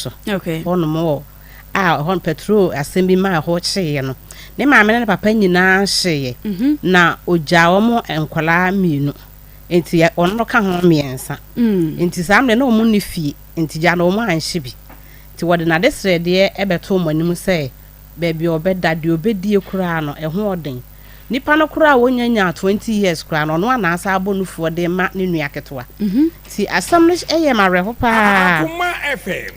so hɔnom wɔ a ɛhɔ no pɛtro asɛm bi maa ɛhɔ hyeeɛ no. Ne maame ne ne papa nyinaa hyeeɛ na ɔgyaa wɔn nkwadaa mmienu nti ɔno no ka ho mmiɛnsa. Nti saa mmerɛ na wɔn nni fie nti gya no wɔn anhye bi. Nti wɔde n'adesrɛdeɛ bɛtoo wɔn anim sɛ baabi a ɔbɛda, deɛ ɔbɛdie koraa no ɛho ɔden. Nipa no koraa a ɔnnya nyaa 20 years koraa no, ɔno ara na asan abɔ nufoɔ de rema ne nua ketewa. Nti asɛm no yɛɛ me awerɛho pa ara.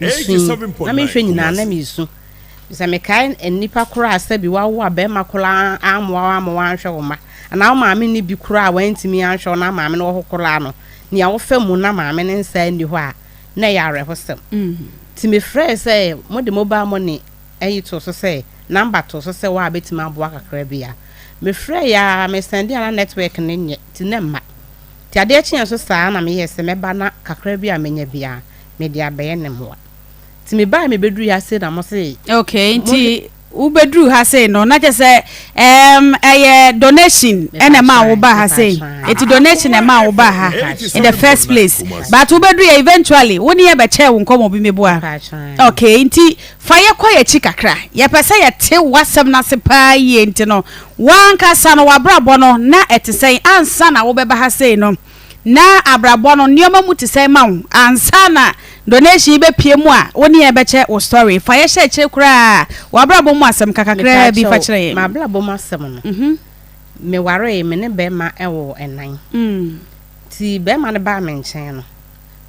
Mesui, na mehwɛ nyinaa na mesu. Sɛ mekae nnipa koraa a sɛbi woawo a barima koraa ammoa wo amma woanhwɛ wo mma, anaa wo maame nni bi koraa a wantumi anhwɛ wo na maame no wɔ hɔ koraa no, nea wofa mu na maame no nsa nni hɔ a, na ɛyɛ awerɛhosɛm. Nti mefrɛɛ sɛ mode mobile money ayi too so sɛ number too so sɛ wo a bɛtumi aboa kakra bi a. Me frɛɛ aa me sɛnde a na network no nyɛ nti na ɛmma. Nti adeɛ kyeeɛ nso saa na me yɛɛ sɛ mɛba na kakra bi a mɛnya biara mede abɛyɛ ne mmoa. Nti me baeɛ me bɛdurui ha sei na mo se. Okay nti wo bɛduru ha sei no na kyerɛ sɛ ɛɛm ɛyɛ donation ɛna ɛmaa wo baa ha sei nti donation na ɛmaa wo baa ha in the first place but wo bɛduru yɛ eventually wo ne yɛ bɛkyɛɛ wo nkɔmɔ bi meboa okay nti Fa yɛ kɔ yɛn akyi kakra. Yɛpɛ sɛ yɛte w'asɛm no ase paa yie nti no, w'ankasa no w'abrabɔ no na ɛte sɛn ansa na wobɛba ha sei no? Na abrabɔ no nneɛma mu te sɛn ma wo ansa na donation yi bɛpue mu a wo ne yɛn bɛkyɛ wo story? Fa yɛ hyɛ akyire koraa w'abrabɔ mu asɛm ka kakraa bi fa kyerɛ yɛn. M'abrabɔ mu asɛm no, mewaree, me ne barima woo nnan. Nti barima no baa me nkyɛn no,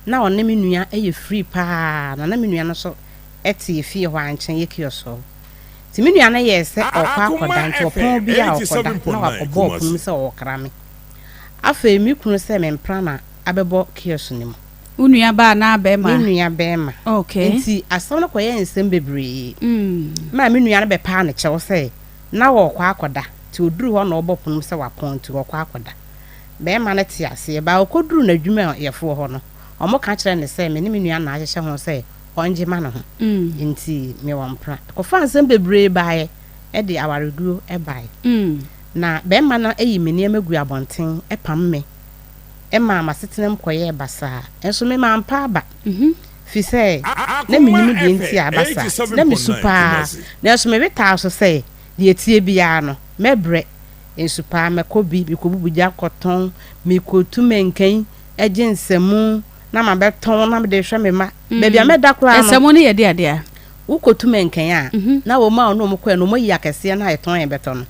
na ɔne me nua yɛ free paa, na na me nua no nso te yɛ fie hɔ ara nkyɛn yɛ kiosk hɔ. Nti me nua no yɛɛ sɛ ɔrekɔ akɔda nti ɔpɔn bi a ɔkɔda na wakɔbɔ ɔpono mu sɛ ɔrekra me. Afei me kunu sɛ me mpra na abɛbɔ kiosk no mu. Wo nua baa anaa bɛɛma? Me nua bɛɛma. Okay. Nti asɛm no kɔyɛɛ nsɛm bebree maa me nua no bɛpaa no kyɛw sɛ na ɔrekɔ akɔda nti ɔduru hɔ na ɔbɔ pono mu sɛ wapɔn nti ɔrekɔ akɔda. Bɛɛma no te aseɛ but ɔkɔduruu n'adwumayɛfoɔ hɔ no wɔka kyerɛɛ no sɛ me ne me nua na ahyehyɛ ho sɛ ɔngye ma ne ho nti mewɔ mpena. Ɛkɔfaa nsɛm bebree baeɛ de awareguo baeɛ. Na barima no ayi me nneɛma guu abɔnten pam me maa m'asetenam kɔyɛɛ basaa. Nso me mampa aba firi sɛ na mennim deɛ nti a aba saa. Nti na mesu pa ara. Nanso me wetaa so sɛ deɛ ɛteɛ biara no mɛbrɛ nsu pa ara. Mɛkɔ bi, mekɔbubu gya kɔtɔn, mekɔtu mankan gye nsamu na mabɛtɔn na mede rehwɛ me mma. Baabi a mɛda koraa no. Ɛsɛmo no yɛ de adeɛ a. Wokɔtu mɛnkɛn a, na wɔn a wɔne wɔn kɔɛ no, wɔayi akɛseɛ no a ɛtɔn yɛn bɛtɔ no,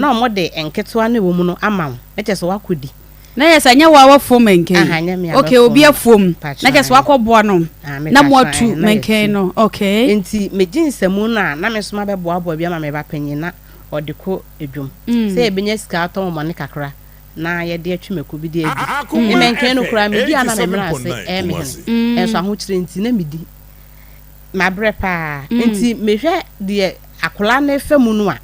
na wɔde nketewa no a ɛwɔ mu no ama wo, na kyerɛ sɛ woakɔdi. Na yɛ sɛ ɛnyɛ wo a woafuom mɛnkɛn? Aha, ɛnyɛ me a Okay, obi mafuom. afuom. Mpakyɛ Na kyerɛ sɛ ae. woakɔboa no Ah, na mepakyɛ ae, moatu na mɛnkɛn yɛatu. no. Okay. Enti megye nsamu no a, na me nso mabɛboaboa bi ama me ba panyin na ɔde kɔ dwam. Sɛ yɛbɛnya sika atɔn mɔne kakra na yɛde atwi mako bi de adi. Me mɛnkɛn no koraa medi a na me mmerɛ ase ɛyɛ me hene. Ɛnso ahokyerɛ nti na medi. Mabrɛ paa. Nti mehwɛ deɛ akwadaa no refa mu no a,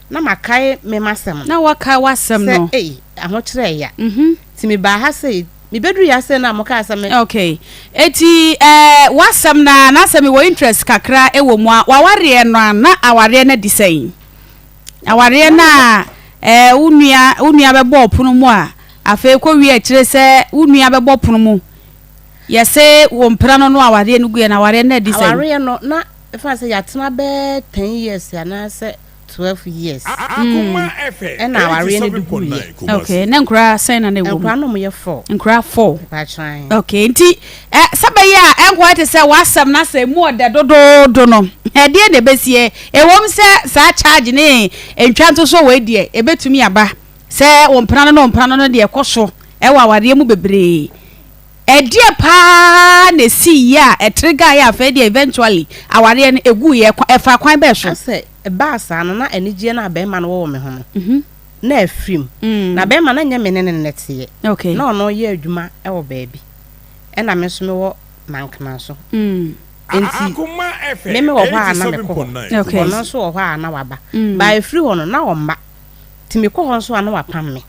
na makae me m'asɛm no. Na woakae w'asɛm no. Sɛ ei, ahokyerɛ ɛya. Nti mebaa ha sei, mebɛduru ha sei no a mokaa sɛ me. Okay. Eti eh, w'asɛm no a, na sɛ mewɔ interest kakra wɔ mu a, w'awareɛ no a, na awareɛ no adi sɛn? Awareɛ no a eh, wo nua wo nua bɛbɔ ɔpono mu a, afei kɔ wie akyire sɛ wo nua bɛbɔ pono mu. Yɛse wo mpena no no awareɛ no guiɛ no, awareɛ no adi sɛn? Awareɛ no, na ɛfa sɛ yɛatena bɛyɛ 10 years anaasɛ 12 years ɛna awareɛ no de guiɛ. Okay, na nkura sɛn na na ɛwɔ mu? Nkura no yɛ four. Nkura four. Mpakyɛw. Okay, nti ɛ sɛ bɛyɛ a ɛnkɔyɛ te sɛ w'asɛm na sɛ emu ɔdɛ dodoodo no, ɛdeɛ na ɛbɛsie? Ɛwom sɛ saa charge ne ntwa ntosoɔ wei deɛ ɛbɛtumi aba sɛ wo mpena no ne wo mpena no no deɛ ɛkɔ so ɛwɔ awareɛ mu bebree. Ɛdeɛ paa na ɛsiiɛ a ɛtregaeɛ a afei deɛ eventually awareɛ no ɛguiɛ? Ɛfaa kwan bɛn so? Asɛ ɛbaa saa no na anigyeɛ no a bɛrima no wɔ wɔ me ho no na afiri mu. Na bɛrima no nyɛ me ne no na ɛteɛ. Na ɔno yɛ adwuma wɔ baabi ɛna me nso mewɔ Mankena so. Nti me mewɔ hɔ a na mekɔ hɔ. Ɔno nso wɔ hɔ a na waba. But ɛfiri hɔ no na ɔmma. Nti mekɔ hɔ nso a na wapam me.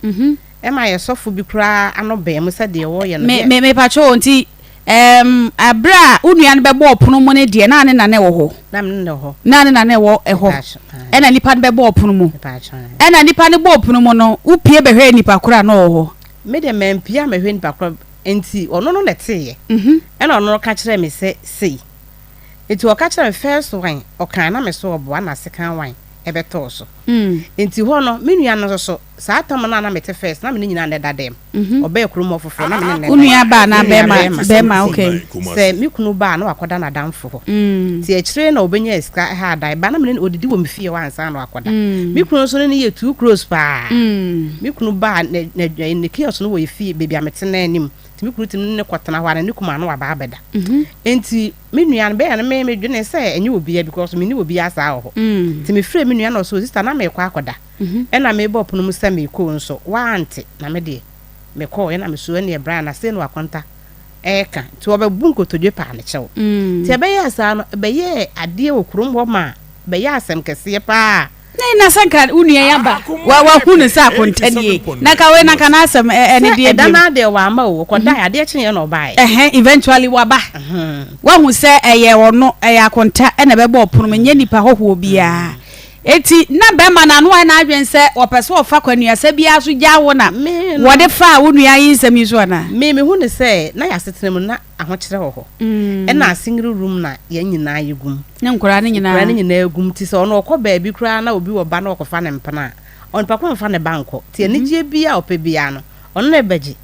Ɛma yɛ sɔfo bi koraa ano bɛn mu sɛ deɛ wɔyɛ no Me, me, mepakyɛ o, nti, ɛɛm, ɛberɛ a wo nua no bɛbɔɔ pono mu no deɛ, na ne na na ɛwɔ hɔ? Na me ne na ɛwɔ hɔ. Na ne na na ɛwɔ ɛhɔ. Mepakyɛ, ae. Ɛna nipa no bɛbɔɔ pono mu. Mepakyɛ, ae. Ɛna nipa no bɔɔ pono mu no, wopue bɛhwɛɛ nipa korɔ a na ɔwɔ hɔ? Me deɛ mampue ammɛhwɛ nipa korɔ, nti ɔno no na ɛteeɛ. Ɛna ɔno no ka kyerɛɛ me sɛ sei. Nti ɔka kyerɛɛ me first one ɔkae na me so ɔboa na second one ɛbɛtɔɔ so. Nti hɔ no me nua no nso so saa tam no a na mete first na me ne nyinaa na ɛda dɛm. Ɔbɛɛ kurom hɔ foforɔ na me ne no na ɛda. Wo nua baa anaa bɛɛma? Bɛɛma okay. Sɛ me kunu ba a na wakɔda n'adamfo hɔ. Nti akyire na ɔbɛnyaa sika haa dan ba na me ne no ɔdidi wɔ me fie hɔ ansa na wakɔda. Me kunu nso ne no yɛ too close paa. Me kunu ba a ne kiosk no wɔ yɛ fie baabi a mete no anim. Nti me kunu tumi ne no kɔtena hɔ a na ne kum a na waba abɛda. Nti me nua no bɛyɛ no me medwene sɛ ɛnyɛ obiara because menni obiara saa wɔ hɔ. Nti mefrɛɛ me nua na ɔse o sister na merekɔ akɔda. Ɛna mebɔɔ pono mu sɛ merekɔ nso wante na me deɛ mekɔɔɛ na mesoo ɛneɛ Brian na sei na wakonta ɛreka nti ɔbɛbu nkotodwe paa me kyɛw. Nti ɛbɛyɛɛ saa no ɛbɛyɛɛ adeɛ wɔ kurom hɔ maa bɛyɛɛ asɛm kɛseɛ paa. Ne na sɛ nka wo nua yi aba wa wahu no sɛ akonta nie na nka wei na nka n'asɛm ɛne deɛ bio. Sɛ ɛda no ara deɛ wamma o, ɔkɔdae, adeɛ kyeeɛ na ɔbaeɛ. Ɛhɛn, eventually waba. Wahu sɛ ɛyɛ ɔno, ɛyɛ akonta ɛna ɛbɛbɔ ɔpono mu, ɛnyɛ nipa hɔhoɔ biara. Eti na bɛrima no ano ayɛ n'adwene sɛ ɔpɛ sɛ ɔfa kwanuasa biara so gyaa wo na wɔde faa wo nua yi nsɛm yi so anaa? Me, mehu no sɛ na yɛn asetena mu na ahokyerɛ wɔ hɔ. Ɛna single room na yɛn nyinaa yɛgu mu. Ne nkwadaa no nyinaa. Nkwadaa no nyinaa gu mu. Nti sɛ ɔno ɔkɔ baabi koraa na obi wɔ ba na ɔkɔfa ne mpena a, onipa ko mfa ne ba nkɔ. Nti anigyeɛ biara a ɔpɛ biara no, ɔno na ɛbɛgye.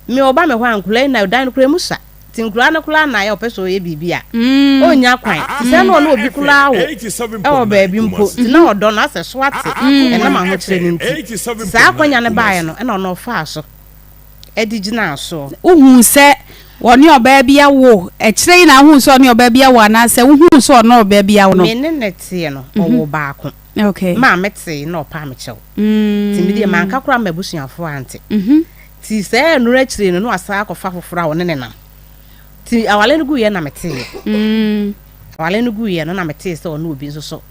Me ɔba me hɔ a, nkwadaa yi na dan no koraa emu sua. Nti nkwadaa no koraa na ayɛ ɔpɛ sɛ ɔyɛ biribi a, ɔnnya kwan. Nti sɛ na ɔne obi koraa wo wɔ baabi mpo, nti na ɔdɔ no asɛ so ate ɛnam ahokyerɛ no nti. Nti saa akwanya no baeɛ no, ɛna ɔno ɔfaa so. de gyinaa soɔ. Wohuu sɛ ɔne ɔbaa bi awo akyire yi na wohuu sɛ ɔne ɔbaa bi awo anaasɛ wohuu sɛ ɔne ɔbaa bi awo no? Me ne no teɛ no, ɔwoo baako. Okay. Maa metee na ɔpaa me kyɛw. Nti me deɛ manka koraa ma abusuafoɔ ante. Nti saa nnuro akyire no na wasan akɔfa foforɔ a ɔne no nam. Nti awale no guiɛ na meteeɛ. Awale no guiɛ no na metee sɛ ɔne obi nso so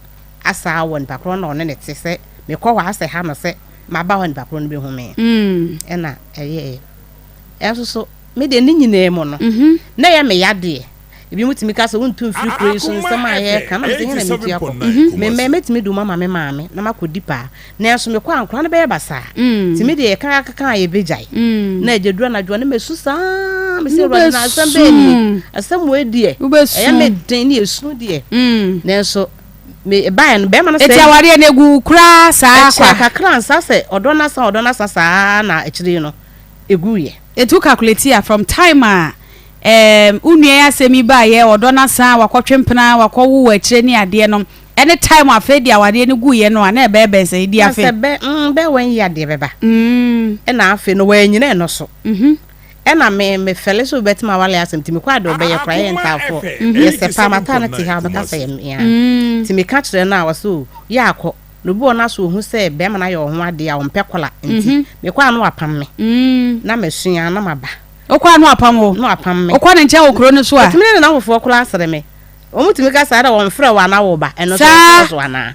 asan awɔ nipa korɔ na ɔne no te sɛ mekɔ hɔ asɛ ha no sɛ maba hɔ a nipa korɔ no bɛhu me. Ɛna ɛyɛɛ. Ɛnso so, me deɛ ne nyinaa mu no, na ɛyɛ me yadeɛ. Ebinom tumi ka sɛ wontu mfiri kuro yi so nsɛm a yɛreka na mesɛ hena metu akɔ. Me mma mɛtumi de wɔn ama me maame na makɔdi paa. Nanso mekɔ a nkwadaa no bɛyɛ basaa. Nti me deɛ yɛka kaka a yɛbɛgyae. Na agya duru anadwo a na masu saa. Mesɛ Awurade na asɛm bɛn nie? Asɛm wei deɛ ɛyɛ me den ne ɛsu deɛ. Nanso me baeɛ no bɛrima no sɛ. Eti awareɛ no egu koraa saa kwa. Ɛkyɛɛ kakra ansa sɛ ɔdɔ no asa ɔdɔ no asa saa na akyire yi no eguiɛ. Eti wo calculate a from time a ɛɛm wo nua yi asɛm yi baeɛ ɔdɔ no asa wakɔtwe mpena wakɔwo wɔ akyire ne adeɛ no ɛne time a afei deɛ awareɛ no guiɛ no a na ɛbɛyɛ bɛn sɛ edi afe. Na sɛ bɛ mm bɛ one year deɛ bɛba. Ɛna afei no wanyina ɛno so. Ɛna me me fɛle sɛ obɛtumi awale asɛm nti mekɔ ade ɔbɛyɛ koraa yɛ ntaafoɔ yɛ sɛ paa mataa no te ha ɔbɛka sɛ yɛ mmea nti meka kyerɛ no a ɔsɛ o yɛ akɔ na obi wɔ no aso ohu sɛ bɛrima no ayɛ ɔho adeɛ a ɔmpɛ kɔla nti mekɔ a na wapam me na masua na maba. Wokɔ a na wapam wo? Na wapam me. Wokɔ ne nkyɛn wɔ kuro no so a? Ɔtumi ne ne nnamfofoɔ koraa sere me. Wɔn tumi ka saa dɛ wɔmfrɛ wo anaa wo ba ɛno nso wɔfrɛ wo so anaa?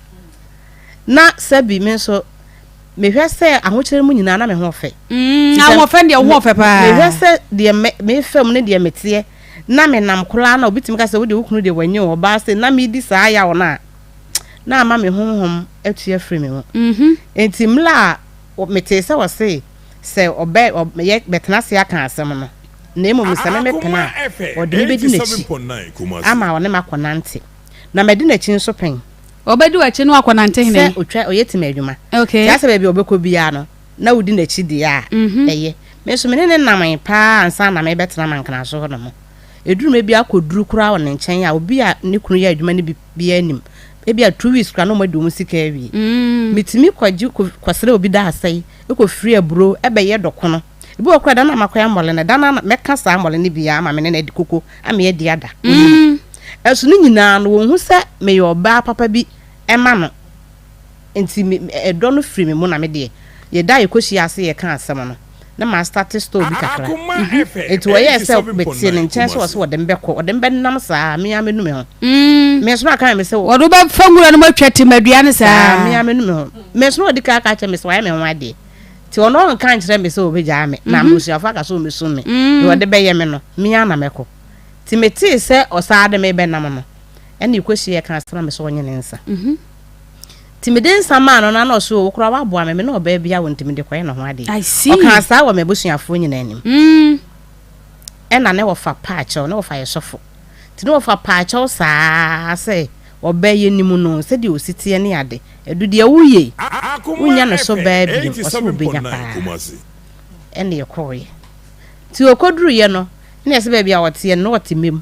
Na sɛbi me nso Mehwɛ sɛ ahokyerɛ mu nyinaa na me ho ɔfɛ. Mm, ahoɔfɛ deɛ wo ho ɔfɛ paa. Mehwɛ sɛ deɛ me mefa mu ne deɛ meteɛ na menam koraa na obi tumi ka sɛ wo deɛ wo kunu deɛ wanyi wo ɔbaa se na medi saa yaw no a na ama me honhom atu afiri me mu. Mm-hmm. Enti mmerɛ a metee sɛ ɔse sɛ ɔbɛ ɔyɛ bɛtena ase aka asɛm no na mmom sɛ me mepene a ɔde me bɛdi n'akyi ama ɔne makɔnante na madi n'akyi nso pɛn. Ɔbɛdi w'akyi na wakɔnante hene? Sɛ otwa, ɔyɛ tim adwuma. Okay. Nti asɛ baabi a ɔbɛkɔ biara no, na wodi n'akyi deɛ a, ɛyɛ. Me nso me ne no namee paa ansa na merebɛtena Mankraso hɔ nom. Ɛduru mmerɛ bi a akɔduru koraa wɔ ne nkyɛn a, obi a ne kunu yɛ adwuma no bi biara nnim. Ebia 2 weeks koraa na wɔadi wɔn sika awie. Metumi kɔgye, kɔsrɛ obi dasɛe, kɔfiri aburo bɛyɛ dɔkono. Ebi wɔ hɔ koraa da no a makɔyɛ mmɔle no, da no ara na mɛka saa mmɔle no bi ara ama me ne no adi koko ama yɛadi ada. Ɔnim. Nanso ne nyinaa no, wɔnhu sɛ meyɛ ɔbaa papa bi ma no. Nti me, ɛdɔ no firi me mu na me deɛ, yɛda a yɛkɔhyia ase yɛka asɛm no, na mastate store bi kakra. Nti wɔyɛɛ sɛ mete ne nkyɛn sɛ ɔse wɔde me bɛkɔ, ɔde me bɛnam saa, me ara mɛnu me ho. Me nso na aka me sɛ. Wɔde wo bɛfa nwura no mu atwa temadua no saa. Saa, me ara mɛnu me ho. Me nso na ɔdi kan aka akyerɛ me sɛ wayɛ me ho adeɛ. Nti ɔno ɔnka nkyerɛ me sɛ ɔbɛgyaa me, na m'abusuafoɔ aka sɛ wɔbɛsum me. Deɛ ɔde bɛyɛ me no, me ara na mɛkɔ. Nti metee sɛ ɔsaa de me rebɛnam no, ɛna yɛkɔhyiaeɛ kaa sɛ na me sɛ ɔnye ne nsa. Nti mede nsa maa no no, na ɔse o, wo koraa woaboa me, me ne ɔbaa bi awo nti mede kɔyɛ ne ho adeɛ. Ɔkaa saa wɔ m'abusuafoɔ nyinaa anim. Ɛna ne wɔfa paa kyɛw, ne wɔfa yɛ sɔfo. Nti na wɔfa paakyɛw saa sɛ ɔbaa yi anim no sɛdeɛ ɔsi teɛ ne ade. Adu deɛ woyɛ yi, wonnya ne so baa biom. Ɔse ɔbɛnya paa. Ɛna yɛkɔeɛ. Nti ɔkɔduruiɛ no, na yɛsɛ baabi a ɔteɛ no, na ɔte mmam.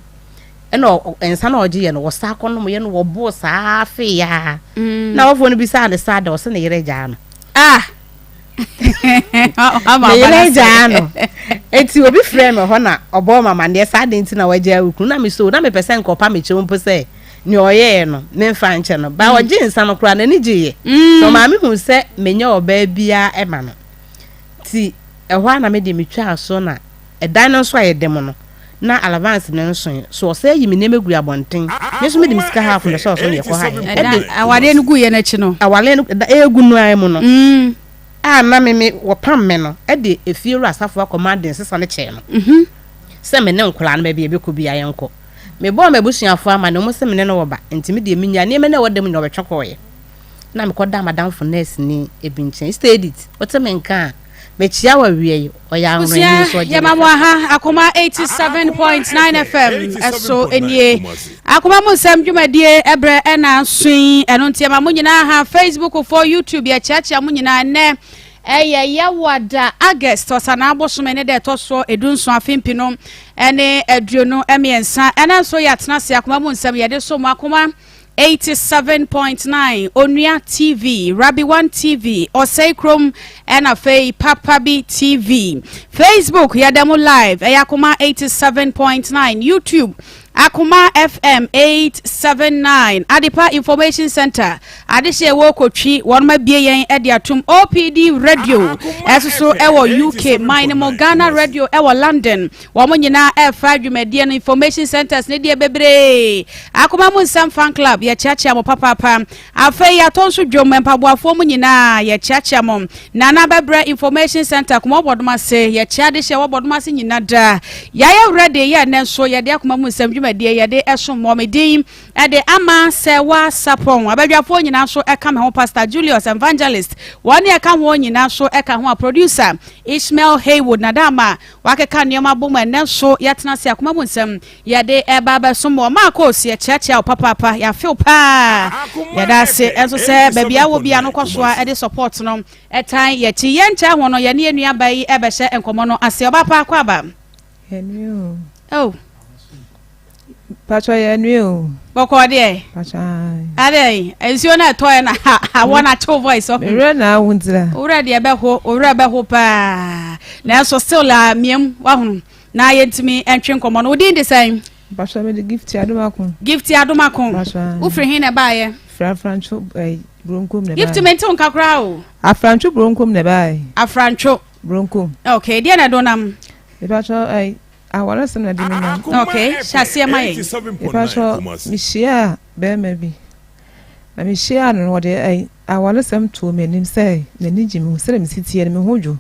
Ɛna nsa na ɔgyeeɛ no, wɔsa kɔnomeɛ no, wɔboo saa feeɛ ara. Na abɔfoɔ no bisaa no sɛ ada, ɔse ne yere agyaa no. Ah! Ne yere agyaa no. Enti obi frɛɛ me hɔ na ɔbɔɔ me amanneɛ sɛ adɛn nti na wagyaa wo kunu. Na me so na mepɛ sɛ nka ɔpa me kyɛw mpo sɛ nea ɔyɛeɛ no memfa nkyɛ no. Ba ɔgyee nsa no koraa n'ani gyeeɛ. Na ɔmaa mehu sɛ menyɛ ɔbaa biara ma no. Nti ɛhɔ ara na me deɛ metwaa so na ɛdan no nso a yɛda mu no na allowance no nsoe. So ɔsan yi me nneɛma gui abɔnten. Me nso mede me sika half na ɛsɔɔ so na yɛkɔhaeɛ. Ɛda awareɛ no guiɛ no akyi no. Awareɛ no da ɛregu no ara mu no a na me me wɔpam me no de efiewura asafo akɔma de nsesa no kyɛɛ no sɛ me ne nkwadaa no baabi a yɛbɛkɔ biara yɛnkɔ. Mebɔɔ m'abusuafoɔ amanneɛ wɔn se me ne no wɔ ba nti me deɛ menyaa nneɛma no a ɛwɔ dan mu nyinaa wɔbɛtwe kɔeɛ. Na mekɔdaa m'adamfo nɛɛseni bi nkyɛn. Sister Edith, wote me nka a, mekyia wo awia yi. Ɔyɛ Abusua ahoɔdenni nso ɔgye yɛma me mo ka. aha Akoma 87.9 FM ɛso nie. Akoma mu nsɛm dwumadie ɛbrɛ ɛna nso yi ɛno nti yɛma mo nyinaa ha Facebook foɔ YouTube yɛkyeakyea mo nyinaa ɛnɛ ɛyɛ Yawada August ɔsanaa bosome ne da ɛtɔ soɔ edunson afe mpinu ɛne 23 ɛna nso yɛatena ase Akoma mu nsɛm yɛde so mo Akoma 87.9 Onua TV, Rabi One TV, Ɔsɛe Kurom, ɛna afei Papa Bi TV. Facebook yɛda mu live, ɛyɛ Akoma 87.9, YouTube Akoma FM 879, Adepa Information Center, Adehye ɛwɔ Kotwi, wɔn abie yɛn de atom, OPD Radio, ɛso so ɛwɔ UK, man no mu, Ghana Radio ɛwɔ London, Wɔn nyinaa ɛrefa dwumadie no information centers ne deɛ bebree. Akoma mu nsɛm fan club yɛkyeakyea mo papaapa. Afei yɛatɔ nso dwom mpaboafoɔ mu nyinaa yɛkyeakyea mo. Nana bɛbrɛ information center kuma wɔbɔdom ase yɛkyea de hyɛ wɔbɔdom ase nyina daa. Yɛayɛ ready yɛ ɛnɛ nso yɛde akoma mu nsɛm dwumadie yɛde ɛsom mo. Me din ɛde ama sɛ wa sapɔn. Abadwafoɔ nyinaa nso ɛka me ho Pastor Julius Evangelist wɔn ne ɛka ho nyinaa nso ɛka ho a producer Ishmael Haywood Nadama Wɔakeka nneɛma abom a ɛnnɛ nso yɛatena ase akoma mu nsɛm yɛde reba abɛsom wɔ Marcos. Yɛkyeakyea wo papaapa, yɛafe wo paa. Yɛda ase nso sɛ baabi a wɔ biara no kɔ so ara de support no tan yɛn akyi. Yɛnkyɛ ho no, yɛne yɛn nuabaa yi rebɛhyɛ nkɔmmɔ no ase. Ɔbaa pa, kɔ aba. Yɛnue o. Oh. Patro yɛnue o. Bɔkɔɔ deɛ. Patro ayi. Adɛ nsuo na ɛtɔ yɛ na awɔ na kyew voice ɔ. Mewura na awo ntira. Owura deɛ bɛho owura bɛho paa nanso still a miam wahunu na yɛntumi ntwe nkɔmɔ no wodin de sɛn. Patro mi de Gifty Adomako. Gifty Adomako. Patro ayi. Wofiri hin na ɛbaayɛ. Firi Afrantwo ɛɛ Buronkom na ɛbaayɛ. Gifty mente wo nka koraa o. Afrantwo Buronkom na ɛbaayɛ. Afrantwo. Buronkom. Okay deɛ na ɛdo nam. Patro ɛɛ. Awaresɛm na ɛde me nam. Ok, hyɛ aseɛ ma yɛn. Mepakyɛ mehyiaa bɛrima bi na mehyiaa no no ɔde ɛyi awaresɛm too m'anim sɛ n'ani gye me ho sɛdeɛ mesi teɛ no me ho dwo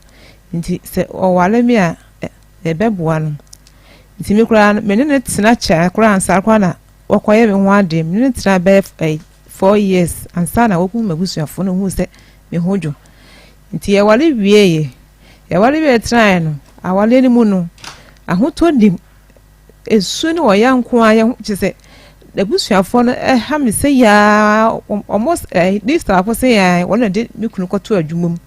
nti sɛ ɔware me a ɛbɛboa no nti me koraa no me ne no tena kyɛ koraa ansa koraa na wɔkɔyɛ me ho adeɛ me ne no tena bɛyɛ ɛyi four years ansa na wɔkɔhu m'abusuafoɔ no hu sɛ me ho dwo nti yɛware wieeɛ Yɛware wiei tenaeɛ no, awareɛ no mu no, ahotɔ nnim. Esu ne ɔya nko ara yɛ ho kyerɛ sɛ n'abusuafoɔ no ha me sɛ yaa wɔn ɛɛ ne baako sɛ yaa wɔn na de me kunu kɔto adwuma mu.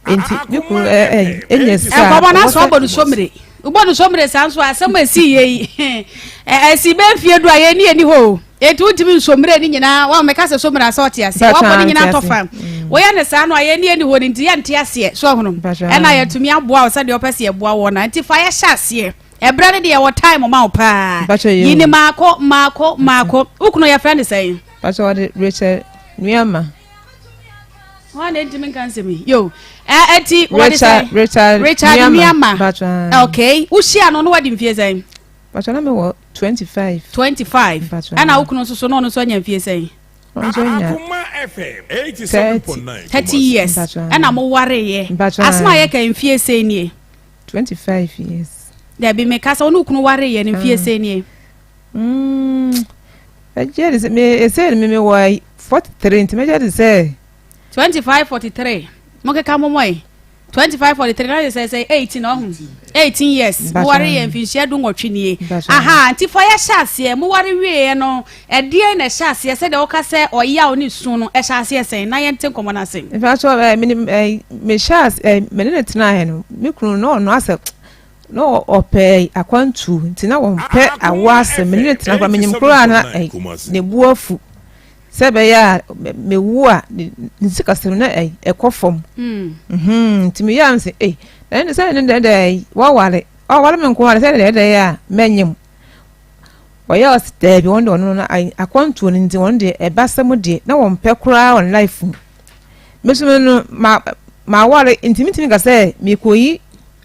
Nti me kunu ɛɛ ɛnya sika. Nkɔmɔ no aso abɔ no sommire. Wobɔ no sommire saa nso asɛm a ɛsi yie yi ɛsi bɛ mfie du a yɛn ni yɛn ni hɔ o. Enti wontumi nso mmerɛ no nyinaa wɔn meka sɛ so mmerɛ sɛ ɔte aseɛ wɔabɔ ne nyinaa tɔ fa woyɛ ne saa no a yɛn ani hɔ no nti yɛnte aseɛ so ɔhono ɛna yɛtumi aboa wo sɛdeɛ ɔpɛ sɛ yɛboa wɔ na nti fa yɛhyɛ aseɛ ɛberɛ no deɛ wɔ time ma wo paa yi ne maako maako maako wo kunu yɛfrɛ ne sɛn Rachel Nuama wɔn na ntumi nka nsɛm yi yo ɛti wɔde sɛn Richard Richard Nuama okay wohyia no no wadi mfie sɛn Mpatsɔ na me wɔ 25. 25. Ɛna wo kunu nso so na ɔno nso anya mfie sɛn? Ɔno nso anya 30. 30 years. Ɛna mo wareyɛ. Asɛm a yɛka mfie sɛn nie? 25 years. Dabi meka sɛ ɔne wo kunu wareyɛ no mfie sɛn nie? Ɛgye de sɛ me ɛsɛ me me wɔ 43 nti mɛgye de sɛ. 25 43 mo keka mo mɔ yi. 25 43 na sɛ sɛ 18 ɔho 18 years moware yɛ mfinhyia du nwɔtwe nie aha nti fa yɛhyɛ aseɛ moware wieɛ no ɛdeɛn na ɛhyɛ aseɛ sɛdeɛ woka sɛ ɔyaw ne su no ɛhyɛ aseɛ sɛn na yɛnte nkɔmmɔ no ase. Mfa so ɛ mene ɛ mehyɛ ase ɛ mene ne tenaeɛ no me kunu no ɔno asɛ na ɔpɛ akwantuo nti na wɔmpɛ awo asɛm mene ne tena koraa menyim koraa na ɛ ne bo afu Sɛ ɛbɛyɛ a mewu a ne sikasɛm na ɛkɔ fam. Hmm. Nti meyɛ a mesɛ ei na ɛne sɛ ne dɛ dɛ wɔware ɔware me nko ara sɛ dɛ dɛ a mɛnyem. Ɔyɛ ɔsɛ daabi wɔn de ɔno no akwantuo no nti wɔn deɛ ɛbasɛm deɛ na wɔn pɛ koraa wɔn life mu. Me so no ma ma ware nti metumi ka sɛ mekɔyi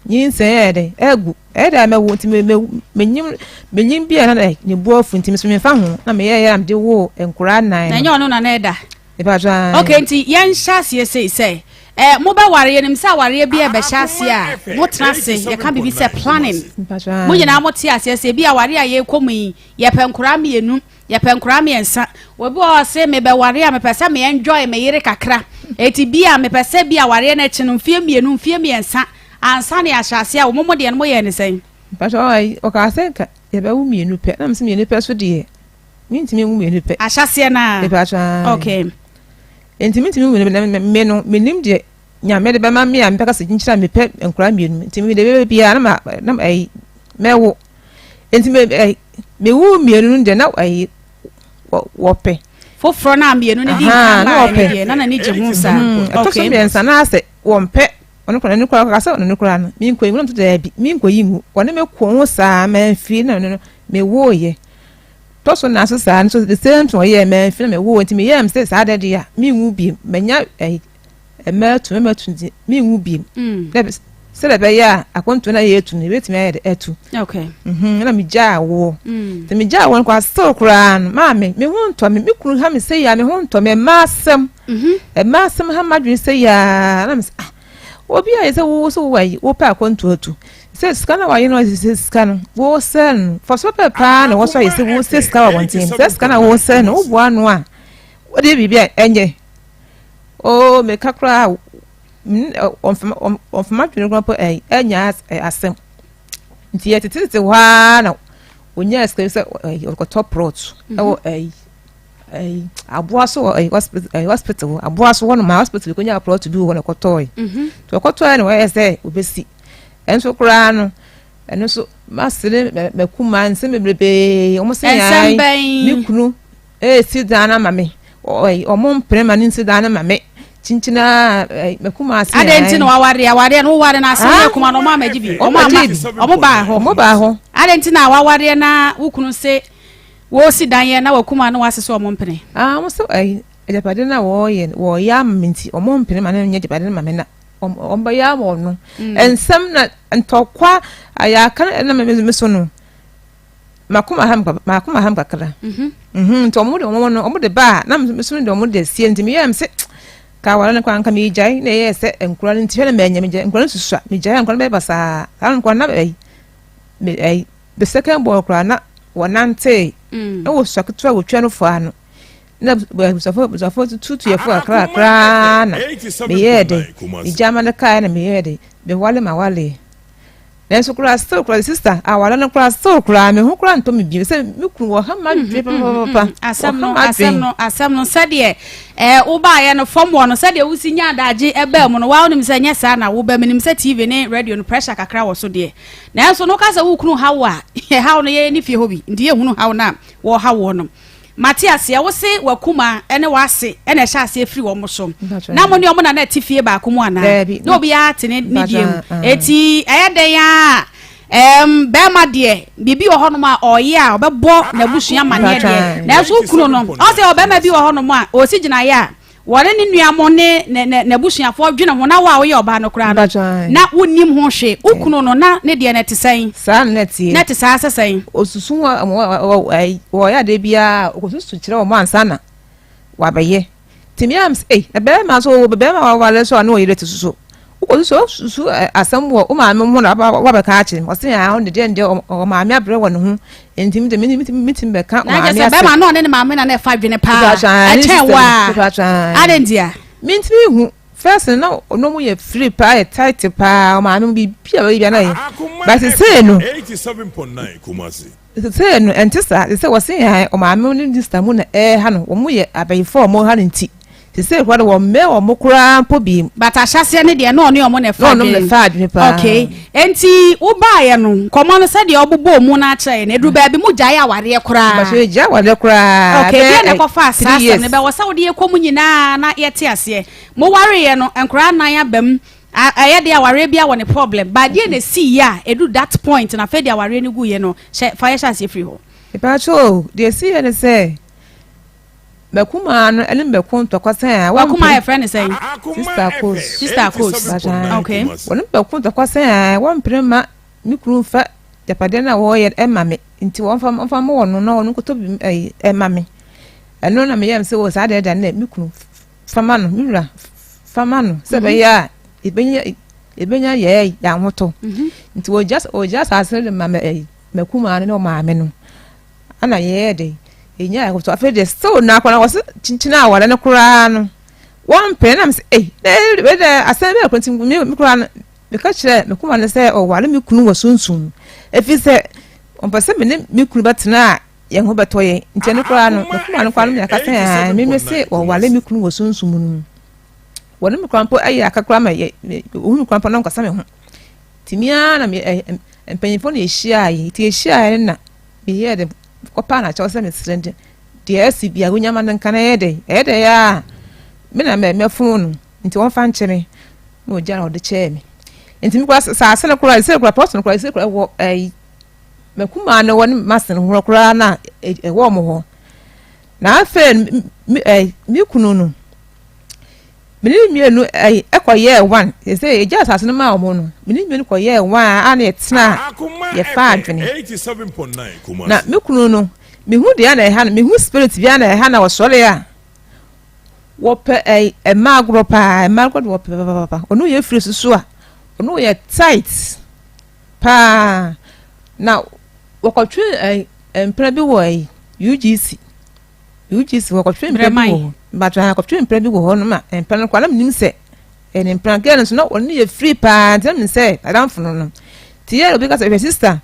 nyinsɛn ɛyɛ dɛ ɛgu. Ɛyɛ dɛ a mɛwo nti me me menyim menyim bi a na ne bo afu nti me so memfa ho na meyɛɛ yɛ a mede woo nkoraa nnan no. Na ɛnyɛ ɔno na na ɛda. Mepa ae. Okay nti yɛnhyɛ aseɛ sei sɛ eh, mobɛware yɛnim sɛ awareɛ bi a ɛbɛhyɛ aseɛ a motena ase yɛka biribi sɛ planning. Mo nyinaa mote aseɛ sɛ ebi awareɛ a yɛrekɔ mu yi yɛpɛ nkoraa mmienu yɛpɛ nkoraa mmiɛnsa obi wɔ hɔ sɛ mebɛware a mepɛ sɛ me enjoy me yere kakra eti bi a mepɛ sɛ bi awareɛ no akyi no mfie mmienu mfie mmiɛnsa Ansa na yɛahyɛ aseɛ a, mo mo deɛ no moyɛɛ no sɛn? Mpakyɛ ɔɔ ɔkaa sɛ nka yɛbɛwo mmienu pɛ na mese mmienu pɛ so deɛ mentumi nwo mmienu pɛ. Ahyɛaseɛ no a? Mepakyɛ ae. Okay. Nti mentumi nwo mmienu pɛ na me no menim deɛ Nyame de bɛma me a mebɛka sɛ nkyerɛ a mepɛ nkwadaa mmienu nti me deɛ bɛbɛ biara na ma na ɛyi mɛwo nti me ɛyi mewoo mmienu no deɛ na ɛyi wɔpɛ. Foforɔ no a mmienu no di nkan baeɛ no deɛ na n'ani gye ho saa. Ɛtɔ so mmiɛnsa na asɛ wɔmpɛ. Ɔno koraa, n'ani koraa, ɔka sɛ ɔno koraa no, menkɔyi ngu. Na meto daabi, menkɔyi ngu. Ɔne me koo ho saa, mamfiri na ɔno no, mewooyɛ. Tɔ so nan so saa nso, the same thing ɔyɛɛ, mamfiri na mewooyɛ. Nti meyɛɛ me sɛ saa da deɛ a, menwu biem. Manya ɛyi, mma atu, mmarima atu nti, menwu biem. Mm. Sɛdeɛ ɛbɛyɛ a akwantuo no a yɛretu no, yɛbɛtumi ayɛ de atu. Okay. Mm-hmm. Na megyaa woɔ. Mm. Nti megyaa woɔ no kɔ asew koraa no, maame, me ho ntɔ me, me kunu ha me sɛ yia, me ho ntɔ me, mma asɛm. Ɛma asɛm ha m'adwene sɛ yaa na mesɛ ah obi a yɛ sɛ wo so wo ayi wopɛ akwantu atu sɛ sika na wayɛ no sɛ sika no wosɛ no fɔso pɛ paa na wɔsɔ ayɛ sɛ wosɛ sika wɔ abɔnten sɛ sika na wosɛ no woboa ano a wode biribi a ɛnyɛ oo meka koraa ɔmfama adwene koraa mpo ɛnyɛ asɛm nti yɛtetetete hɔ ara na onyaa sika sɛ ɔkɔtɔ plot ɛwɔ ɛyi ɛyi aboa so wɔ ɛyi hospital ɛyi hospital hɔ aboa so hɔ nom a hospital bi konya plot bi wɔ hɔ na ɛkɔtɔɔe mhm. nti ɔkɔtɔɔe na wɔyɛ sɛ obesi ɛnso koraa no ɛno nso masere makuma nsɛm bebrebee wɔn sɛ yɛn me kunu esi dan ama me ɔyi wɔn mpere ma ne nsi dan ama me kyinkyina ɛyi makuma ase yɛn. adan ti na waware awareɛ no woware na asɛm yɛ kuma na ɔmo ama gye bi ɔmo ama ɔmo baa hɔ ɔmo baa hɔ adan ti na wawareɛ na wukunu se. Wɔresi dan yɛ na wɔakum a na wɔase sɛ wɔn mpene. Ah, wɔn sɛ ɛyi agyapade no a wɔreyɛ no wɔreyɛ ama me nti wɔn mpene ma no nyɛ agyapade no ma me na wɔn bɛyɛ ama ɔno. Mm. Nsɛm na ntɔkwa ayaka na me me so no makoma ham makoma ham kakra. Mhm. Mhm. Nti wɔn de wɔn no wɔn de ba a na me so de wɔn de asie nti meyɛ me sɛ ka awara no kwan nka megyae na ɛyɛ sɛ nkura no nti hwɛ na manya megyae nkura no susua megyae a nkura no bɛyɛ basaa saa nkura no na ɛyi ɛyi The second born koraa na wɔnantee mm. na wɔsua ketewa wɔtwa no faa no na abusuafo abusuafo tutu yɛ fo kakra kakra na meyɛɛ de megya ma no kae na meyɛɛ de mewale ma wale nanso koraa still koraa sister awale no koraa still koraa me ho koraa ntɔ me bio sɛ me kunu wɔ ha ma dwe papapapa asɛm no asɛm no asɛm no sɛdeɛ ɛɛ wobaayɛ no fam wɔ no sɛdeɛ wosi nya adagye ɛbaa mu no waa wonim sɛ nyɛ saa na wobɛ menim sɛ tv ne radio no pressure kakra wɔ so deɛ Nanso no woka sɛ wo kunu haw wo a, haw no yɛyɛ ne fie hɔ bi, nti yɛhunu haw no a wɔhaw woɔ no. Mate aseɛ, wo se w'akuma ne w'ase na ɛhyɛ aseɛ firi wɔn so. Na mo ne wɔn na na ɛte fie baako mu anaa? Na obiara te ne ne deɛ mu. Eti ɛyɛ dɛn a ɛɛm bɛrima deɛ biribi wɔ hɔnom a ɔyɛ a ɔbɛbɔ n'abusua amaneɛ deɛ. Nanso wo kunu no, ɔsɛ ɔbɛrima bi wɔ hɔnom a ɔsi gyinaeɛ a Wɔne ne nua mo ne n'abusuafoɔ dwene ho na wo a woyɛ ɔbaa no koraa no, na wonnim ho hwee. Wo kunu no, na ne deɛ no ɛte sɛn? Saa na na ɛteɛ. Na ɛte saa sɛ sɛn? Ɔsusu ho, wɔyɛ adeɛ biara a, ɔkɔsusu kyerɛ wɔn ansa na wabɛyɛ. Nti me a, ei, na bɛrima nso, bɛrima waware nso a na ɔyere te so. Wokɔsusu wosusu asɛm wɔ wo maame ho na wabɛka akyerɛ me. Ɔse aa ɔno deɛ deɛ ɔmaame abrɛ wɔ ne ho nti me deɛ metumi bɛka ɔmaame asɛm. Na kyerɛ sɛ bɛrima no ɔne ne maame na na ɛfa adwene paa ɛkyɛn wo a. Adɛn ntia? Mentumi nhu. First no na ɔno ɔmo yɛ free paa yɛ tight paa ɔmaame mo biribi a ɔyɛ bia na yɛ but sesei no sesei no ɛnte saa sesei wɔse yɛn ɔmaame mo ne sister mu na ɛha no wɔn yɛ abayifo a wɔn ha no nti sesei koraa no wɔn mmɛn wɔn koraa mpo bi. But ahyɛseɛ no deɛ na ɔne ɔmo na ɛfa adwene. Na ɔno na ɛfa adwene paa. Okay enti wo baeɛ no nkɔmɔ no sɛdeɛ ɔbobɔɔ mu no akyerɛ yɛn no ɛduru baabi mo gyae awareɛ koraa. Mpakyɛ yɛgyae awareɛ koraa Okay deɛ na ɛkɔfaa saa asɛm no bɛwɔ sɛ wode yɛkɔ mu nyinaa na yɛte aseɛ. Mo wareeɛ no nkoraa nan aba mu ɛyɛ deɛ awareɛ biara wɔ ne problem but deɛ na ɛsiiɛ a ɛduru that point na afei deɛ awareɛ no guiɛ no hyɛ fa yɛhyɛ aseɛ firi hɔ. Mpakyɛ o deɛ ɛsiiɛ ne sɛ M'akumaa no ne me bɛko ntɔkwa sɛn a wɔmpene. W'akumaa yɛfrɛ no sɛn? Sister Akos. Sister Akos. Okay. Wɔne me bɛko ntɔkwa sɛn a wɔmpene mma me kunu mfa agyapadeɛ no a wɔreyɛ no mma me nti wɔmfa wɔmfa mma wɔn na wɔn nkɔtɔ bi ɛyi ɛma me. Ɛno na meyɛɛ me sɛ wɔ saa deɛ deɛ na me kunu fa ma no me wura fa ma no sɛ ɛbɛyɛ a yɛbɛnya yɛbɛnya yɛɛ yɛn ahotɔ. Nti wɔgya wɔgya asase no de ma me ɛyi m'akumaa no ne ɔmaame no. Ana yɛyɛɛ dɛn? Yɛnyaa ɛhɔ so. Afei deɛ still na akwadaa wɔse kyinkyin aware no koraa no wɔmpɛ na mesɛ ei na wei deɛ asɛm bɛyɛ kora nti me koraa no meka kyerɛ me koma no sɛ ɔware me kunu wɔ sunsum ɛfiri sɛ ɔmpɛ sɛ me ne me kunu bɛtena a yɛn ho bɛtɔ yɛn nti ɛno koraa no me koma no koraa no meaka sɛ ɛɛ me me se ɔware me kunu wɔ sunsum no wɔne me koraa mpo ɛyɛ aka koraa ma yɛ ohunu koraa mpo na ɔnkasa me ho nti me ara na me mpanyinfoɔ na yɛhyiaeɛ nti yɛhyiaeɛ no na Meyɛɛ dɛ kɔpaa no akyɛw sɛ mesrɛ no deɛ asi biara onya ma no nka na ɛyɛ dɛ ɛyɛ dɛ a me na mɛfom no nti wɔmfa nkyɛ me na ɔgya na ɔde kyɛɛ me nti me kora saase no koraa ɛsɛ kora pɔs no koraa ɛsɛ kora ɛwɔ ɛyi mɛkumaa no wɔ ne mase no horɔ koraa na ɛwɔ ɔmo hɔ na afei me ɛyi me kunu no Me ne mmienu ɛyi ɛkɔyɛɛ one sɛ yɛgya asase no maa wɔn no me ne mmienu kɔyɛɛ one a na yɛtena yɛfa adwene na me kunu no mehu deɛ na ɛha no mehu spirit bi a na ɛha na ɔsɔre a wɔpɛ ɛyi mmaa agorɔ paa mmaa agorɔ de wɔpɛ papapapa ɔno yɛ firi soso a ɔno yɛ tight paa na wɔkɔtwe ɛyi mpena bi wɔ ɛyi UGC. UGC wɔkɔtwe mpra bi wɔ hɔ mbatwa ha kɔtwe mpra bi wɔ hɔ no ma mpra no kɔ na menim sɛ ɛyɛ ne mpra girl no nso na ɔno yɛ free paa nti na menim sɛ adamfo no no nti yɛ obi ka sɛ hwɛ sister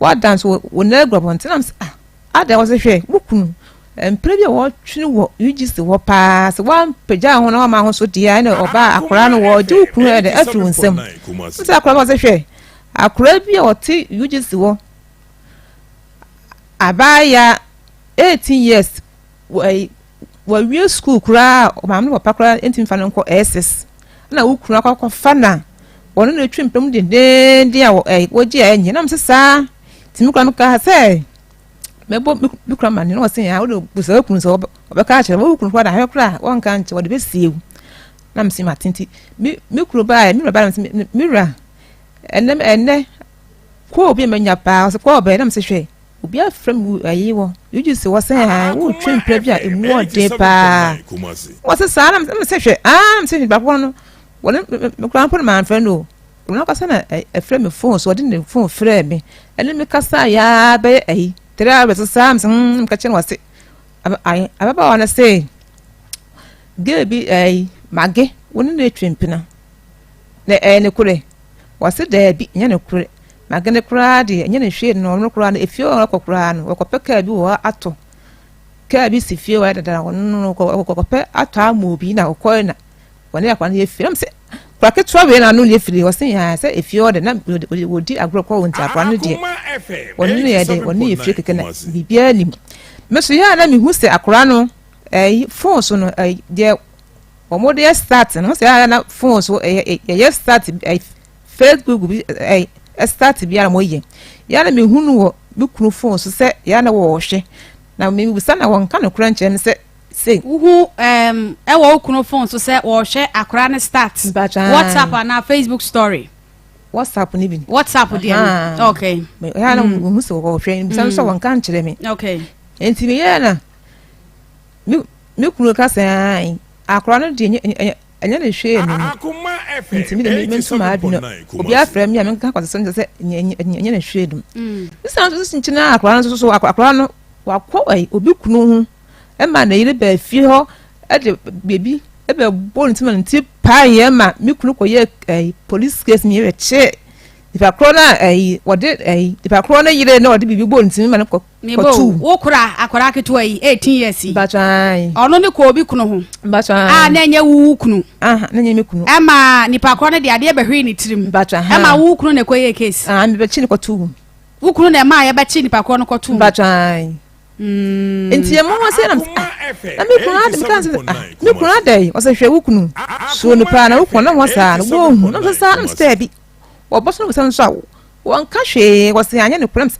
wada nso wɔ nan agu abɔnten na mesɛ ah ada wɔ sɛ hwɛ wo kunu mpra bi a wɔtwe wɔ UGC hɔ paa sɛ wampagya ho na wama ho so deɛ ɛna ɔbaa akora no wɔgye wo kunu ɛdɛ afiri wo nsam sɛ akora no wɔ sɛ hwɛ akora bi a ɔte UGC hɔ abaayewa 18 years wawie sukuu koraa a ɔmaame ne papa koraa ntumi fa no nkɔ SS na wo kunu akɔ akɔfa no a wɔne no atwi mpam dendeenden a wɔgye a ɛnyɛ na mesɛ saa nti me koraa meka sɛ mɛbɔ me kura ma ne na ɔsɛ a wode busa wo kunu sɛ ɔbɛka akyerɛ wo kunu koraa da ahwɛ koraa wɔnka nkyɛ wɔde bɛsie wo na mesɛ mate nti me kunu baeɛ me wura baeɛ mesɛ me wura ɛnɛ ɛnɛ kɔɔ bi a manya paa ɔsɛ kɔɔ bɛɛ na mesɛ hwɛ Obi afrɛ me wɔ ayi wɔ UGC hɔ sɛ ɛɛ wotwe mpira bi a emu ɔden paa. Wɔsɛ saa na mesɛ hwɛ aa mesɛ nipa korɔ no wɔne me koraa mpo no mamfrɛ no o. Ɔno ankasa na ɛfrɛ me phone so ɔde ne phone frɛɛ me ɛne me kasa yaa bɛyɛ ayi 3 hours saa mesɛ hmm meka kyerɛ no wɔse ababaawa no se girl bi ɛyi mage wo ne no atwe mpena na ɛyɛ ne korɛ. Wɔse daabi, ɛnyɛ nokorɛ. Magene koraa deɛ, ɛnyɛ ne hwee no, ɔno koraa no, efie hɔ a ɔkɔ koraa no, wɔkɔpɛ kaa bi wɔ hɔ atɔ. Kaa bi si fie hɔ ayɛ dada, ɔno no, wɔkɔpɛ atɔ ama obi na ɔkɔɛ na wɔne akwadaa no yɛ fie. Na mesɛ, akwadaa ketewa wei na ano yɛ fie, wɔse yaa sɛ efie hɔ de, na wɔdi agorɔ kɔ wɔn nti akwadaa no deɛ, wɔne no yɛ de, wɔne yɛ fie kɛkɛ na biribiara nim. Me so yɛ a na mehu sɛ akwadaa no, ɛyi, phone so no, ɛyi, deɛ Wɔn de yɛ start no sɛ ayɛ na phone so ɛyɛ yɛ start ɛ Facebook bi ɛ start bi a na wɔyɛ yɛ na mehu no wɔ me kunu phone so sɛ yɛ na wɔrehwɛ na mebisa na wɔnka no korɛ nkyerɛ me sɛ sei. Wohu ɛm ɛwɔ wo kunu phone so sɛ wɔrehwɛ akora ne start WhatsApp anaa Facebook story. WhatsApp ne bi. WhatsApp deɛ no okay. Yɛ na mehu sɛ wɔrehwɛ bisa no sɛ wɔnka nkyerɛ me. Okay. Nti meyɛ na. Me me kunu ka sɛ ae akora no deɛ ɛnyɛ ɛnyɛ ne hwee no no nti me de me nso maa adwene obi afrɛ me a menka kwasasɛm sɛ sɛ ɛnyɛ ɛnyɛ ne hwee no nsan nso nkyɛn akora no nso so akora no wakɔ ɛyi obi kunu ho ɛma ne yere baa fie hɔ ɛde beebi. Ɛbɛbɔ ne ti ma ne ti paeɛ ma me kunu kɔyɛ ɛyi police case mi yɛbɛkye nipa korɔ no a ɛyi wɔde ɛyi nipa korɔ no yere na ɔde biribi bɔ ne ti ma no kɔ kɔtu. Wo kora akwadaa ketewa yi 18 years yi. Mbatwan. Ɔno ne kɔ obi kunu ho. Mbatwan. A na ɛnyɛ wo kunu. Aha na ɛnyɛ me kunu. Ɛma nipa korɔ no de adeɛ bɛhwee ne tirim. Mbatwan. Ɛma wo kunu na ɛkɔyɛ case. Ah mebɛkye ne kɔtu. Wo kunu na ɛma yɛbɛkye nipa korɔ no kɔtu. Mbatwan. Nti ɛmo ho sɛ na ah na me kunu ade meka sɛ ah me kunu adɛ ɔsɛ hwɛ wo kunu suo no paa na wo kunu na ho saa no wɔn hu na sɛ saa na sɛ daabi wɔbɔ so no sɛ nso a wɔnka hwee wɔsɛ anyɛ no kura sɛ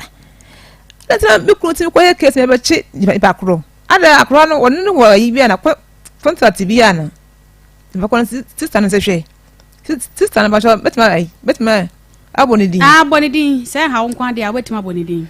na sɛ me kunu tumi kɔyɛ case na ɛbɛkye nipa korɔ adɛ akora no wɔne no wɔ ayi bi a na contract bi a na nipa korɔ no sista no sɛ hwɛ sista no bàtɛ bɛtumi ayi bɛtumi abɔ ne din. Abɔ ne din sɛ ɛha wo nko adeɛ a wobɛtumi abɔ ne din.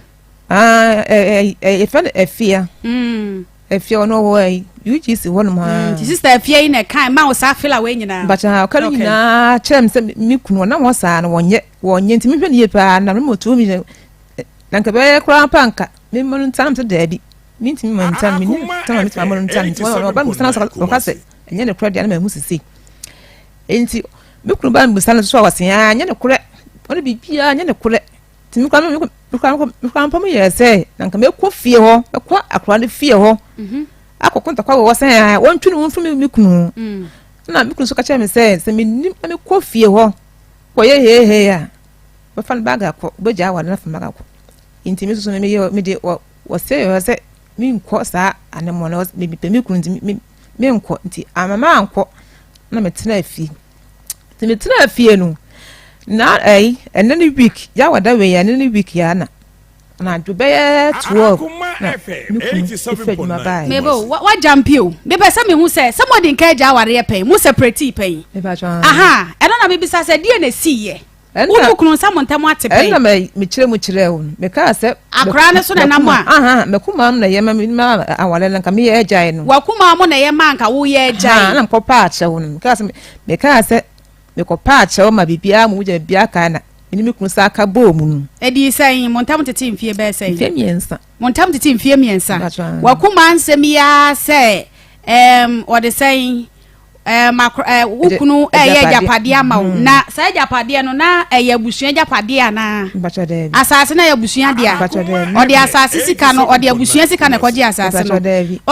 Ah, eh, eh, yɛfrɛ no Afia. Mm. Afia ɔno ɔwɔ eh, UGC hɔ nom ha. Mm, nti sista Afia yi na ɛka ma wo saa fila wei nyinaa. Bàtà ha ɔka no nyinaa kyerɛ me sɛ me kunu ɔnam hɔ saa no wɔnyɛ wɔnyɛ nti mehwɛ no yie paa na mema ɔtuo mi na nka bɛyɛ koraa mpa nka mema no nsa na mesɛ daabi mentumi ma nsa no menni nsa ma metumi ama no nsa no nti ɔba no bisa no ɔka sɛ ɛnyɛ ne korɛ deɛ na mahu sisi nti me kunu ba no bisa no so a wɔse ɛnyɛ ne korɛ ɔne biribiara ɛnyɛ ne korɛ Nti me koraa me koraa me koraa mpo meyɛɛ sɛ na nka mɛkɔ fie hɔ mɛkɔ akwadaa no fie hɔ mhm. akɔko ntɔkwa wɔ hɔ sɛ wɔntwe ne ho mfiri me kunu ho mm. na me kunu nso ka kyerɛ me sɛ sɛ menim na mekɔ fie hɔ kɔyɛ heehee a bɛfa no baage akɔ wobɛgya aware no afa no baage akɔ nti me soso no meyɛ mede wɔsɛ yɛ sɛ menkɔ saa anamɔ no mepɛ me kunu nti menkɔ nti ama mankɔ na metena fie Nti metenaa fie no, na ɛyi ɛnɛ ne week yawada wei ɛnɛ ne week ya na anadwo bɛyɛ 12 na me kunu efi adwuma baeɛ. Mebo wa jump o mepɛ sɛ mehu sɛ sɛ mo de nka agya awareɛ pɛn mo separate pɛn aha ɛno na mebisa sɛ deɛ na ɛsiiɛ wo ne kunu nsa mo ntam ate pɛn. Ɛna mekyerɛ mu kyerɛ wo no mekaa sɛ. Akora no so na nam a. Aha mɛkumaa mu na yɛ ma ma awale no nka meyɛ agyae no. Wakumaa mu na yɛ ma nka woyɛ agyae. Na mekɔ paa kyɛw no mekaa sɛ mekaa sɛ mekɔ paa kyɛw ma biribiara mu wogya biribiara kae na mene me kunu sa aka bɔɔ mu no. Ɛdii sɛn mo ntam tete mfie bɛyɛ sɛn? Mfie mmiɛnsa. Mo ntam tete mfie mmiɛnsa. Wakumaa nsɛm yi ara sɛ ɛɛm ɔde sɛn ɛɛ makro ɛɛ wo kunu ɛyɛ agyapadeɛ ama wo hmm. na saa agyapadeɛ no na ɛyɛ abusua agyapadeɛ anaa asase na ɛyɛ abusua dea ɔde asase sika no ɔde abusua sika na ɛkɔgye asase no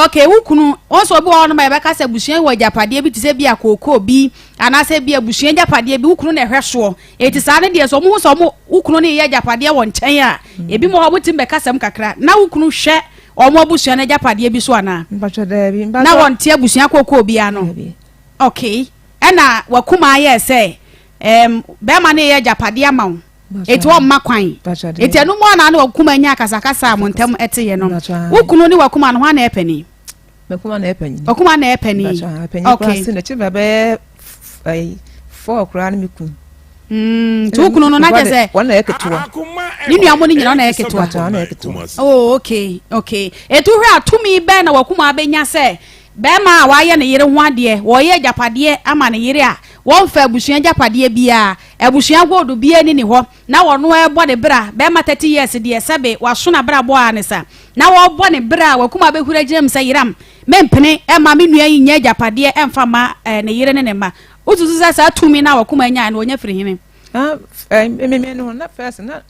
ok wo kunu wɔn sɛ obi wɔ hɔ nom a yɛbɛka sɛ abusua wɔ agyapadeɛ bi te sɛ bi a kookoo bi anaasɛ bi abusua agyapadeɛ bi wo kunu na ɛhwɛ soɔ eti saa ne deɛ sɛ wɔn ho sɛ wɔn wo kunu ne yɛ agyapadeɛ wɔ nkyɛn a hmm. ebi mo hɔ wɔn ti bɛka sɛm kakra na wo kunu hwɛ wɔn abusua no agyapadeɛ bi so anaa? Mpakyɛ daabi. Na wɔn te abusua kookoo biara no? Daabi. Okay. Ɛna wakumaa yɛɛ sɛ ɛɛm bɛrima no yɛ agyapadeɛ ama wo. Eti ɔmma kwan. Eti ɛno mu anaa ne wakuma nya akasakasa a mo ntam ɛte yɛ no. Wo kunu ne wakuma no hwan na ɛyɛ panin? Makuma na ɛyɛ panin. Wakuma na ɛyɛ panin. Mpakyɛ okay. N'akyi ba bɛyɛ fɔɔ koraa ne me kunu. Mm, nti wo kunu no na kyɛ sɛ wɔn na yɛ ketewa ne nua mo no nyina ɔna yɛ ketewa oh okay okay etu hwɛ a tumi bɛn na wakuma abɛnya sɛ bɛrima a wayɛ ne yere ho adeɛ wɔyɛ agyapadeɛ ama ne yere a wɔmfa abusua agyapadeɛ biara abusua gold biara ni ne hɔ na wɔn ɛrebɔ ne bra bɛrima 30 years deɛ sɛbe waso na bra bɔ a ne sa na wɔrebɔ ne bra a wakuma abɛhura gyina mu sɛ yeram mempene ɛma me nua yi nyɛ agyapadeɛ ɛmfa ma eh, ne yere ne ne mma Wosusu sɛ saa tumi no a w'akoma nyae no, wɔnya firi hene? Ah, eh, me me no na first na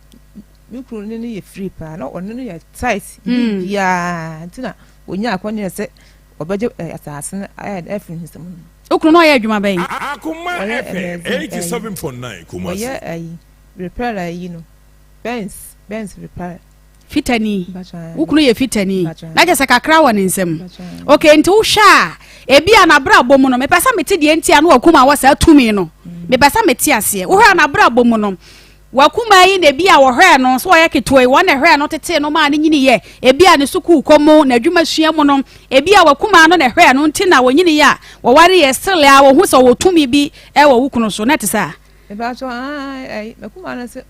me kunu ne no yɛ free paa na ɔne no yɛ tight mm. biara nti na onya akɔnyɛ sɛ ɔbɛgye eh, asase no eh, afiri ne nsam no. Wo kunu no ɔyɛ adwuma bɛn? Akoma FM 87.9 Kumasi. Ɔyɛ ayi repair ayi no Benz Benz repair. Fitani. Wo kunu yɛ fitani. Na kyerɛ sɛ kakra wɔ ne nsam. Okay, nti wohwɛ a, ebi a n'abrabɔ mu no, mepɛ sɛ mete deɛ nti a na wakuma wɔ saa tumi no. Mepɛ sɛ mete aseɛ. Wohwɛ a n'abrabɔ mu no, wakuma yi na ebi a wɔhwɛɛ no, sɛ ɔyɛ ketewa yi, wɔn na ɛhwɛɛ no tetee no maa no nyiniiɛ. Ebi a ne sukuu kɔ mu, n'adwuma sua mu no, ebi a wakuma no na ɛhwɛɛ no nti na wɔnyiniiɛ a wɔware yɛ still a wɔhu sɛ ɔwɔ tumi bi wɔ wo kunu so. Na ɛte saa? Mepɛ sɛ, ae, makuma no sɛ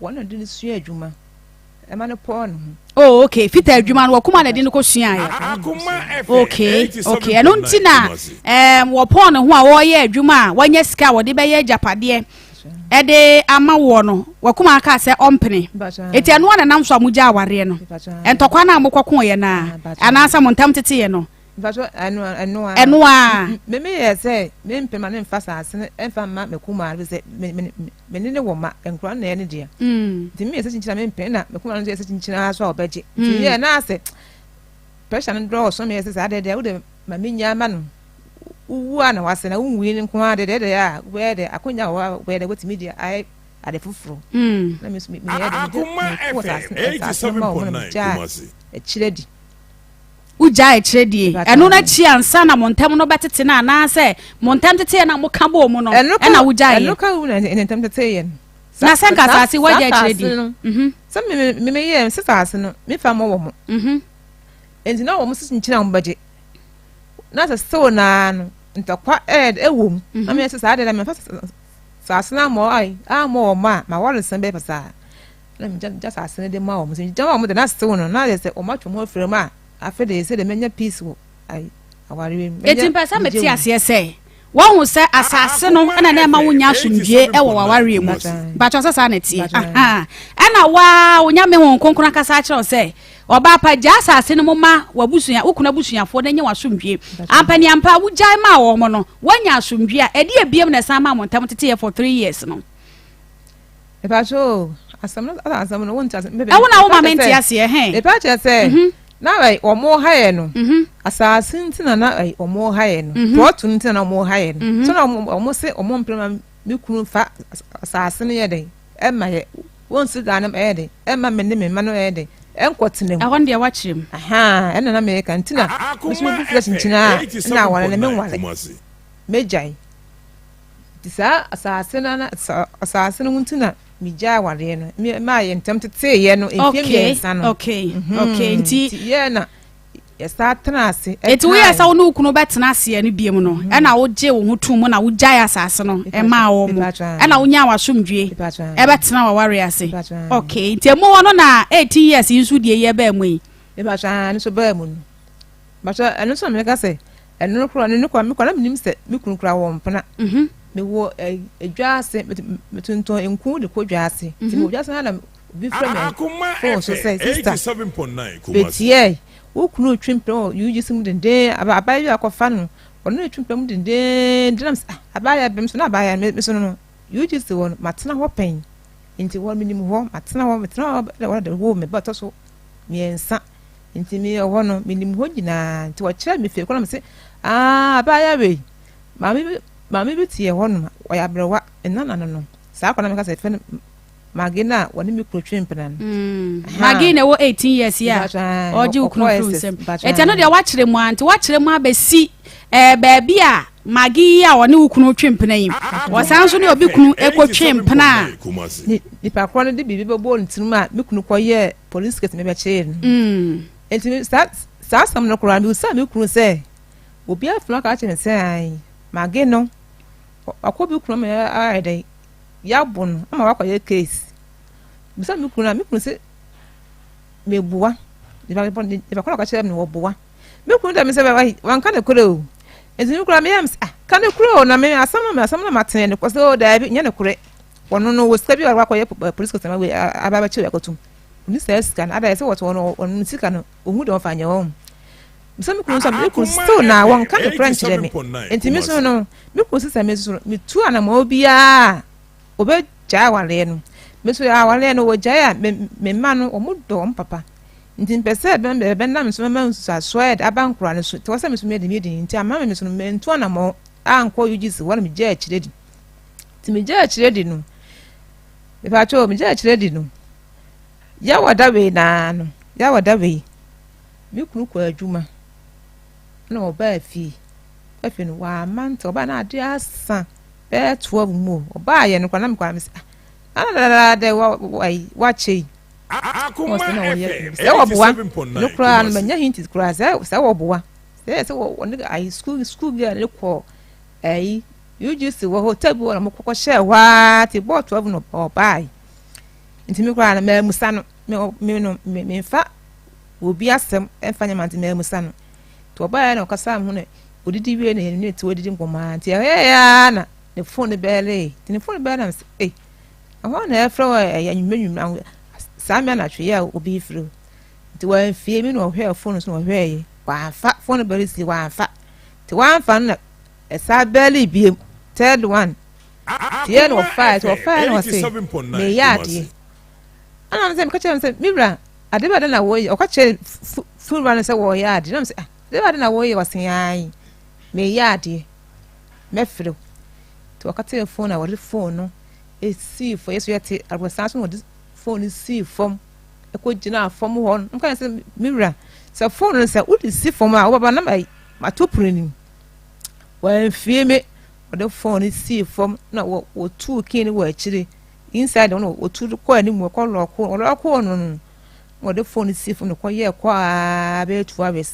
wɔn na de no sua adwuma. Ɛma no pɔɔ ne ho. Oh, okay. Fita adwuma no wakuma na ɛde no kɔ suaeɛ. Okay, okay. Ɛno nti na ɛɛm wɔpɔɔ ne ho a wɔreyɛ adwuma a wɔanya sika a wɔde bɛyɛ agyapadeɛ ɛde ama woɔ no wakuma aka sɛ ɔmpene. Eti ɛno a na nam so a mogya awareɛ no. Ntɔkwa no a mokɔkoeɛ no a anaasɛ mo ntam teteeɛ no. Mpatsɔ ɛno ɛno ara. Ɛno ara. Me me yɛ sɛ me mpɛ ma ne nfa saase no ɛnfa mma me kumaa no sɛ me me me ne ne wɔ ma nkura no na ɛyɛ ne dea. Nti me yɛ sɛ kyinkyin a me mpɛ na me kumaa no nso yɛ sɛ kyinkyin ara so a ɔbɛgye. Nti yɛ na asɛ pressure no dɔɔso me yɛ sɛ saa deɛ deɛ wode ma me nya ma no wowu a na wase na wonwui no nko ara deɛ deɛ a wobɛyɛ dɛ akonya wɔ hɔ a wobɛyɛ dɛ wobɛtumi de ayɛ ade foforɔ. Na me nso me yɛ dɛ mede mekɔ saase no ma wɔn na megyaa akyire di. Wogyaa akyire die. Ɛno no akyi ansa na mo ntam no bɛtete no anaasɛ mo ntam teteeɛ no a moka bɔɔ mu no ɛna wogyaeɛ? Ɛno ka ho na ntam teteeɛ no. Na sɛ nka asase woagya akyire die. Sɛ me me yɛ sɛ asase no mefa mɔ wɔ mo. Nti na wɔn sisi nkyɛn a wɔn bɛgye. Na sɛ sew naa no ntɔkwa ɛɛ ɛwɔ mu. Na meyɛ sɛ saa deɛ na mefa asase no ammɔ ayi ammɔ wɔn a ma wɔresan bɛyɛ pasaa. Na megya gya asase no de ma wɔn. Sɛ megya ma wɔn de na sew no na yɛ sɛ wɔn atwe wɔn afiri mu a afei de sɛ de menya peace wɔ ayi awareɛ mu. Eti mpɛ sɛ mete aseɛ sɛ Woahu sɛ asase no na na ɛma wonya asomdwie wɔ w'awareɛ mu. Mpakyɛw sɛ saa na ɛteɛ. Ahaa. Ɛna waa wo Nyame Honhom Kronkron akasa akyerɛ wo sɛ, ɔbaa pa, gyaa asase no mu ma w'abusua, wo kunu abusuafoɔ na nya w'asomdwie. Ampaniampa, wogyae maa wɔn no, woanya asomdwie a, ɛdeɛ biom na ɛsan maa mo ntam teteeɛ for three years no? Mepakyɛ o, asɛm no asa asɛm no wonte ase. Ɛwo na woma mente aseɛ hɛn. Mepakyɛ sɛ mhm. na ɛy wɔn ha yɛ no mhm. asaase nti na na ɛy wɔn ha yɛ no mhm. plɔt nti na na wɔn ha yɛ no so na wɔn se wɔn mpere ma me kunu fa asaase no yɛ dɛ ɛma yɛ wɔn si dan no ɛyɛ dɛ ɛma me ne me mma no ɛyɛ dɛ ɛnkɔ tena mu. Ɛhɔ no deɛ wakyerɛ mu. Ɛna na meyɛ ka nti na mesu me bu fira kyinkyina a na aware no me nware megyae. Nti saa asase no na asase no ho nti na megyaa awareɛ no maa yɛ ntɛm teteeɛ no mfeɛ mmiɛnsa no. Okay, mhm. okay, nti yɛ na yɛsa tena ase. Eti woyɛ sɛ wo ne wo kunu bɛtena aseɛ no biem no mhm. ɛna wogye wo ho tom mu na wogyae asase no ɛmaa wɔn mo ɛna wonyaa w'asomdwie ɛbɛtena w'awareɛ ase. Okay, nti emu hɔ no na 18 years yi nso deɛ yi ɛbaa mu yi. Mepa no nso baa mu no. Mpakyɛ ɛno nso na meka sɛ ɛno no koraa no koraa me koraa na menim sɛ me kunu koraa wɔ mpena. Mhm. Mewɔ edwa ase metontɔn nku de kɔ dwa ase. Nti mewɔ dwa ase na obi frɛ me phone so sɛ sister betiɛ wo kunu retwe mpena wɔ UGC mu denden abaayewa bi akɔfa no ɔno retwe mpena mu denden nam sɛ ah abaayewa bɛm so na abaayewa me so no UGC wɔ no matena hɔ pɛn nti hɔ menim hɔ matena hɔ metena hɔ na wɔde woo me ba ɔtɔ so mmiɛnsa. Nti meyɛ hɔ no, menim hɔ nyinaa. Nti wɔkyerɛɛ me fie kɔ na mese, ah, abaayewa wei, maame bi, maame bi te hɔ nom, ɔyɛ aberewa, ne nana no no. Saa akwadaa no meka sɛ yɛfrɛ no Maggie no a wɔne me kunu twe mpena no. Mm. Maggie na ɛwɔ 18 years yi a ɔgye wo kunu firi nsam. Ɛti ɛno deɛ wakyerɛ mu a, nti wakyerɛ mu abɛsi eh, baabi a Maggie yi a ɔne wo kunu twe mpena yi, ɔsan nso ne obi kunu ɛkɔtwe mpena a. Nipa korɔ no de biribi bɛbɔɔ ne tirim a me kunu kɔyɛɛ police case mebɛkyee no. Nti saa saa asɛm no koraa mebisaa me kunu sɛ obi afrɛ aka akyerɛ me sɛ ae mage no wakɔ bi kunu ama ayɛ dɛn yɛabo no ama wakɔyɛ case. Bisa me kunu a me kunu sɛ mebua nipa koro ɔka kyerɛ me no wɔboa. Me kunu dɛ me sɛ wanka no korɛ o. Nti me koraa meyɛ me sɛ ah ka no korɛ o na me asɛm no asɛm no matene no kɔ sɛ o daabi nyɛ no korɛ. Ɔno no wɔ sika bi a wakɔyɛ police case ama wei aba abɛkyɛ wei akɔtum. Ɔni saa sika no ada yɛ sɛ wɔte hɔ no ɔno ne sika no ɔhu deɛ ɔmfa nyɛ wɔn. Sɛ me kunu nso me kunu still na wɔnka no korɛ nkyerɛ me. Nti me so no me kunu sisa me so no metu anamɔ biara ɔbɛgyae awareɛ no. Me so awareɛ no wɔgyae a me me mma no wɔn dɔ wɔn papa. Nti mpɛ sɛ bɛnam so mɛma nsusuasoɔ a aba nkora no so. Nti wɔ sɛ me so meyɛ de meyɛ din nti ama me so no mentu anamɔ ankɔ UGC hɔ na megyae akyire di. Nti megyaa akyire di no, mepatwo megyaa akyire di no, yɛwɔ da wei naa no, yɛwɔ da wei, me kunu kɔ adwuma na ɔbaa fie. Afei no wamma ntɛ, ɔbaa na adeɛ asa bɛyɛ 12 mu o. Ɔbaa yɛ no koraa na mekɔ mese ah, na dadaada wakyɛ yi. Akoma Sɛ na wɔyɛ FM sɛ wɔboa no 87.9 koraa no Kumasi. manya hint koraa sɛ sɛ wɔboa sɛ sɛ wɔne ayi school school girl ne kɔ ayi UGC wɔ hotel bi wɔ na mokɔkɔ hyɛɛ hɔ ara te bɔɔ 12 no ɔbaae. Nti me koraa no maamusa no me me no me memfa obi asɛm ɛmfa nyɛ ma nti maamusa no. Nti ɔbaae na ɔkasaa me ho na odidi wie na yɛne ne te odidi nkɔmmɔ ara nti ɛyɛɛ ara na ne phone no bɛɛlee. Nti ne phone no bɛɛlee na mesɛ ei ɛhɔ na ɛfrɛ wɔ ɛyɛ anwummerɛ anwummerɛ saa mmea anatwe yi a obi frɛ o. Nti wamfie me na ɔhwɛɛ phone so na ɔhwɛɛye. Wamfa, phone no bɛre sii wamfa. Nti wamfa no na ɛsaa bɛɛle biem, third one. Nti yɛ na ɔfaeɛ, nti ɔfaeɛ na ɔse meyɛ adeɛ. Ɛna me sɛ meka kyerɛ no sɛ me wura ade bɛn na wɔyɛ? Ɔka kyerɛ funu wura no sɛ wɔyɛ adeɛ. Na me sɛ ah ade bɛn na wɔyɛ? Ɔse ae meyɛ adeɛ mɛfrɛ wo. Nti ɔka kyerɛ phone na wɔde phone no esii fam. Yɛ so yɛte aborosan so na wɔde phone no sii fam ɛkɔ gyinaa fam hɔ no. Meka sɛ me wura sɛ phone no sɛ wode si fam a wobɛba na mato pono no mu. Wɔamfie me wɔde phone no sii fam na wɔtuu key no wɔ akyire. Inside no wɔtu de kɔ anim wɔkɔ lɔɔko wɔlɔɔko no no wɔde phone si fam na kɔyɛɛ kɔ aa bɛyɛ 2 hours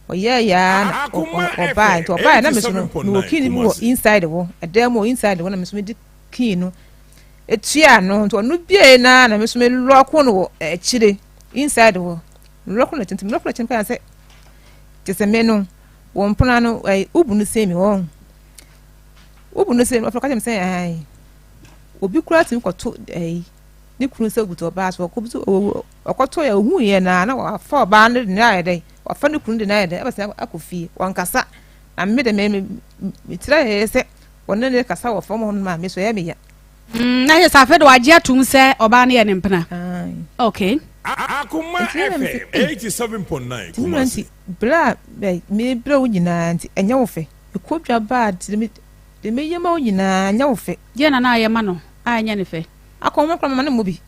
ɔyɛɛ yaa na ɔbaa nti ɔbaa na me so no mewɔ key no bi wɔ inside hɔ ɛdan mu wɔ inside hɔ na me so mede key no etua no nti ɔno bie na na me so me lock no wɔ akyire inside hɔ lock no akyi nti me lock no akyi no sɛ kyɛ sɛ me no wɔn mpona no ɛɛ ubu no sɛ mi hɔ ubu no sɛ mi ɔfɔ kakyɛ mi sɛ ɛɛ obi koraa tumi kɔto ɛyi ne kunu sɛ obutu ɔbaa so ɔkɔbutu ɔkɔto yɛ ohun yɛ na na wafa ɔbaa no de ne ayɛ dɛ wafa ne kunu de ne ayɛ dɛ ɛbɛsɛn akɔ fie wɔnkasa na me de me me me tira yɛ sɛ wɔne ne kasa wɔ fam hɔ no ma me so ɛyɛ me ya. Na yɛ sɛ afei de wagye atum sɛ ɔbaa no yɛ ne mpena. Okay. Akoma FM 87.9 Kumasi. Nti bere a mebrɛ wo nyinaa nti ɛnyɛ wo fɛ mekɔ dwa baa de meyɛ ma wo nyinaa ɛnyɛ wo fɛ. Deɛ na na ayɛ ma no a ɛnyɛ ne fɛ. Akɔnhoma koraa mama no mmɔ bi.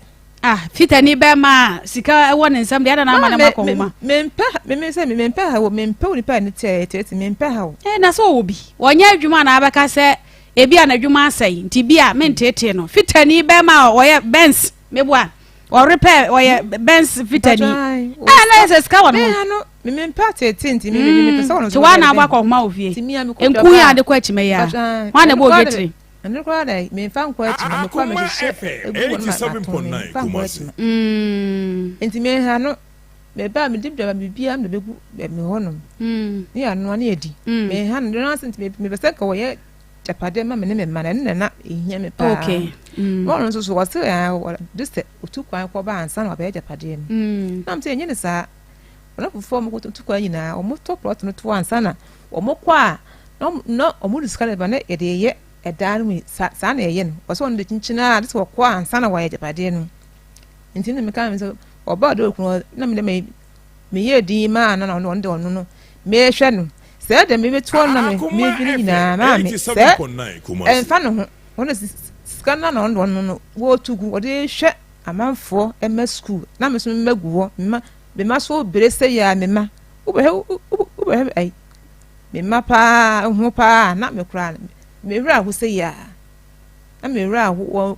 Ah, fitani bɛrima a sika wɔ ne nsam deɛ ɛna na ama no ma akɔnhoma. Mempɛ me sɛ mempɛ ha wɔ mempɛ onipa a ne ti a ɛtete mempɛ ha o. Ɛɛ na sɛ ɔwɔ bi wɔnyɛ adwuma na abɛka sɛ ebi a n'adwuma asɛe nti bi a mentetee no fitani bɛrima a ɔyɛ Benz meboa ɔrepɛ ɔyɛ Benz fitani ɛɛ na yɛ sɛ sika wɔ ne ho. Mempɛ atete nti me me mepɛ sɛ ɔno nso. Ti wa na abɔ akɔnhoma wɔ fie. Nku yi ade kɔ akyima yi a. Wɔn na ɛbɔ odwe tiri. Ɛno koraa na memfa nkɔ akyima mekɔ a mehyehyɛ egu hɔ no ma matɔn memfa nkɔ akyima. Nti meha no meba a mede dwa biribiara na bɛgu me hɔ nom ne yɛanoa ne yɛdi meha no no ase nti mepɛ sɛ nka wɔyɛ gyapadeɛ ma me ne me mma no ɛno na na ɛhia me paa na ɔno nso so wɔse de sɛ ɔtu kwan kɔba ansa na wabɛyɛ gyapadeɛ no na m sɛ ɛnyɛ ne saa wɔn afoforɔ wɔn kɔtu kwan nyinaa wɔn tɔ plot no to ansa na wɔn kɔ a na wɔn de sika no ba na yɛde yɛ ɛdan no mu saa saa na ɛyɛ no wɔsɛ wɔn de kyinkyin a de sɛ wɔkɔ ansa na wɔayɛ agyapadeɛ no nti na meka mi sɛ ɔbaa de okunu na mi de me meyɛ din maa no na ɔno de ɔno no mehwɛ no sɛ ɛde me bɛtu ɔno na me medwene nyinaa maa me sɛ ɛmfa ne ho wɔn sika no na ɔno de ɔno no wɔtu gu wɔde hwɛ amanfoɔ ɛma sukuu na me nso mma gu hɔ mma mema so bere sɛ yɛ a mema wobɛhwɛ wobɛhwɛ ayi mema paa ho paa na me koraa me werɛ aho sɛ yɛ a na me werɛ aho wɔ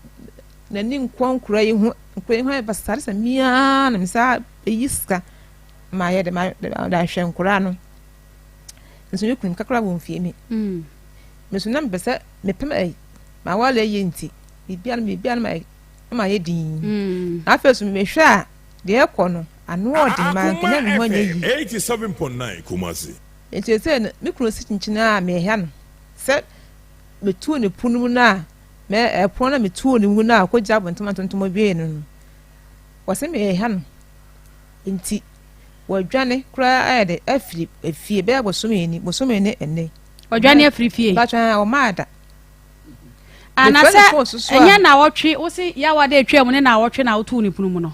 n'ani nkɔ nkora yi ho nkora yi ho ayɛ basaa sɛ mia na me saa eyi sika ma yɛ de ma de ahwɛ nkora no nso me kunu kakra wɔ mfie mi me nso na mepɛ sɛ mepɛ ma ma wale yɛ nti biribiara no biribiara no ma ma yɛ din na afei so mehwɛ a deɛ ɛkɔ no ano ɔden ma nkenya me ho anyɛ yie. 87.9 Kumasi. Nti sɛ no me kunu si kyinkyin a mehwɛ no sɛ metuu ne pono mu no a mɛ ɛpono na metuu ne mu no a kɔgya abɔntoma ntontom wie no no wɔsɛ mehwɛ no nti wɔadwane koraa ayɛ de afiri efie bɛyɛ bosome ni bosome ne ɛnɛ. Wɔdwane afiri fie. Batwa ɔmaa da. Anasɛ ɛnyɛ na wɔtwe wosi yawa de atwa mu ne na wɔtwe na wotuu ne pono mu no.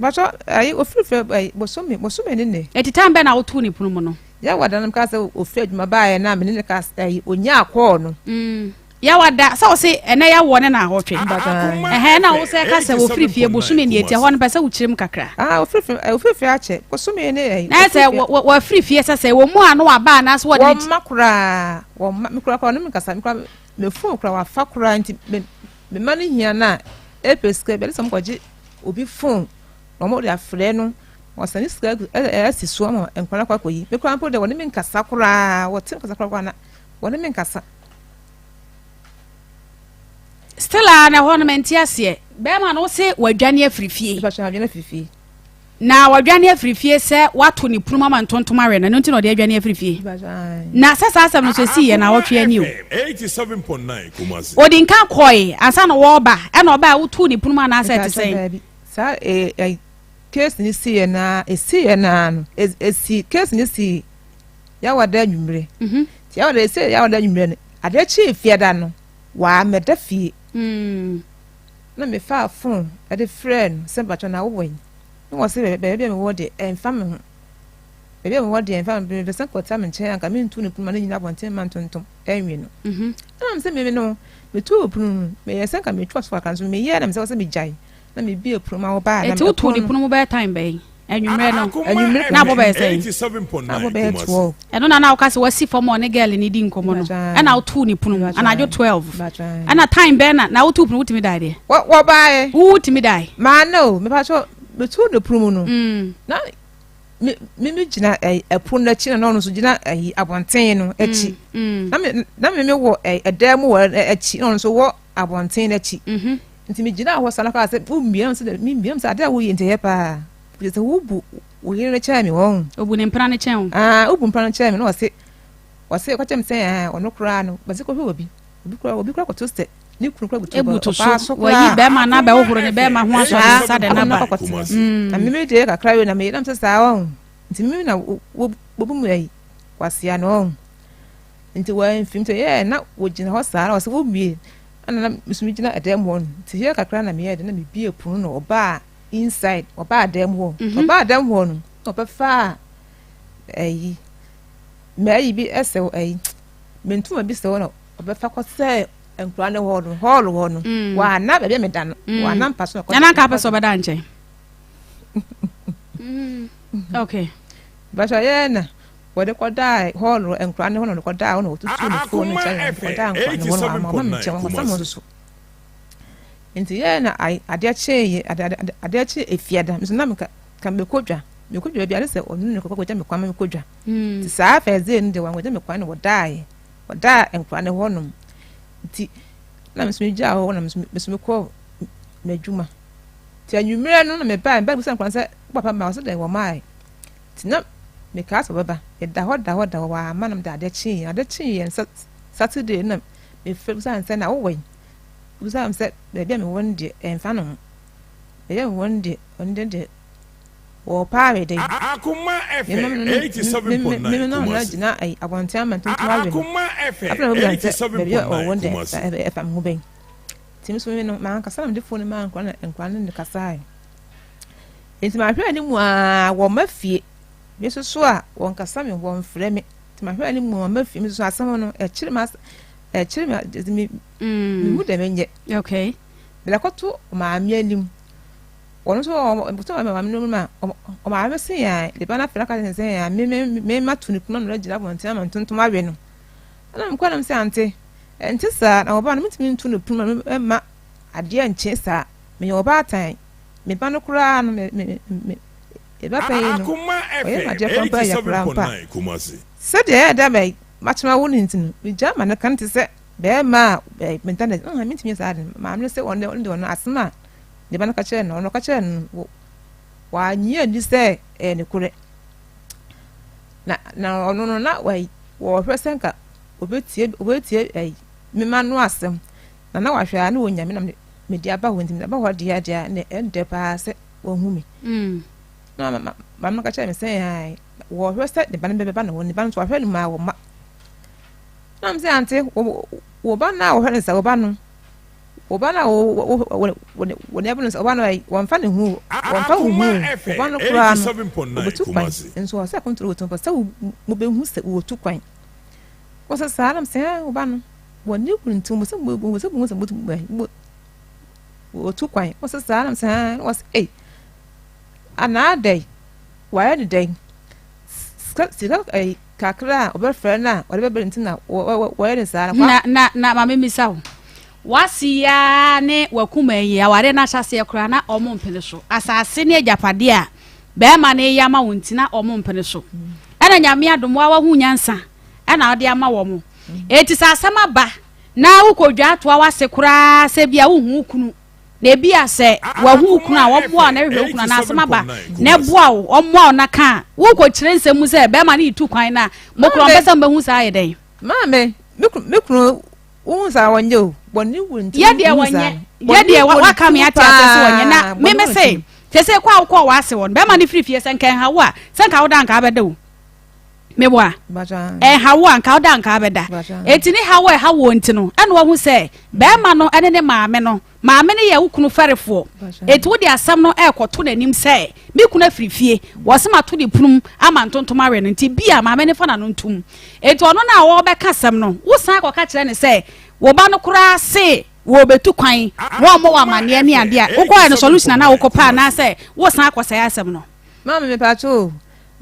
Batwa ayi ofiri fɛ ayi bosome bosome ne ne. Eti time bɛn na wotuu ne pono mu no. Yawa da no ka sɛ ofiri adwuma baayɛ na me ne ne ka ayi onya akɔɔ no. Yawa da sɛ wɔsi ɛnɛ yawɔ ne na wɔtwe. Ɛhɛn na wosɛ ka sɛ ofiri fie bosome ne eti ɛhɔ no pɛ sɛ wokyerɛ mu kakra. Ah ofiri fie ofiri fie akyɛ bosome ne ayi. Na sɛ wɔ wɔafiri fie sɛ sɛ wɔn mu a no waba anaasɛ wɔde. Wɔn mma koraa wɔn mma me koraa koraa ɔne me kasa me koraa me phone koraa wafa koraa nti me me mma no hia na ɛpɛ sika bi ɛde sɛ wɔn kɔgye obi phone na wɔn de afrɛ no wɔsɛne sika ɛ asi so ama nkwadaa akɔ akɔyi me koraa mpo de wɔne me nkasa koraa wɔte me kasa koraa koraa na wɔne me nkasa. Still a na ɛhɔ no mente aseɛ bɛrima no wose wadwane afiri fie. Wadwane afiri fie. Na wadwane afiri fie sɛ wato ne punum ama ntontom awe no ɛno nti na ɔde adwane afiri fie. Na sɛ saa asɛm no so ɛsii yɛ na awɔtwe ani o. Ɔdi nka kɔe ansa na wɔreba ɛna ɔbaa wotuu ne punum anaasɛ ɛte sɛn. Saa ɛɛ. Case no siiɛ no ara, ɛsiiɛ no ara no, ɛsi, case no sii Yawada anwummere. Mhm. Nti Yawada, ɛsii Yawada anwummere no, adeɛ kyee Fiada no, wammɛda fie. Mm. Na mefaa phone de frɛɛ no sɛ mpakyɛ na wowɔ yi? Na wɔse baabi a mewɔ deɛ ɛmfa me ho. Baabi a mewɔ deɛ ɛmfa me ho, mepɛ sɛ nkɔtra me nkyɛn anka mentu no pono ma no nyina abɔnten ma ntontom ɛnwe no. Mhm. Ɛna mesɛ meme no, metuu pono no, meyɛ sɛ nka metwa so kakra nso meyɛɛ na mesɛ wɔ sɛ megyae. Na me bue pono ma wo baa na Eti wo too ne pono mu bɛyɛ time bɛn? Anwummerɛ no. Anwummerɛ Na abɔ bɛyɛ sɛn? Na abɔ bɛyɛ 12. Ɛno na na woka sɛ wasi fam a ɔne girl no di nkɔmmɔ no. Ɛna wo too ne pono mu anadwo 12. Ɛna time bɛn na na wo too pono wotumi dae deɛ? Wɔbaeɛ. Wo wotumi dae? Maa no o, mepa kyɛw, me too ne pono mu no. Na me me me gyina ɛpono no akyi na ɔno nso gyina ɛyi abɔnten no akyi. Na me na me me wɔ ɛdan mu wɔ akyi na ɔno nso wɔ abɔnten no akyi. Nti megyinaa hɔ saa na ɔkaa sɛ, Wommia me sɛ memmia me sɛ adeɛ a woyɛ nti ɛyɛ paa. Kyerɛ sɛ wobu wo yere no kyɛn me wɔn. Obu ne mpena no kyɛn wo. Ah, wobu mpena no kyɛn me na ɔse ɔse ɔka kyerɛ me sɛ ah, ɔno koraa no bɛsɛ kɔhwɛ obi. Obi koraa obi koraa kɔto sɛ ne kunu koraa butu Ebutu so. ɔbaa so koraa. Wayi bɛrima no abɛhohoro ne bɛrima ho asɔ ne nsa de no aba. Na meme deɛ kakra wei na meyɛ nam sɛ saa ɔn. Nti meme na wobu mu ayi kwasea no ɔn. Nti wɔamfim sɛ yɛɛ na wɔgyina hɔ saa na ɔsɛ wɔmmue ɛna na me nso megyina ɛdan mu hɔ no nti yɛ kakra na meyɛɛ de na mebie pono na ɔbaa inside ɔbaa dan mu hɔ mhm. ɔbaa dan mu hɔ no na ɔbɛfaa ɛyi mɛyi bi ɛsɛ ɛyi mentoma bi sɛ hɔ na ɔbɛfa kɔ sɛ nkura ne hɔ no hɔɔl hɔ no mm. wɔana baabi a meda no mm. wɔana mpa so na kɔ. Nana nka apɛ sɛ ɔbɛda nkyɛn. Mm. Okay. Bàtà yɛ na. Wɔde kɔdaa hɔɔl no, nkwadaa no hɔ na wɔde kɔdaa hɔ na wɔtutuu ne fon no nkyɛn na wɔde kɔdaa nkwadaa no hɔ na wɔama wɔama me nkyɛn wɔn kasa mo nso. Nti yɛ na adeɛ kyee adeɛ kyee efiada nso na meka ka mekɔ dwa mekɔ dwa baabi ade sɛ ɔno ne kɔkɔ kɔgya me kwan ma mekɔ dwa. Nti saa fɛɛdze no deɛ wɔn kɔgya me kwan na wɔdaeɛ wɔdaa nkwadaa no hɔ nom nti na me nso megyaa hɔ na me nso mekɔ m'adwuma. Nti anwummerɛ no na mebaa mebaa bisa nkwadaa sɛ papa ma ɔsɛ dɛn wɔmae. Nti na mekaa sɛ ɔbɛba. Meda hɔ da hɔ da hɔ, wamma na mede adeɛ kyeeɛ. Adeɛ kyeeɛ no Saturday no na mefrɛ bisaa no sɛ na wowɔ he? Obisaa me sɛ baabi a mewɔ no deɛ ɛmfa ne ho. Baabi a mewɔ no deɛ ɔno deɛ deɛ wɔɔpɛ awe dɛn. Akoma FM 87.9 Meme no Kumasi. gyina abɔnten ama ntontom awe no. Akoma FM Afei na mebisa no sɛ baabi a ɔwɔ 87.9 no deɛ Kumasi. ɛfa me ho bɛn. Nti me nso me no mankasa na mede fon no maa nkwadaa na nkwadaa no ne kasaeɛ. Enti mahwɛ anim ara, wɔmma fie. Me nso so a, wɔnkasa me, wɔmfrɛ me. Nti mahwɛ anim a, wɔmma fie. Me nso so asɛm no, ɛkyere me, ɛkyere me, me, mm. mehu dɛ menyɛ. Okay. Mede akɔto maame anim. Wɔn nso wɔn maame no ma maame se yɛn de ba no afra ka sɛ yɛn me me me ma to ne kunu ano gyina abɔnten ama ntontom awe no. Ɛna mekɔ nam sɛ ante ɛnte saa na wɔba no metumi nto ne kunu ma ma adeɛ nkye saa. Meyɛ ɔbaatan. Me ba no koraa no, me, me, me, me ba panyin no, Akoma ɔyɛ FM m'adeɛ koraa mpo a, ɛyɛ koraa mpo a. 87.9 Kumasi. Sɛdeɛ ɛyɛ dɛ ma makyema wo no nti no, megyaa ma no ka no te sɛ barima a eh, meda no adi. Mentumi nyɛ saa ade no. Maame no sɛ ɔno deɛ, ɔno deɛ ɔno asɛm a ne ba no ka kyerɛɛ no, ɔno ɔka kyerɛɛ no no, wannye anni sɛ ɛyɛ nokorɛ. Na, na ɔno no, na wɔhwɛ sɛ nka obetie, obetie ɛyi, me ma no asɛm. Na na wahwɛ a na wɔnya me na mede aba hɔ nti mede aba hɔ deɛ deɛ a na ɛndɛ paa sɛ wahu me. Mm. Na maame no ka kyerɛ me sɛ ae wɔhwɛ sɛ ne ba no bɛba ne hɔ ne ba no nso wahwɛ no maa wɔ ma. Na me sɛ ante wo ba no a wɔhwɛ no sɛ wo ba no wo ba no a wo ne ɛbɛno sɛ wo ba no wɔmfa ne ho wɔmfa wo ho wo ba no koraa no wɔbɛtu kwan nso wɔ sɛ akontoro wɔtu kwan sɛ mobɛhu sɛ wɔtu kwan wɔ sɛ saa na me sɛ wo ba no Wɔ ne kunu nti, wɔsɛ wɔsɛ wɔhu sɛ wɔtu wɔtu kwan. Wɔsɛ saa na sɛ na wɔsɛ ei anaa dɛn wɔayɛ ne dɛn sika sika ɛyi kakra a ɔbɛfrɛ no a ɔde bɛbrɛ nti na wɔyɛ ne saa. Na na na maame misa wo wasi ya ne wakuma yi awareɛ no ahyɛseɛ koraa na ɔmo mpene so asase ne agyapadeɛ a bɛrima no yɛ ama wo nti na ɔmo mpene so ɛna nyame adom wa wahu nyansa ɛna ɔde ama wɔn Enti sɛ asɛm aba na wokɔdwa toa w'ase koraa sɛ bi a wohu wo kunu na ebi a sɛ wahu wo kunu a wɔmmoa wo na ɛhwehwɛ wo kunu anaa asɛm aba na ɛboa wo ɔmmoa wo na ka a wokɔkyerɛ nsɛm mu sɛ bɛrima no retu kwan no a mo kora ɔmpɛ sɛ mobɛhu saa ayɛ dɛn? Maame, me kunu wohu saa wɔnyɛ o bɔne wu nti yɛ deɛ wɔnyɛ yɛ deɛ waka me ate aseɛ sɛ wɔnyɛ na meme se. Sɛsɛ kɔ a wokɔɔ w'ase hɔ no, bɛrima no firi fie sɛ nka ɛnha wo a, sɛ nka woda nka abɛda o. Meboa. Ɛnha wo a nka woda nka abɛda. Enti ne haw a ɛha woɔ nti no, ɛna wahu sɛ bɛrima no ne ne maame no, maame no yɛ wo kunu fɛrefoɔ. Enti wode asɛm no ɛrekɔto n'anim sɛ, me kunu afiri fie, wɔse mato ne punum ama ntontom awe no, nti bi a maame no fa n'ano ntom. Enti ɔno no a ɔrebɛka asɛm no, wosan kɔka kyerɛ no sɛ, wo ba no koraa se wɔrebɛtu kwan, wɔmmɔ wo amanneɛ ne adeɛ a, wokɔɛ no solution anaa wokɔpɛ anaasɛ wosan akɔsɛe asɛm no? Maame mepatwo o,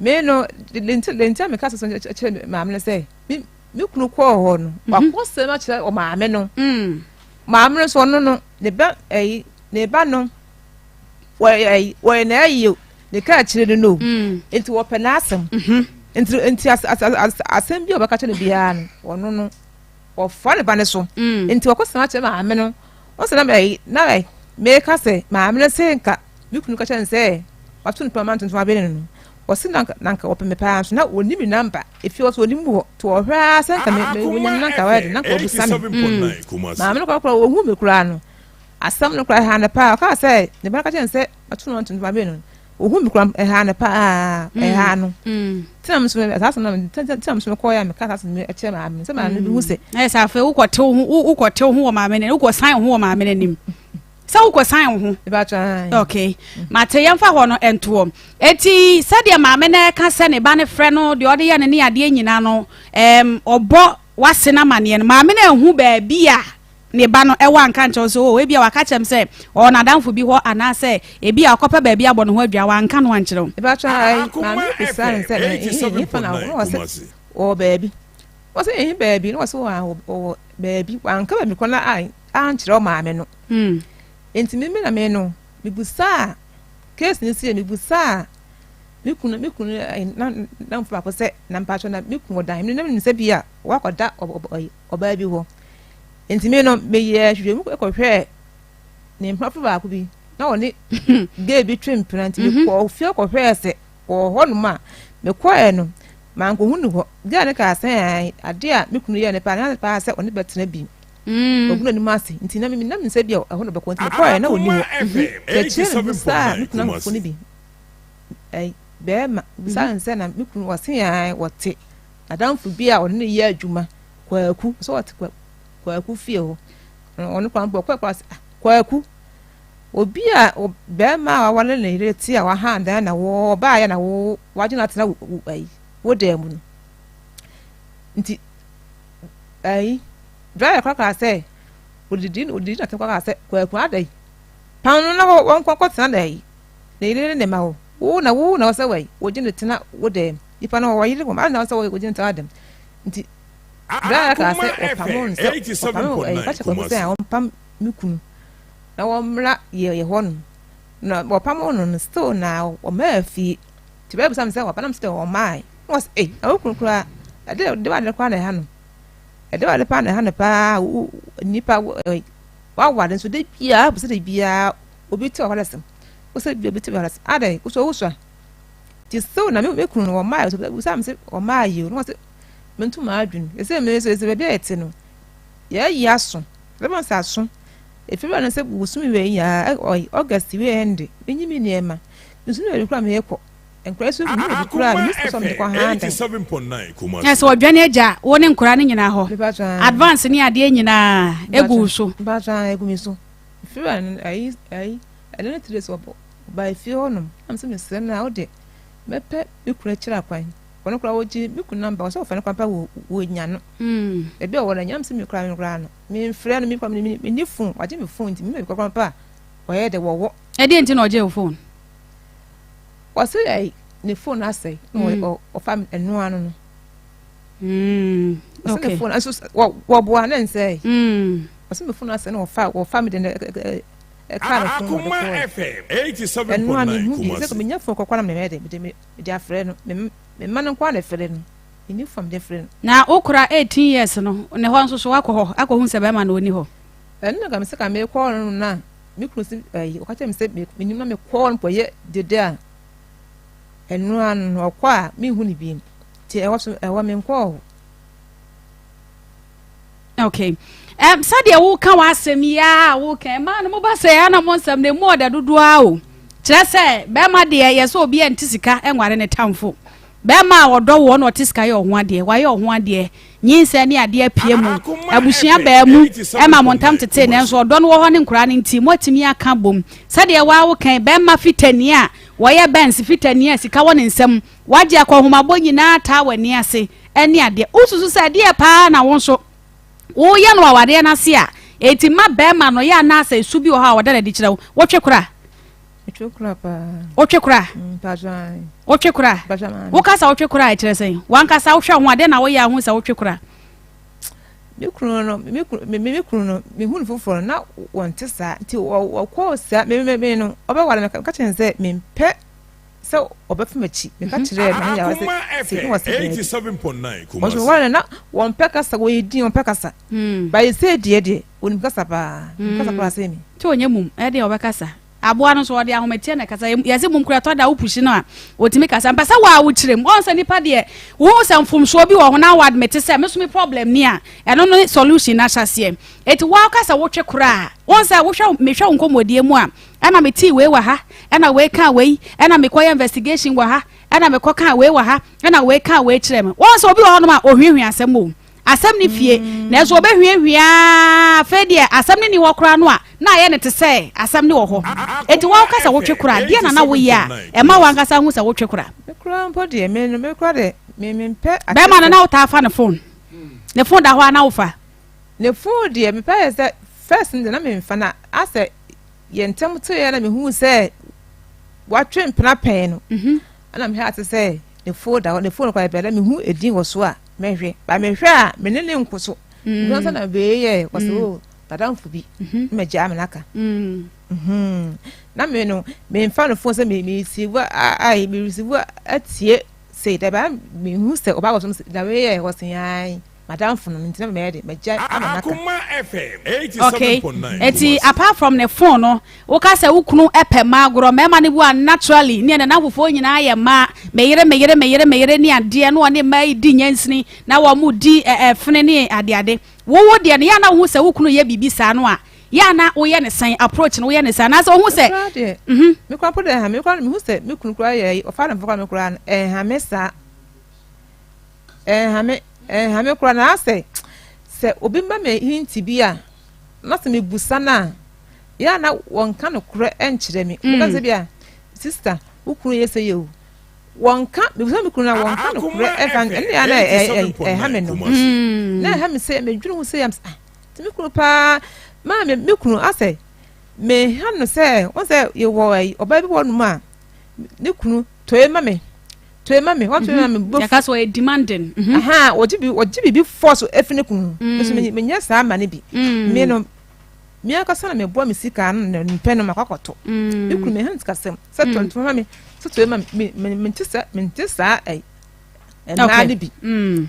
Me no, deɛ nti deɛ nti a meka sɛ kyerɛ me maame no sɛ me me kunu kɔɔ hɔ no mhm. wakɔ sɛm akyerɛ ɔmaame no mm. maame no nso ɔno no ne ba ɛyi ne ba no wɔyɛ ɛyi wɔyɛ n'ayi ne kaa akyire no no mm. nti wɔpɛ n'asɛm mhm. nti nti as as as asɛm bi a ɔbɛka kyerɛ no biara no ɔno no wɔfa ne ba no so mm. nti wɔkɔ sɛm akyerɛ maame no wɔn sɛ na ɛyi na ɛyi meka sɛ maame no sɛ nka. Me kunu ka kyerɛɛ no sɛ wato no pon ama ntontom abɛn no no, ɔse na na anka ɔpɛ me paa nso na ɔnni me namba. Efie hɔ so ɔnim hɔ nti ɔhwɛ ara sɛ nka me me wɔnya no na nka wayɛ de na nka ɔbisa me. Maame no koraa koraa ɔhuu me koraa no asɛm no koraa ɛhaa no paa. Ɔkaa sɛ ne ba no ka kyerɛɛ no sɛ wato no ntontom abɛn no no ɔhuu me koraa ɛhaa no paa ɛhaa no. Tena me so saa asɛm no tena me so mekɔɛ a meka saa asɛm no kyerɛ maame no sɛ maame no bɛhu sɛ. Ɛyɛ sɛ afei wokɔtew ho wokɔtew ho wɔ maame no wokɔsan wo ho wɔ maame no anim. Sɛ wokɔ san wo ho. Ok mate yɛmfa hɔ no ntoɔ. Eti sɛdeɛ maame no ɛka sɛ ne ba no frɛ no deɛ ɔde yɛ no ne adeɛ nyinaa no ɛɛm ɔbɔ wase no amaneɛ no maame no anhu baabi a ne ba no ɛwɔ anka nkyɛw sɛ oh ebi a waka kyerɛ m sɛ ɔwɔ n'adamfo bi hɔ anaasɛ ebi a ɔkɔpɛ baabi abɔ ne ho adwira wanka no ankyerɛ wo. Mepakyɛ ae maame no bisaa no sɛ na ɛhe fa na ɔwɔ sɛ ɔwɔ baabi ɔsɛ ɛhe baabi na ɔsɛ ɔwɔ baabi wanka baabi kɔ na ankyerɛ ɔmaame no. Enti me me na me no, mibusaa case no sie, mibusaa me kunu me kunu na namfo baako sɛ na mpatsɔ na me kunu wɔ dan mu na menim sɛ bi a wakɔda ɔbaa bi hɔ. Enti me no meyɛɛ hwehwɛmu kɔhwɛɛ ne mpafo baako bi na ɔne gay bi twe mpena nti mekɔɔ fie kɔhwɛɛ sɛ ɔwɔ hɔnom a mekɔɛ no mankohu no hɔ. Gay no kaa sɛ adeɛ a me kunu yɛɛ no paa na paa sɛ ɔne bɛtena bi. Ogu n'anim ase nti na me na menim sɛ ebia ɛhɔ na ɔbɛkɔ nti mekɔeɛ na ɔnni hɔ. Nti akyire no mebisaa me kunu ahɔfoɔ no bi, ɛy, bɛrima, mebisaa no sɛ na me kunu ɔse ae wɔte n'adamfo bi a ɔne no yɛ adwuma, Kwaku, ɔsɛ ɔte Kwaku fie hɔ. Ɔno koraa mpo ɔkɔɛ koraa ɔse ah, Kwaku, obi a bɛrima a waware ne yere te a wahan dan na wo ɔbaeɛ na wo wagye no atena wo wo dan mu no. Nti Ayi, driver koraa kaa sɛ, odidi no odidi na tɛm koraa kaa sɛ, Kwaku adɛn? Pam no na wɔnkɔ nkɔtena na ayi, ne yere ne ne mma hɔ. Wo na wo na wɔsɛ wɔyi, wogye no tena wo dɛm. Nipa no ɔwɔ yere wɔ mma, adɛn na wɔsɛ wogye no tena dɛm? Nti driver kaa sɛ wɔpamo no sɛ wɔpamo ayi, ka kyerɛ Kwaku sɛ wɔmpam me kunu na wɔmmra yɛ yɛ hɔ nom. Na wɔpamo no no still na wɔmaa fie. Nti bɛbisa me sɛ wɔba na me sɛ wɔmmae. Na wɔse, Ei, na wo kunu koraa, ɛde de wade koraa na ɛha no. Ɛde wade paa na ɛha no paa. Wo nipa waware nso de biara, sɛ de biara obi te ɔwaresɛm. Wo sɛ bi obi te ɔwaresɛm. Adɛn, wo so wo sua. Nti still na me kunu no wɔmmae. So bisa me sɛ wɔmmae yi o. Na wɔse, mento m'adwene. Ɛsɛ me nso, ɛsɛ baabi a yɛte no, yɛayi aso. Ɛbɛma sɛ aso. Ɛfiri bɛ no sɛ bosome wei yi August wei ɛnde, menyi me nneɛma. Nso ne baabi koraa mekɔ. Nkwadaa su mi baabi koraa mi sɛ mede kɔ han dan. Ɛ sɛ ɔdwane agya wo ne nkwadaa no nyinaa hɔ. Advance ne adeɛ nyinaa egu wo so. Mpatsɔ egu mi so. Firi ayi ayi ɛno ne tiri so ɔbɔ ɔba efie hɔ nom. Na mesɛ mesrɛ no a wode mɛpɛ me kunu akyiri akwan. Ɔno koraa wɔgye me kunu namba ɔsɛ ɔfrɛ no kwan pa wɔ wɔ nya no. Ebi a ɔwɔ no nya mesɛ me koraa me koraa no memfrɛ no me koraa me ni phone wagye me phone nti me baabi koraa pa a ɔyɛ dɛ wɔwɔ. Ɛdeɛ nti na ɔgye wo phone? Ɔse ɛyi ne phone asɛe na ɔfa ɛno ano no. Ɔse ne phone nso wɔboa ne nsɛe. Ɔse me phone asɛe na ɔfa ɔfa me de no ɛka ne phone ɔde kɔɛ. Ɛno a mehu bi sɛ menya phone kɔkɔ na mede mede mede afrɛ no me mma no nko ara na ɛfrɛ no menni phone mede frɛ no. Na wokora 18 years no ne hɔ nso so wakɔ hɔ akɔhu sɛ bɛrima no ɔni hɔ? Ɛno na nka mese ka mekɔɔ no na me kunu si ɛyi ɔka kyerɛ me sɛ menim na mekɔɔ no kɔyɛ dede a ɛno ara no ɔkɔ a menhu no bio nti ɛhɔ so ɛhɔ menkɔɔ hɔ. Okay. Um, sɛdeɛ woka w'asɛm yi a woka ɛmaa no moba sɛ ana mo nsɛm no ɛmu ɔda dodoɔ a o. Kyerɛ sɛ, bɛrima deɛ yɛ sɛ obi a nte sika nware ne tamfo. Bɛrima a ɔdɔ woɔ na ɔte sika yɛ ɔho adeɛ, wayɛ ɔho adeɛ, nyinsɛn ne adeɛ apue mu, abusua baa mu ma mo ntam tetee nanso ɔdɔ no wɔ hɔ ne nkoraa no nti moatumi aka abom. Sɛdeɛ waa wo kan, bɛrima fitani a wɔyɛ Benz fitani a sika wɔ ne nsam, wagye akɔnhomabɔ nyinaa taa w'ani ase ne adeɛ. Wosusu sɛ ɛdeɛ paa na wo nso woyɛ no awareɛ no ase a enti ma bɛrima no yɛ anaasɛ su bi wɔ hɔ a ɔda no adi kyerɛ wo, wotwe kora? Metwe kora paa. Wotwe kora? Mpatsɔ ayi. Wotwe kora? Mpatsɔ ayi. Wokasa wotwe kora a ɛkyerɛ sɛn? Wankasa wohwɛ ho a dɛn na woyɛ a wohu sɛ wotwe kora? Me kunu no, me kunu, me me kunu no, me hu no foforɔ no na wɔnte saa nti wɔkɔɔ saa me me me no ɔbɛware me ka kyerɛ no sɛ mempɛ sɛ ɔbɛfa m'akyi meka mhm. kyerɛɛ no ne yawa sɛ sɛ ne wɔ sɛ daabi wɔn so wɔn na wɔmpɛ kasa wɔyɛ din wɔmpɛ kasa hmm. bayɛ sɛ deɛ deɛ wɔnim kasa paa hmm. kasa paa sɛ mi. Tí o nyɛ mum ɛdeɛ ɔbɛkasa. Aboa no nso ɔde ahometeɛ na ɛkasa. Yɛse mum koraa ɛtɔ da a wo pushi no a ɔtumi kasa. Mpɛ sɛ wo a wo kyerɛ mu. Ɔn sɛ nipa deɛ wohu sɛ mfomsoɔ bi wɔ ho na wo admit sɛ me so me problem ni a ɛno ne solution no ahyɛseɛ. Eti wo a woka sɛ wotwe koraa wohu sɛ wohwɛ mehwɛ wo nkɔmmɔdie mu a ɛna metee wei wɔ ha ɛna wei kaa wei ɛna mekɔyɛ investigation wɔ ha ɛna mekɔ kaa wei wɔ ha ɛna wei kaa wei kyerɛ me. Wohu sɛ obi wɔ hɔnom a ɔhwiahwia asɛm o. Asɛm no fie, nanso ɔbɛhwiahwia ara, afei deɛ asɛm no nni hɔ koraa no a, na ayɛ no te sɛ asɛm no wɔ hɔ. Enti woka sɛ wotwe kora a, deɛn na na woyɛ a ɛma w'ankasa hu sɛ wotwe kora? Me koraa mpo deɛ, me no, me koraa deɛ, me mempɛ atesɛm. Bɛrima no, na wotaa fa ne phone? Ne phone da hɔ a na wofa? Ne phone deɛ, mepɛ ayɛ sɛ, first no deɛ na memfa, na asɛ yɛn ntam teeɛ na mehuu sɛ watwe mpena pɛn no, ɛna mehwɛ ase sɛ ne phone da hɔ, ne phone koraa bɛɛ na mehu edin wɔ so a, mɛhwɛ ba mehwɛ a me ne ne nko so mm. nsa na bee yɛ wɔsɛ o oh, madamfo bi mhm. na magyaa me naka mm. mhm. na me no memfa no fon sɛ mereceive ai mereceive atie sei da baa mehu sɛ ɔbaa wɔ so na wei yɛ wɔsɛ ai madamfo no nti na mɛyɛ de magya ama naka. Okay, eti apart from ne phone no Woka sɛ wo kunu pɛ mmaa agorɔ, mmarima no bu a naturally ne ne nnamfofoɔ nyinaa yɛ mmaa, me yere, me yere, me yere, me yere ne adeɛ na wɔne mmaa yi di nyansini na wɔn di ɛfene ne adeade. Wo wo deɛ no yɛ a na wohu sɛ wo kunu yɛ biribi saa no a, yɛ a na woyɛ ne sɛn, approach no woyɛ ne sɛn anaasɛ wohu sɛ. Me koraa deɛ, me koraa mpo deɛ ɛha me, me koraa mehu sɛ me kunu koraa yɛ ɔfa ne mfa koraa me koraa no ɛnha me saa, ɛnha me, ɛnha me koraa na asɛ sɛ obi ma me hint bi a na sɛ mebusa no a yɛ a na wɔnka nokorɛ nkyerɛ me. Wɔka sɛ bi a, sista, wo kunu yɛ sɛ yɛ o. Wɔnka, mebisa me kunu na wɔnka nokorɛ ɛfa ɛno yɛ a na ɛha me no. Na ɛha me sɛ, medwene ho sɛ yam sɛ, ah, nti me kunu paa, maa me me kunu asɛ, meha no sɛ, wɔn sɛ yɛwɔ ɔbaa bi wɔ nom a, ne kunu toe ma me, toe ma me, wɔn toe ma me. Yɛka sɛ ɔyɛ demanding. Aha, wɔgye bi, wɔgye biribi force efi ne kunu. Nso menyɛ saa ma ne bi. Me no, Me ankasa na meboa me sika ano na mepɛ no makɔ akɔtɔ. Me kunu meha no sikasɛm sɛ tɔ ntoma ma me sɛ tɔ ma me me mente sɛ mente saa ɛ mmaa no bi.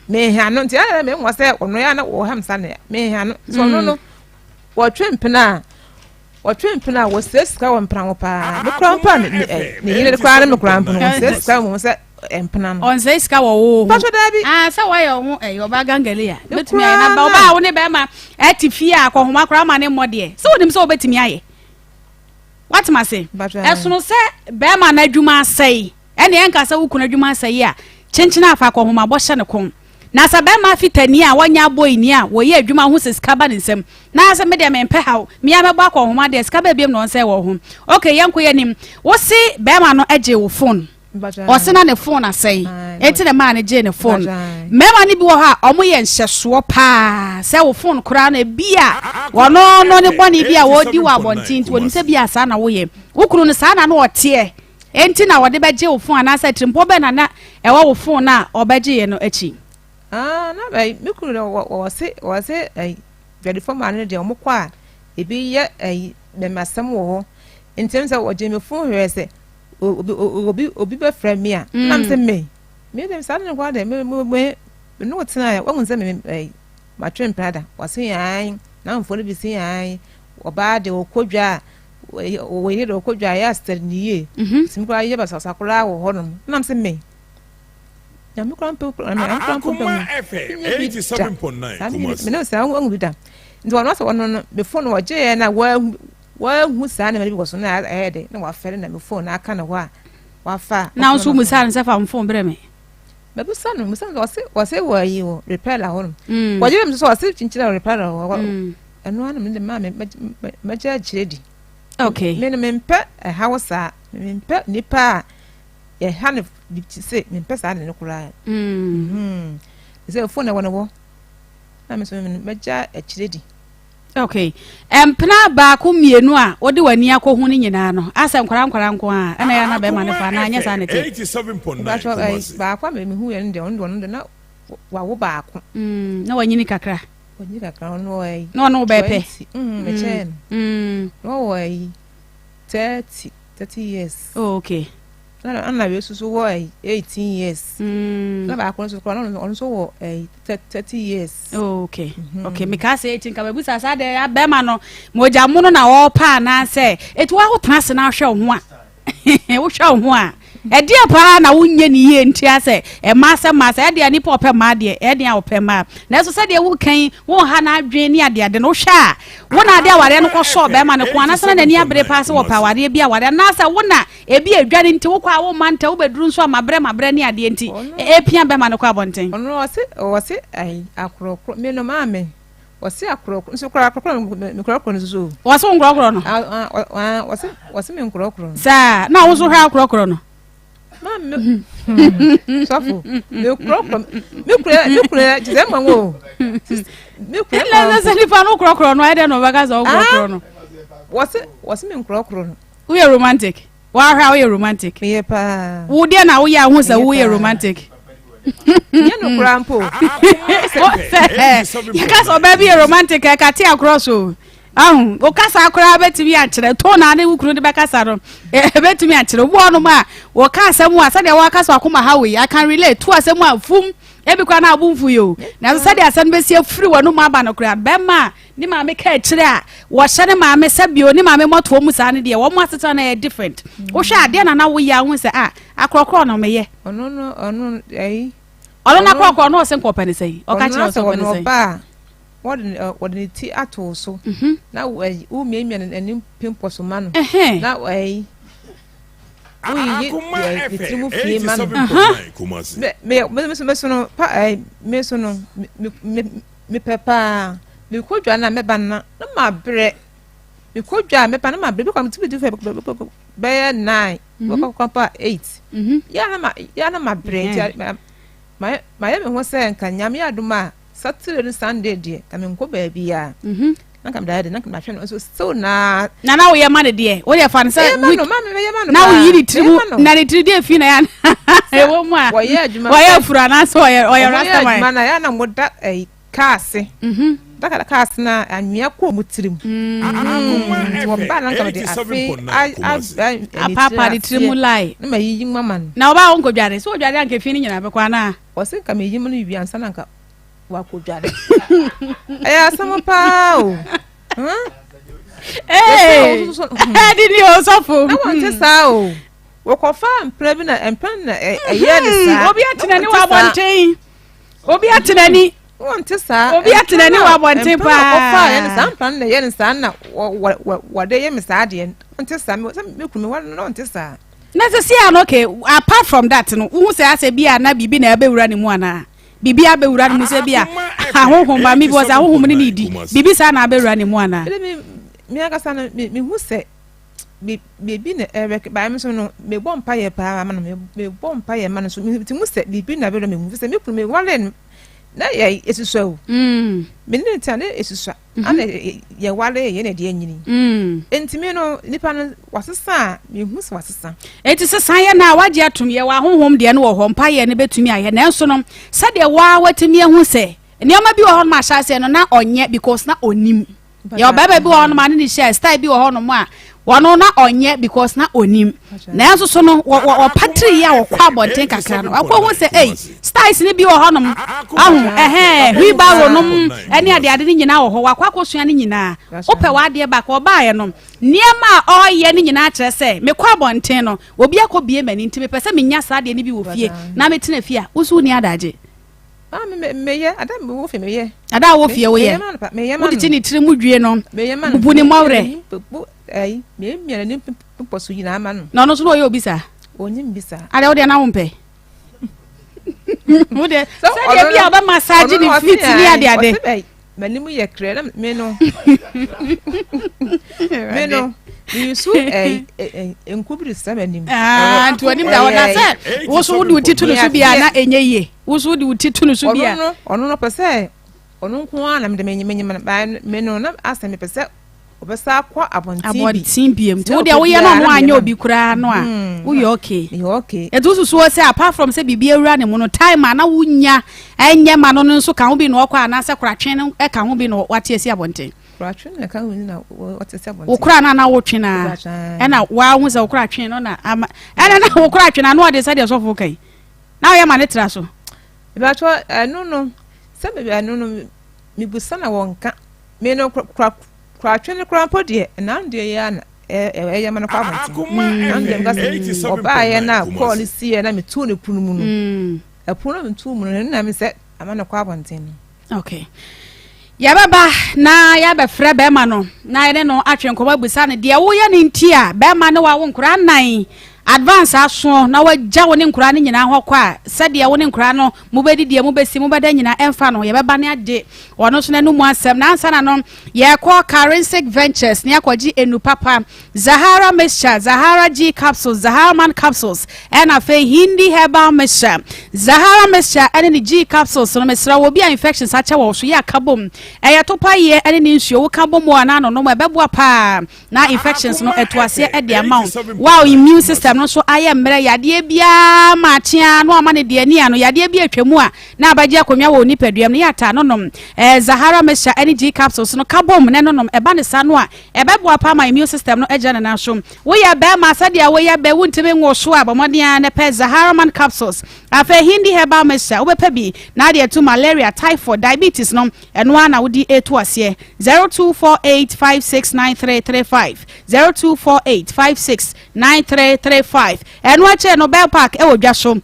Meha no nti ayɛ me nwa sɛ ɔno ya na wɔha me sa na meha no nti ɔno no wɔtwe mpena a wɔtwe mpena a wɔsɛ sika wɔ mpena ho paa me kura mpo a ne yere koraa ne me kura mpo no wɔsɛ sika wɔ ho sɛ mpena no. Ɔnsɛe sika wɔ wo ho. Mpatsɔ daabi. Ah, sɛ wɔyɛ wo ho ɛyɛ ɔbaa gangali a. Bɛtumi ayɛ na ɔbaa a wo ne bɛrima ɛte fie a akɔhoma koraa ma ne mmɔ deɛ. Sɛ wonim sɛ wobɛtumi ayɛ. Watem ase. Ɛsono sɛ bɛrima no adwuma asɛe. Ɛne ɛnka sɛ wo kunu adwuma asɛe a, kyenkyena afa akɔhoma bɔ hyɛ ne kɔn. Na sɛ bɛrima fitani a wɔnyɛ abɔini a wɔyɛ adwuma ho sɛ sika ba ne nsam. Na sɛ me deɛ mempɛ haw, me ara mɛbɔ akɔhoma deɛ sika bɛɛ biam na ɔnsɛe wɔ ho. Okay, yɛnkɔ yɛnim. Wo se bɛrima no gye wo phone. Ɔse na ne phone asɛe enti na maa no gyee ne phone. Mmarima no bi wɔ hɔ a wɔn yɛ nhyɛsoɔ paa sɛ wo phone koraa no ebi a wɔno no ne bɔne bi a wɔdi wɔ abɔnten nti wɔnim sɛ bi a saa na woyɛ. Wo kunu no saa na na ɔteɛ enti na wɔde bɛgye wo phone anaasɛ atirimpɔ bɛn na na ɛwɔ wo phone a ɔbɛgyeeɛ no akyi? Ah, na bɛ me kunu no wɔse wɔse ɛyi dwadifo maa no deɛ wɔn kɔ a ebi yɛ ɛyi mɛmasɛm wɔ hɔ nti ɛmu sɛ wɔgye me phone hwɛ sɛ obi obi obi bɛfrɛ me a na me sɛ me me de saa ne nkwa de me me me me ne wo tena yɛ wɔn sɛ me me matwe mpena da wɔse an na mfo no bi se an ɔbaa de ɔkɔ dwa a wɔyɛ de ɔkɔ dwa a yɛ asɛre ne yie simi koraa yɛ basabasa koraa wɔ hɔnom na me sɛ me nyame koraa mpɛ koraa nyame koraa mpɛ mu nyɛ bi da saa me ne saa wɔn bi da nti wɔn asɛ wɔn no me fo no wɔgye yɛ na wɔahu. Wahu saa nneɛma no bi wɔ so na ɛyɛ de na wafɛre na me phone na aka ne hɔ a wafa a. Na nso musa no sɛ fa me phone brɛ me. Mabisa no, musa no ɔse ɔse wɔ ayi wɔ repair hɔ no. Wɔgye me so ɔse kyinkyini wɔ repair hɔ. Ɛno ano me de maa me mɛgye akyerɛ di. Okay. Me no mempɛ ɛhaw saa. Mempɛ nipa a yɛha no se mempɛ saa de no koraa. Sɛ phone na ɛwɔ no wɔ. Na me so mɛgye akyerɛ di. Okay. Mpena baako mmienu a wode w'ani akɔhu no nyinaa no, asɛ nkwadaa nkwadaa nko a ɛna ɛyɛ na bɛrima no fa anaa nyɛ saa na ɛte? Mpatsɔ ɛyi baako a mehu yɛ no deɛ ɔno deɛ ɔno deɛ na wawo baako. Mm, na wanyini kakra. Wanyini kakra ɔno wɔ ɛyi. Na ɔno bɛyɛ pɛ. Mm, mekyɛn no. Mm. Na ɔwɔ ɛyi 30 30 years. Oh, okay. Na na wei nso wɔ ɛyi 18 years. Mm. Na baako nso koraa ɔno nso wɔ ɛyi 30 years. Oh, okay. Mm -hmm. Okay, meka sɛ eti nka mabusa saa deɛ abɛɛma no mogya mono na ɔrepa anaasɛ eti wa wotena ase na ahwɛ wo ho a wohwɛ wo ho a ɛdeɛ paa na wonyɛ ne yie ntia sɛ ɛmaa sɛ mmaa sɛ ɛdeɛ nipa ɔpɛ mmaa deɛ ɛdeɛ a ɔpɛ mmaa nanso sɛdeɛ wokan wonha n'adwene ne adeade no wohwɛ a wo na ade awareɛ no kɔsɔɔ bɛrima no ko anaasɛ na n'ani abere paa sɛ wɔpɛ awareɛ bi awareɛ anaasɛ wo na ebi adwa no nti wokɔ a womma ntɛ wobɛduru nso a mabrɛ mabrɛ ne adeɛ nti ɛpia bɛrima no kɔ abɔnten. Ɔno ɔse ɔse ayi akorɔkorɔ me no maame ɔse akorɔkorɔ nso koraa akorɔkorɔ me korɔkorɔ no so. Ɔse wo nkorɔkorɔ no. Ɔse ɔse me nkorɔkorɔ no. Saa na wo nso hwɛ akorɔkorɔ no. Maame sɔfo me korɔkorɔ me kura me kura kyerɛ ma wo. Me kura ma wo. Sɛ nipa no korɔkorɔ no ayɛ dɛ na ɔbɛka sɛ ɔkorɔkorɔ no. Wɔse wɔse me nkorɔkorɔ no. Woyɛ romantic. Wahwɛ a woyɛ romantic. Meyɛ paa. Wo deɛ na woyɛ a ho sɛ woyɛ romantic. Nyɛ no koraa mpo. Sɛ yɛka sɛ ɔbaa bi yɛ romantic ɛka te akorɔ so. Ahu, wo kasa koraa bɛtumi akyerɛ tone na ne wo kunu de bɛkasa no ɛbɛtumi akyerɛ. Obi wɔ hɔnom a wɔka asɛm a sɛdeɛ wɔaka sɛ akoma ha wei I can relate to asɛm a fum ebi koraa na abo mfu yi o. Nanso sɛdeɛ asɛm no bɛsi afiri w'anom aba no koraa bɛrima a Ne maame ka akyire a wɔhyɛ ne maame sɛ bio ne maame mmɔtoɔ mu saa no deɛ wɔn asetena no yɛ different. Wohwɛ adeɛ na na woyɛ ahu sɛ a akorɔkorɔ na meyɛ. Ɔno no ɔno ɛyi. Ɔno na akorɔkorɔ no ɔsɛ nkɔpɛ ne sɛn. Ɔka kyerɛ ɔsɛ ɔpɛ ne sɛn. Ɔno ɔba a wɔde wɔde ne ti ato so. Mhm. Na ɛyi womiamia n'anim pimpɔ so ma no. Na ɛyi woyiyi ne tiri mu fie ma no. Me me me so no pa ɛyi me so no me me. Mepɛ paa. Mekɔ dwa no a mɛba no na mabrɛ. Mekɔ dwa a mɛba no mabrɛ. Bi kɔ metumi du fɛ bɛyɛ 9, bɛkɔ kɔ pa 8. Yɛ na mabrɛ nti mayɛ me ho sɛ nka Nyame adom a Saturday ne Sunday deɛ nka menkɔ baabiara. Na nka meda yɛ de na nka mahwɛ no nso still na. Na na woyɛ ma no deɛ woyɛ fa no sɛ week na woyi ne tiri mu na ne tiri deɛ fi na yɛ ɛwɔ mu a wɔyɛ adwuma wɔyɛ afuro anaasɛ wɔyɛ ɔyɛ rastaman. Wɔyɛ adwuma na yɛ na mo da ɛyi kaase. Mhm. Daka kaase na anwea kɔ mu tirim. Mm. Wɔn ba na nka de afe apaapa ne tiri mu lai. Na ma yiyi mu ama no. Na ɔbaa wɔn nkɔ dware so wɔdware anka fi ne nyinaa bɛkɔ anaa. Wɔsi nka ma yiyi mu no wie ansa na nka. Wakɔdware. Ɛyɛ asɛm paa o. Ɛdi ni o sɔfo. Na wɔn te saa o. Wɔkɔfa mpena bi na mpena na ɛyɛ ne saa. Obi atena ni wɔ abɔnten. Obi atena ni. Wɔn te saa. Obi atena ni wɔ abɔnten paa. Mpena wɔkɔfa yɛ ne saa mpena na ɛyɛ ne saa na wɔde yɛ me saa deɛ. Wɔn te saa. Sɛ me kunu mi wɔn na wɔn te saa. Na sɛ si ano okay apart from that no wohu sɛ asɛ bi a na biribi na ɛbɛwura ne mu anaa. Biribi abɛwura ne mu sɛ bi a ahonhom ba mi bi wɔ sɛ ahonhom ne ne di biribi saa na abɛwura ne mu anaa. Ɛdɛ mi mi ankasa no mi mi hu sɛ biribi na ɛrɛ baa mi so no mi bɔ mpa yɛ paa ma no mi bɔ mpa yɛ ma no so mi ti mu sɛ biribi na abɛwura mi mu sɛ mi kunu mi wale no na yɛ esusua o mi ne ne tena ne esusua. Mm-hmm. Ana yɛware yɛ na ɛde anyini. Mm. Enti me no nipa no wasesa a mehu sɛ wasesa. Enti sesa yɛ no a wagye atom yɛ wɔ ahohom deɛ no wɔ hɔ mpa yɛ no bɛtumi ayɛ nanso no sɛdeɛ waa watumi ahu sɛ nneɛma bi wɔ hɔ nom ahyɛ aseɛ no na ɔnyɛ because na ɔnim. Yɛ ɔbarima bi wɔ hɔnom a ne ne hyɛ style bi wɔ hɔnom a wɔno na ɔnyɛ because na onim nanso so no wɔpatiri yi a wɔkɔ abɔnten kakra no wakɔ hu sɛ ei styles no bi wɔ hɔnom ahu ɛhɛn wheelbarrow nom ɛne adeade no nyinaa wɔ hɔ wakɔ akɔsua no nyinaa wopɛ w'adeɛ baako ɔbaeɛ no nneɛma a ɔreyɛ no nyinaa kyerɛ sɛ mekɔ abɔnten no obi akɔ bie m'ani nti mepɛ sɛ menya saa adeɛ no bi wɔ fie na metena fie a wo nso wonni adagye. Ah, me me meyɛ ada me wɔ fie meyɛ. Ada a wɔ fie woyɛ. Meyɛ ma Wode ti ne tiri mu dwie no. Meyɛ ma no. Bubu ne mmɔwerɛ. ɛyi miamia n'anim pepɔ so nyinaa ma no. Na ɔno nso na ɔyɛ obi saa. Onyim bi saa. Adeɛ wodeɛ na wompɛ. Wodeɛ sɛdeɛ bi a ɔbɛ massage ne feet ne ade ade. M'anim yɛ krɛ na me no me no meyusu ɛyi nku bi de sra m'anim. Aa nti w'anim da hɔ na sɛ woso wode wo ti to ne so bi a na ɛnyɛ yie woso wode wo ti to ne so bi a. Ɔno no ɔno no pɛ sɛ ɔno nko ara na mede menyim me no na asɛ mepɛ sɛ Ɔbɛsan akɔ abɔnten bi. Abɔnten biam. Nti wo deɛ woyɛ no ɔno anyɛ obi koraa no a, woyɛ okay. Meyɛ okay. Nti wosusu sɛ apart from sɛ biribi awura ne mu no, time a na wonya ɛnyɛ ma no no nso ka ho bi na ɔkɔ anaasɛ koratwe no ka ho bi na wate asi abɔnten? Koratwe no ka ho bi na wate asi abɔnten. Wo kora no a na wotwe no a, ɛna woahu sɛ wo koratwe no na ama, ɛna na wo koratwe no ano ɔde sɛdeɛ sɔfo ka yi, na woyɛ ma ne tra so. Mebatɔ ɛno no, sɛ ɛno no, mebusa na wɔnka. Me no kora koratwe no koraa mpo deɛ ɛnam deɛ yɛ a na ɛyɛ ma no kɔ abɔnten. Ɛnam deɛ meka sɛ ɔbaeɛ no a kɔɔ no siiɛ na metuu no pono mu no ɛpono no metuu mu no ɛno na me sɛ ama no kɔ abɔnten no. Okay. Yɛbɛba na yɛabɛfrɛ bɛrima no na yɛne no atwe nkɔmmɔ abusa no deɛ woyɛ no nti a bɛrima ne wawo nkoraa nnan advance aso na wagya wo ne nkoraa no nyinaa hɔ kɔ a sɛdeɛ wo ne nkoraa no mobɛdi deɛ mobɛsi mobɛda nyinaa ɛmfa no yɛbɛba ne agye ɔno nso n'anum asɛm na ansa na no yɛkɔ Karinsic Ventures ne akɔgye enu papa Zahara mixture Zahara G capsules Zahara man capsules ɛna afei Hindi herbal mixture Zahara mixture ɛne ne G capsules no mesrɛ wɔ bi a infections akyɛ wɔ so yɛ aka bom ɛyɛ topa yɛ ɛne ne nsuo woka bom wɔ anaa nonom ɛbɛboa paa na infections no ɛto aseɛ ɛde ama wo wow immune system no nso ayɛ mmerɛ yadeɛ biara ma akyea no ama ne deɛ ani ano yadeɛ bi atwa mu a na abagye akonnwa wɔ nipadua mu no yɛ ataa no nom eh, Zahara mixture ɛne G capsules no ka bom na ɛnonom ɛba ne saa no a ɛbɛboa paa ma immune system no agyina ne nan so woyɛ bɛrima sɛdeɛ woyɛ bɛ wontumi nwo so a bɔ mmɔden ara na pɛ Zahara man capsules afei Hindi herbal mixture wobɛpɛ bi na adeɛ to malaria typhoid diabetes no Ɛno ara na wode reto aseɛ. 0248569335 0248569335 Ɛno akyire no Bell Park wɔ dwa so.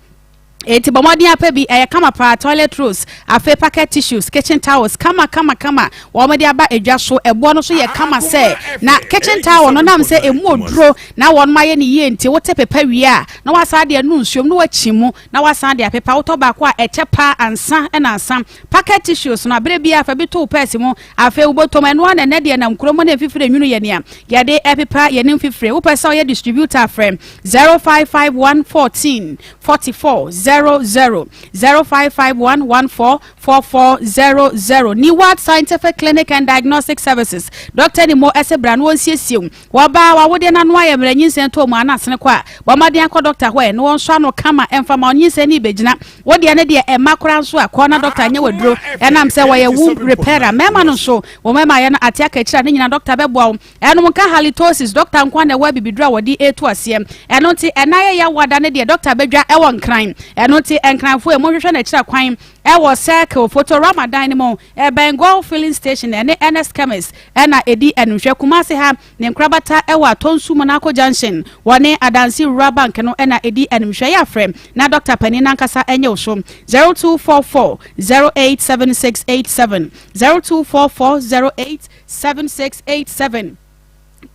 Enti bɔ mmɔden apɛ bi, ɛyɛ kama paa, toilet rolls, afei packet tissues, kitchen towels, kama kama kama, wɔn de aba edwa so, ɛboɔ no nso yɛ kama sɛ, na kitchen towel no nam sɛ emu oduro na wɔn ayɛ no yie nti, wote pepa wie a, na wasan de anu nsuom na wakyi mu, na wasan de apepa, wotɔ baako a ɛkyɛ paa ansa na asa. Pocket tissues no, bere biara fa bi to wo pɛɛse mu. Afei wo bɔtɔ mu. Ɛno ara na ɛnnɛ deɛ nam kurom ne mfifire nwunu yɛ nea yɛde pepa yɛn mfifire. Wopɛ sɛ ɔyɛ distributor a, frɛ 0551 14 44 00, 0551 14 44 00. Neward Scientific Clinic and Diagnostic Services, Dɔkta Nimo se bra na wɔnsiesie wo. Wɔba a, w'awodeɛ no ano ayɛ mmerɛ, nyinsɛn tɔ mu a na asene kɔ a, bɔ mmɔden akɔ dɔkta hɔ ɛ na wɔnsɔ ano kama mfa ma wo. Nyinsɛn no rebɛgyina wo deɛ no deɛ ɛmma koraa nso a, kɔ na dɔkta nyɛ w'aduro. Ɛnam sɛ wɔyɛ womb repairer, mmarima no nso, wɔn mmarima ayɛ no ate aka akyire a, ne nyinaa dɔkta bɛboa wo. Ɛnom nka halitosis, dɔkta nko ara na ɛwɔ abibiduro a wɔde retu aseɛ. Ɛno nti, ɛna ayɛ yawoada no deɛ dɔkta bɛdwa wɔ Nkran. Ɛno nti, Nkranfoɔ ɛ, monhwehwɛ no akyiri akwan wɔ Circle, Fotorama dan no mu. Ɛbɛn Goil Filling Station ɛne Ernest Chemist na ɛdi animhwɛ. Kumasi ha, ne nkorabata wɔ Atonsu Monaco Junction. Wɔne Adansi Rural Bank no na ɛdi animhwɛ. Yɛ a frɛ na dɔkta panin no ankasa nyɛ wo so. 0244 087687, 0244 087687.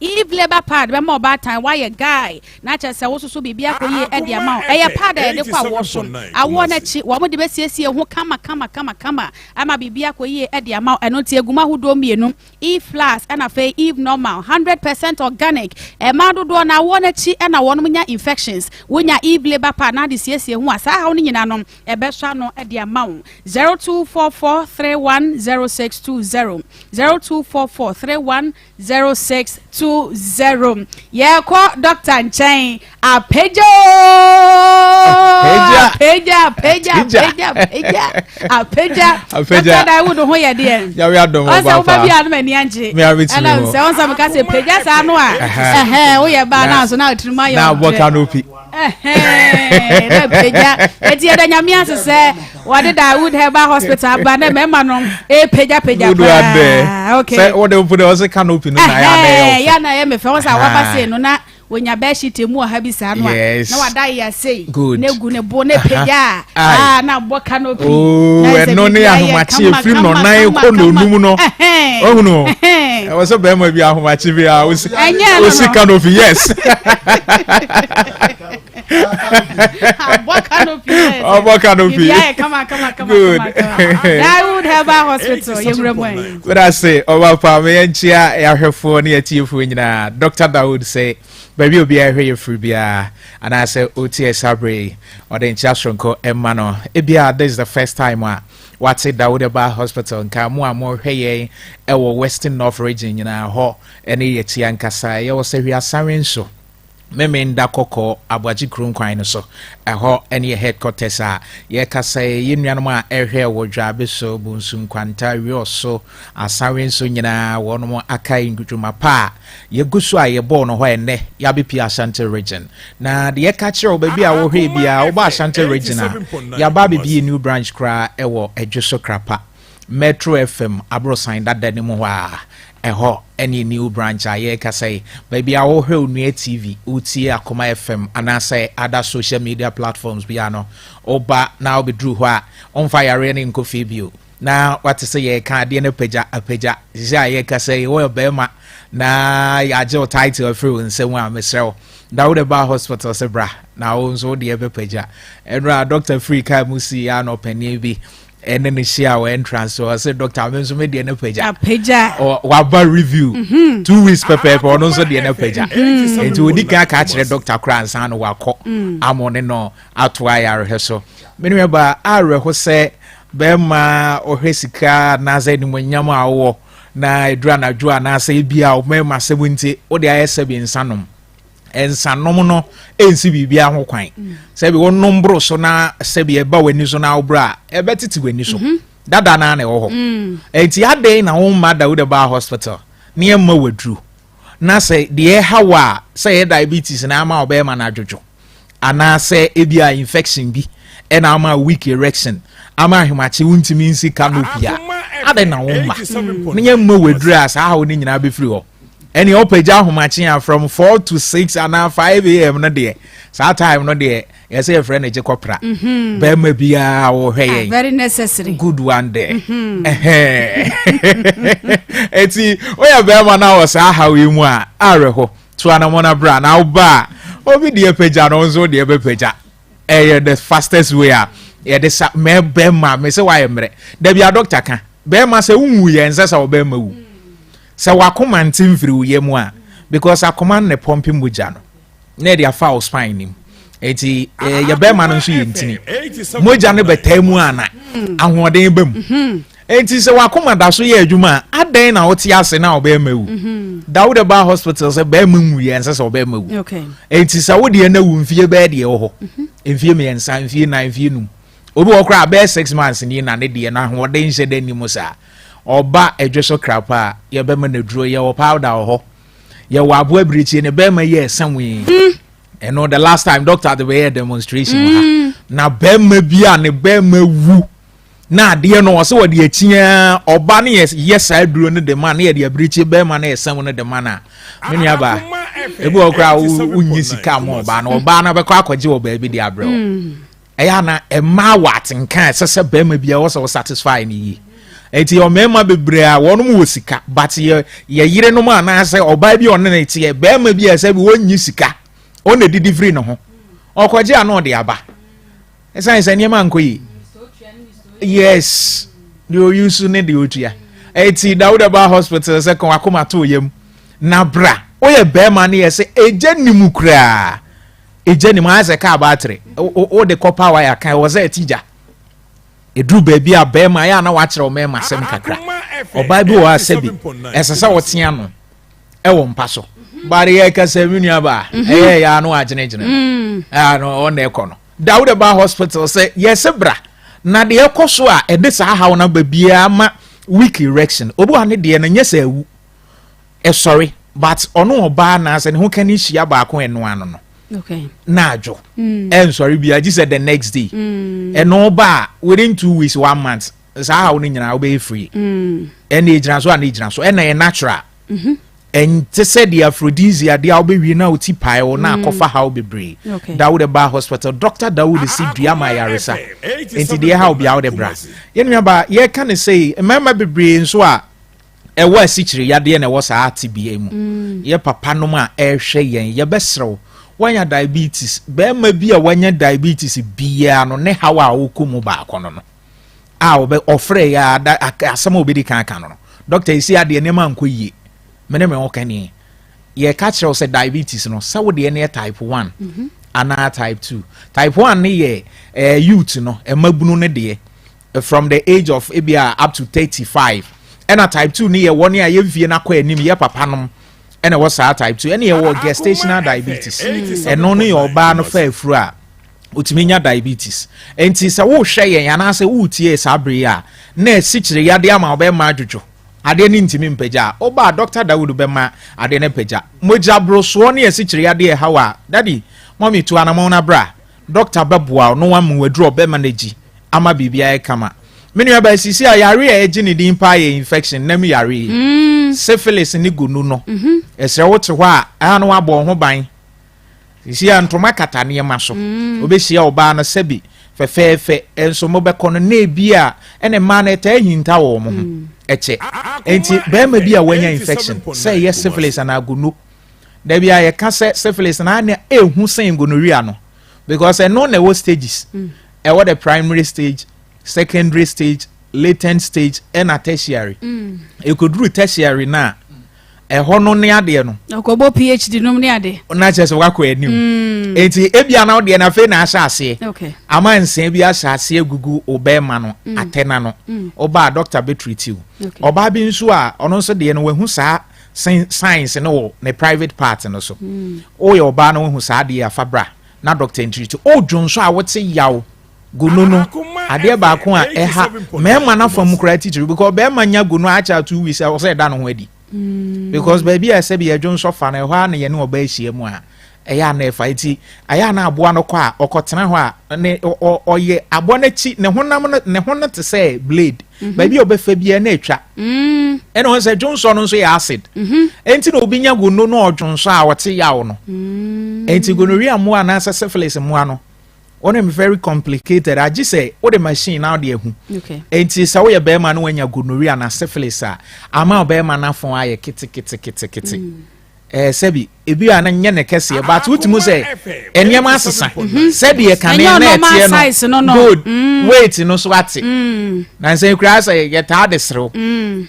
Eve labour pad bɛma ɔbaatan woayɛ guy na kyerɛ sɛ wososo biribi akɔ yie ɛde ama wo. Ɛyɛ pad a yɛde kɔ awoɔ so. Awoɔ no akyi wɔn de bɛsiesie ho kama kama kama kama ama biribi akɔ yie ɛde ama wo. Ɛno nti egu mu ahodoɔ mmienu, Eve Plus ɛna afei Eve Normal, 100% organic. Mmaa dodoɔ no awoɔ no akyi ɛna wɔn nya infections. Wonya Eve labour pad na ade siesie ho a saa haw no nyinaa no ɛbɛsɔ ano ɛde ama wo. 0244 310620, 0244 31 0620 Yɛkɔ dɔkta nkyɛn apagya ooo apagya apagya apagya apagya apagya dɔkta Dawood ho yɛ deɛ ɔsɛ woba bi a no m'ani agye ɛna sɛ ɔnsɛ meka sɛ pagya saa no a ɛhɛn woyɛ baa no aso na ɔtirim ayɛ na abɔ kanopi na pagya eti yɛda nyame ase sɛ wɔde Dawood Herbal Hospital aba na mmarima no ɛpagyapagya paa okay sɛ wɔde mpo de ɔsɛ canopy no na yɛ ana ɛyɛ yɛ ana ɛyɛ mefɛ wɔn sɛ awaba sei no na Wɔnya bedsheet emu ɔha bi saa no a, na wada yɛ sei Good. na egu ne bo na pagya a, Aye. ah, na abɔ canopy. Oh, Na sɛ ɛno ne biribiara yɛ ahomakye kama, efiri kama, nnɔnan kama, kɔ kama. nnɔnum no. Ɛhɛn. Ohunu. Ɛhɛn. Ɛwɔ sɛ bɛrima bi ahomakye bi a osi Ɛnyɛ ɛno osi no. canopy, yes. Abɔ canopy. Yes. Ɔbɔ canopy. Biribiara yɛ kama, kama, kama, Good. kama, kama. Dawood Herbal Hospital, yɛwura mu ayi. But I say, ɔba pa me yɛnkyia yɛahwɛfoɔ ne yɛtiefoɔ nyinaa. Dr. Dawood sɛ baabi a obiara hwɛ yɛ firi biara anaasɛ ɔtie saa berɛ yi, ɔde nkyia soronko ɛma no. Ebia this is the first time a wate Dawood Herbal Hospital nka. Mo a mohwɛ yɛn ɛwɔ Western North Region nyinaa hɔ ɛne yɛtia nkasa, yɛwɔ sɛ Hwiasare nso Memenda Kɔkɔɔ Aboagye kurom kwan no so. Ɛhɔ ɛne yɛ headquarters a yɛkasa yi. Yɛn nuanom a ɛhwɛ wɔ Dwabe so, Bonsu, Nkwanta, Wiɔso, Asawe nso nyinaa, wɔnom aka ndwuma pa a yɛgu so a yɛbɔɔ no hɔ. Ɛnnɛ yɛabɛpie Ashanti Region na deɛ yɛka kyerɛ wo, baabi a wohwɛ biara wobɔ Ashanti Region a, yɛaba abɛbie new branch koraa ɛwɔ Adwo so Krapa, Metro FM aborosan dada no mu hɔ a, ɛhɔ ɛne new branch a yɛrekasa yi. Baabi a wohwɛ Onua TV, wotie Akoma FM anaasɛ other social media platforms bia no, woba na wobɛduru hɔ a, ɔmfa yareɛ no nkɔ fie bio na wate sɛ yɛreka adeɛ no apagya apagya. Sɛ a yɛrekasa yi, woyɛ bɛrima na yɛagye wo title afiri wo nsam a, mesrɛ wo, da wode ba hospital sɛ bra na wo nso wodeɛ bɛpagya. Ɛno a doctor firi kaa mu sii a na ɔpanin bi ɛne ne hyia wɔ entrance hɔ sɛ, "Doctor, me nso me deɛ no pagya." Apagya. Waba review 2 weeks pɛpɛɛpɛ, ɔno nso deɛ no pagya. Nti odi kan ka kyerɛ doctor koraa ansa no wakɔ amo ne no ato ayarehwɛ so. Me nua ba, awerɛho sɛ bɛrima ɔhwɛ sika anaasɛ animonyam a wowɔ na ɛduru anadwo anaasɛ ebi a ɔmɛma asɛm nti wode ayɛ sɛ bi nsa nom, nsanom no ɛnsi biribiara ho kwan. Sɛbi wonom boro so na sɛbi ɛba w'ani so na wobrɛ a, ɛbɛtete w'ani so dada naa na ɛwɔ hɔ. Enti adɛn na womma Dawuda baa hospital ne ɛmma waduru na sɛ deɛ ɛha wɔ a, sɛ ɛyɛ diabetes na ama ɔbɛrima no adwodwo anaasɛ ebi a infection bi ɛna ama weak erection ama ahemakye wontumi nsi canopy a, adɛn na womma ne yɛmma waduru a saa haw no nyinaa bɛfiri hɔ? Ɛne ɔpagya ahomakye a from 4 to 6 anaa 5 a.m. no deɛ, saa time no deɛ, yɛsɛ yɛfrɛ no gye kɔpra. Bɛrima biara wɔhwɛ Ah, yɛn very necessary. Good one there. Eti woyɛ bɛrima na wɔ saa haw yi mu a, awerɛho to anamɔ no bra na woba a, obi deɛ pagya no nso deɛ bɛpagya. Ɛyɛ the fastest way a yɛde sa mɛ bɛrima. Mɛ sɛ woayɛ mmerɛ dabi a, doctor ka bɛrima sɛ wonwu yɛ nsɛ sɛ wɔbɛrima wu sɛ wakoma nte mfiri wo yam a, because akoma no ne pump mogya no na yɛde afa wo spine nim. Eti yɛ bɛrima no nso yɛ ntini, mogya no bɛtaa mu ana ahoɔden ba mu. Eti sɛ wakoma da so yɛ adwuma a, adɛn na wote ase na ɔbɛrima wu? Dawuda ba hospital sɛ bɛrima nwu yɛ nsɛ sɛ ɔbɛrima wu. Eti sɛ wodeɛ no wu mfie bɛyɛ deɛ wɔ hɔ, mfie 3, mfie 4, mfie 5, obi wɔ koraa bɛyɛ 6 months ni na ne deɛ no ahoɔden hyɛ dɛ nim saa, ɔba Adwo so Krapa a, yɛbɛma no aduro. Yɛwɔ powder wɔ hɔ, yɛwɔ aboa birikyie ne bɛrima yɛ ɛsɛm yi. Ɛno the last time doctor de bɛyɛ demonstration wɔ ha na bɛrima bi a ne bɛrima wu na adeɛ no ɔsɛ wɔde akyia ɔba ne yɛ saa aduro no de ma ne yɛde abirikyie bɛrima no ɛsɛm no de ma no a, me nua ba, ebi wɔ koraa wonyi sika ma ɔbaa no, ɔbaa no bɛkɔ akɔgye wɔ baabi de abrɛ wo. Ɛyɛ ana mmaa wɔ atenka a ɛsɛ sɛ bɛrima bi a ɛwɔ sɛ wɔ satisfy no yie. Eti ɔmmarima bebree a wɔn wɔ sika, but yɛ yerenom anaasɛ ɔbaa bi a ɔne ne teɛ, bɛrima bi a ɛsɛ bi wɔnyi sika, ɔna didi firi ne ho, ɔkɔgye a na ɔde aba, ɛsan sɛ nneɛma nkɔ yie. Yes, deɛ oyi so ne deɛ otua. Eti Dawuda ba hospital sɛ kɔn akoma to yam na bra, woyɛ bɛrima ne yɛ sɛ egya nimu koraa, egya nimu ayɛ sɛ kaa battery o de copper wire kan wɔ sɛ ɛti gya eduru baabi a bɛrima ayɛ a na wakyerɛ ɔmɛɛma asɛm kakra. Ɔbaa bi wɔ hɔ a, sɛbi, ɛsɛ sɛ ɔtea no ɛwɔ mpa so baade yɛ kasa, mi nua ba, ɛyɛ yɛ ano agyinagyina no ɛyɛ ano ɔna ɛkɔ no. Dawuda ba hospital sɛ yɛsɛ bra na deɛ ɛkɔ so a ɛde saa haw no aba biara ma weak erection. Obi wa ne deɛ no nyɛ sɛ awu, ɛsɔre, but ɔno ɔbaa anaasɛ ne ho ka ne hyia baako ɛno ano no na adwo, ɛnsɔre bia gye sɛ the next day. Ɛno ba a, within 2 weeks, one month, saa haw no nyinaa wobɛyɛ free. Ɛna egyina so a na egyina so, ɛna yɛ natural. Ɛnte sɛ deɛ aphrodisiac deɛ a wobɛwie na wo ti pae wo na akɔfa haw bebree. Dawood Herbal Hospital, Doctor Dawood si dua ma ayaresa. Enti deɛ ɛhaw biara wode bra. Yɛn nuabaa, yɛreka no sei, mmarima bebree nso a ɛwɔ asikyire yadeɛ na ɛwɔ saa tebea yi mu. Yɛ papa nom a ɛrehwɛ yɛn, yɛbɛsrɛ wo, woanya diabetes, barima bi a wanya diabetes biara no, ne haw a ɔrekɔ mu baako no no, a ɔbɛ ɔfrɛ yɛ a da asɛm a ɔbɛdi kan aka no no, dɔkta esi adeɛ nneɛma nkɔ yie, me ne me ho kani. Yɛka kyerɛ wo sɛ diabetes no, sɛ wo deɛ no yɛ type 1 anaa type 2. Type 1 no yɛ youth no, mmabunu no deɛ, from the age of ebia up to 35. Ɛna type 2 no yɛ wɔn a yɛ mfie no akɔ anim, yɛ papa nom ɛna ɛwɔ saa type 2. Ɛna yɛwɔ gestational diabetes. Ɛno no yɛ ɔbaa no fa afuru a otumi nya diabetes. Nti sɛ wohwɛ yɛn anaasɛ woretie saa bere yi a na asikyire yadeɛ ama ɔbɛma adwodwo, adeɛ no ntumi mpagya a, woba a Dr. Dawood bɛma adeɛ no apagya. Mogya borosoɔ ne asikyire yadeɛ ɛhaw a, daddy, mommy, tu anamɔn na bra. Doctor bɛboa wo na wama wo aduru a ɔbɛma no agyi ama biribi ayɛ kama. Me nua baa, sisi a yare a ɛgye ne din paa yɛ infection, nam yare yi. Syphilis ne gonu no. Ɛsrɛ wo te hɔ a, ɛha no wabɔ wo ho ban. Sisi a ntoma kata nneɛma so. Wobɛhyia ɔbaa no sɛbi fɛfɛɛfɛ, nso mobɛkɔ no na ebi a ɛna mmaa no ɛtaa hinta wɔ wɔn ho ɛkyɛ. Nti bɛrima bi a wanya infection sɛ ɛyɛ syphilis anaa gono, dabi a yɛka sɛ syphilis na ana ehu sen gonorrhea no, because ɛno na ɛwɔ stages. Ɛwɔ the primary stage, secondary stage, latent stage ɛna tertiary. Ekoduru tertiary na ɛhɔ no ne adeɛ no. Ɔkɔbɔ PhD nom ne ade. Na kyerɛ sɛ wakɔ anim. Nti ebia na ɔdeɛ na afei na ahyɛ aseɛ. Ama nsɛn bi ahyɛ aseɛ gugu ɔbɛrima no atɛna no. Ɔbaa, doctor bɛ treat wo. Ɔbaa bi nso a ɔno nso deɛ no wahu saa signs no wɔ ne private part no so. Woyɛ ɔbaa no wahu saa adeɛ afa bra na doctor n treat. Ɔdwo nso a wote yaw gono no, adeɛ baako a ɛha mmarima no afa mu koraa titiri, because bɛrima nya gono akyɛ 2 weeks a ɔsɛ ɛda ne ho adi, because baabi a ɛsɛ bi yɛdwo nsɔ fa no, ɛhɔ a na yɛne ɔbaa ahyia mu a ɛyɛ a na ɛfa. Eti ɛyɛ a na aboa no kɔ a ɔkɔtena hɔ a ne ɔyɛ aboa n'akyi ne honam no, ne ho no te sɛ blade, baabi a ɔbɛfa biara na atwa. Ɛna wɔn sɛ dwonsɔ no nso yɛ acid, enti na obi nya gono na ɔdwonsɔ a ɔte yaw no. Enti gonorrhea mmoa anaasɛ syphilis mmoa no, wɔn yɛ very complicated, agye sɛ wode machine na wode ahu. Enti sɛ woyɛ bɛrima no wanya gonorrhea na syphilis a ama ɔbɛrima no afɔn ayɛ keteketekete, sɛbi ebi a na nyɛ ne kɛseɛ, but wotumi sɛ nneɛma asesa sɛdeɛ kane Ɛnyɛ na normal ɛteɛ size no no no. Good weight no so ate na nsɛn koraa sɛ yɛtaa de serew,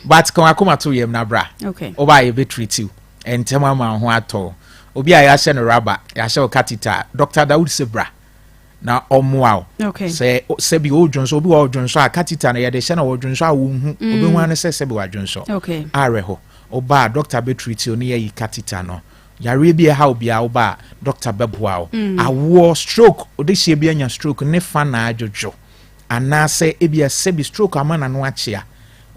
but kan akoma to yam na bra. Ɔbaa, yɛbɛ treat wo ntɛm ama wo ho atɔ. Obi a yɛahyɛ no raba, yɛahyɛ wo catheter, Dr. Dawood sɛ bra na ɔmmoa wo. Sɛ sɛbi ɔdwonso, obi wɔ ɔdwonso a catheter no yɛde hyɛ no, ɔdwonso a wɔnhu, obɛhu ano sɛ sɛbi wadwonso. Awerɛ hɔ, ɔbaa, doctor bɛ treat wo ne yɛyi catheter no. Yareɛ bi ɛha obiara, ɔbaa, doctor bɛboa wo. Awoɔ, stroke, ɔde hyia bi anya stroke ne fa na adwodwo anaasɛ ebia sɛbi stroke ama n'ano akyea,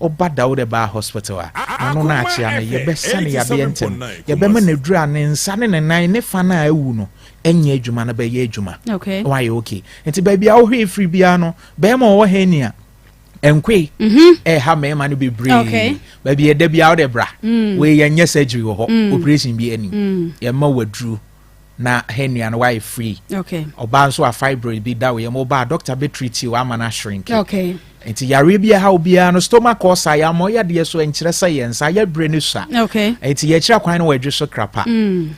ɔba Dawood Herbal Hospital a n'ano no akyea no, yɛbɛsa ne yadeɛ ntɛm, yɛbɛma n'aduru a ne nsa ne ne nan ne fa no a awu no ɛnyɛ adwuma no bɛyɛ adwuma. Wayɛ okay. Nti baabi a wohwɛ efiri biara no, bɛrima a ɔwɔ hernia, nkoe ɛha mmarima no bebree. Baabi ɛda biara wode bra. Wei yɛnyɛ surgery wɔ hɔ, operation bi anim, yɛma waduru na hernia no wayɛ free. Ɔbaa nso a fibroid bi da wo yam, ɔbaa, doctor bɛ treat wo ama no a shrink. Nti yareɛ bi ɛha obiara no, stomach ulcer, yɛ ama ɔyɛ adeɛ so ɛnkyerɛ sɛ yɛn nsa yɛbrɛ no sua. Nti yɛkyerɛ kwan no wɔ Adwo so Krapa,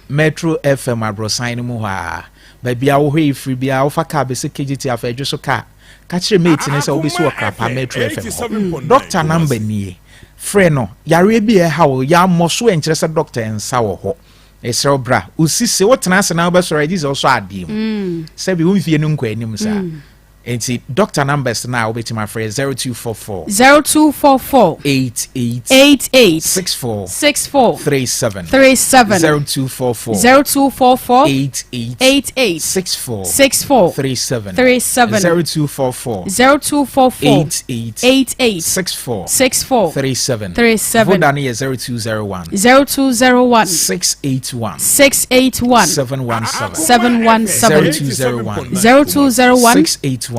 Metro FM aborosan no mu hɔ a, baabi a wohɔ yi firi biara, wofa kaa bɛsɛ KGT afa Adwo so kaa, ka kyerɛ mate ne sɛ wobɛsi wɔ Krapa Metro FM hɔ. Doctor number nie, frɛ no. Yareɛ bi a ɛha wo, yɛammɔ so ɛnkyerɛ sɛ doctor nsa wɔ hɔ. Ɛsrɛ wo bra. Osisi wotena ase na wobɛsɔre agye sɛ wosɔ adeɛ mu, sɛbi wo mfie no nkɔ anim saa. Nti doctor numbers no a wobɛtumi afrɛ, 0244 0244 88 88 64 64 37 37 0244 0244 88 88 64 64 37 37 0244 0244 88 88 64 64 37 37. Voda no yɛ 0201 0201 681 681 717 717 0201 0201 681 681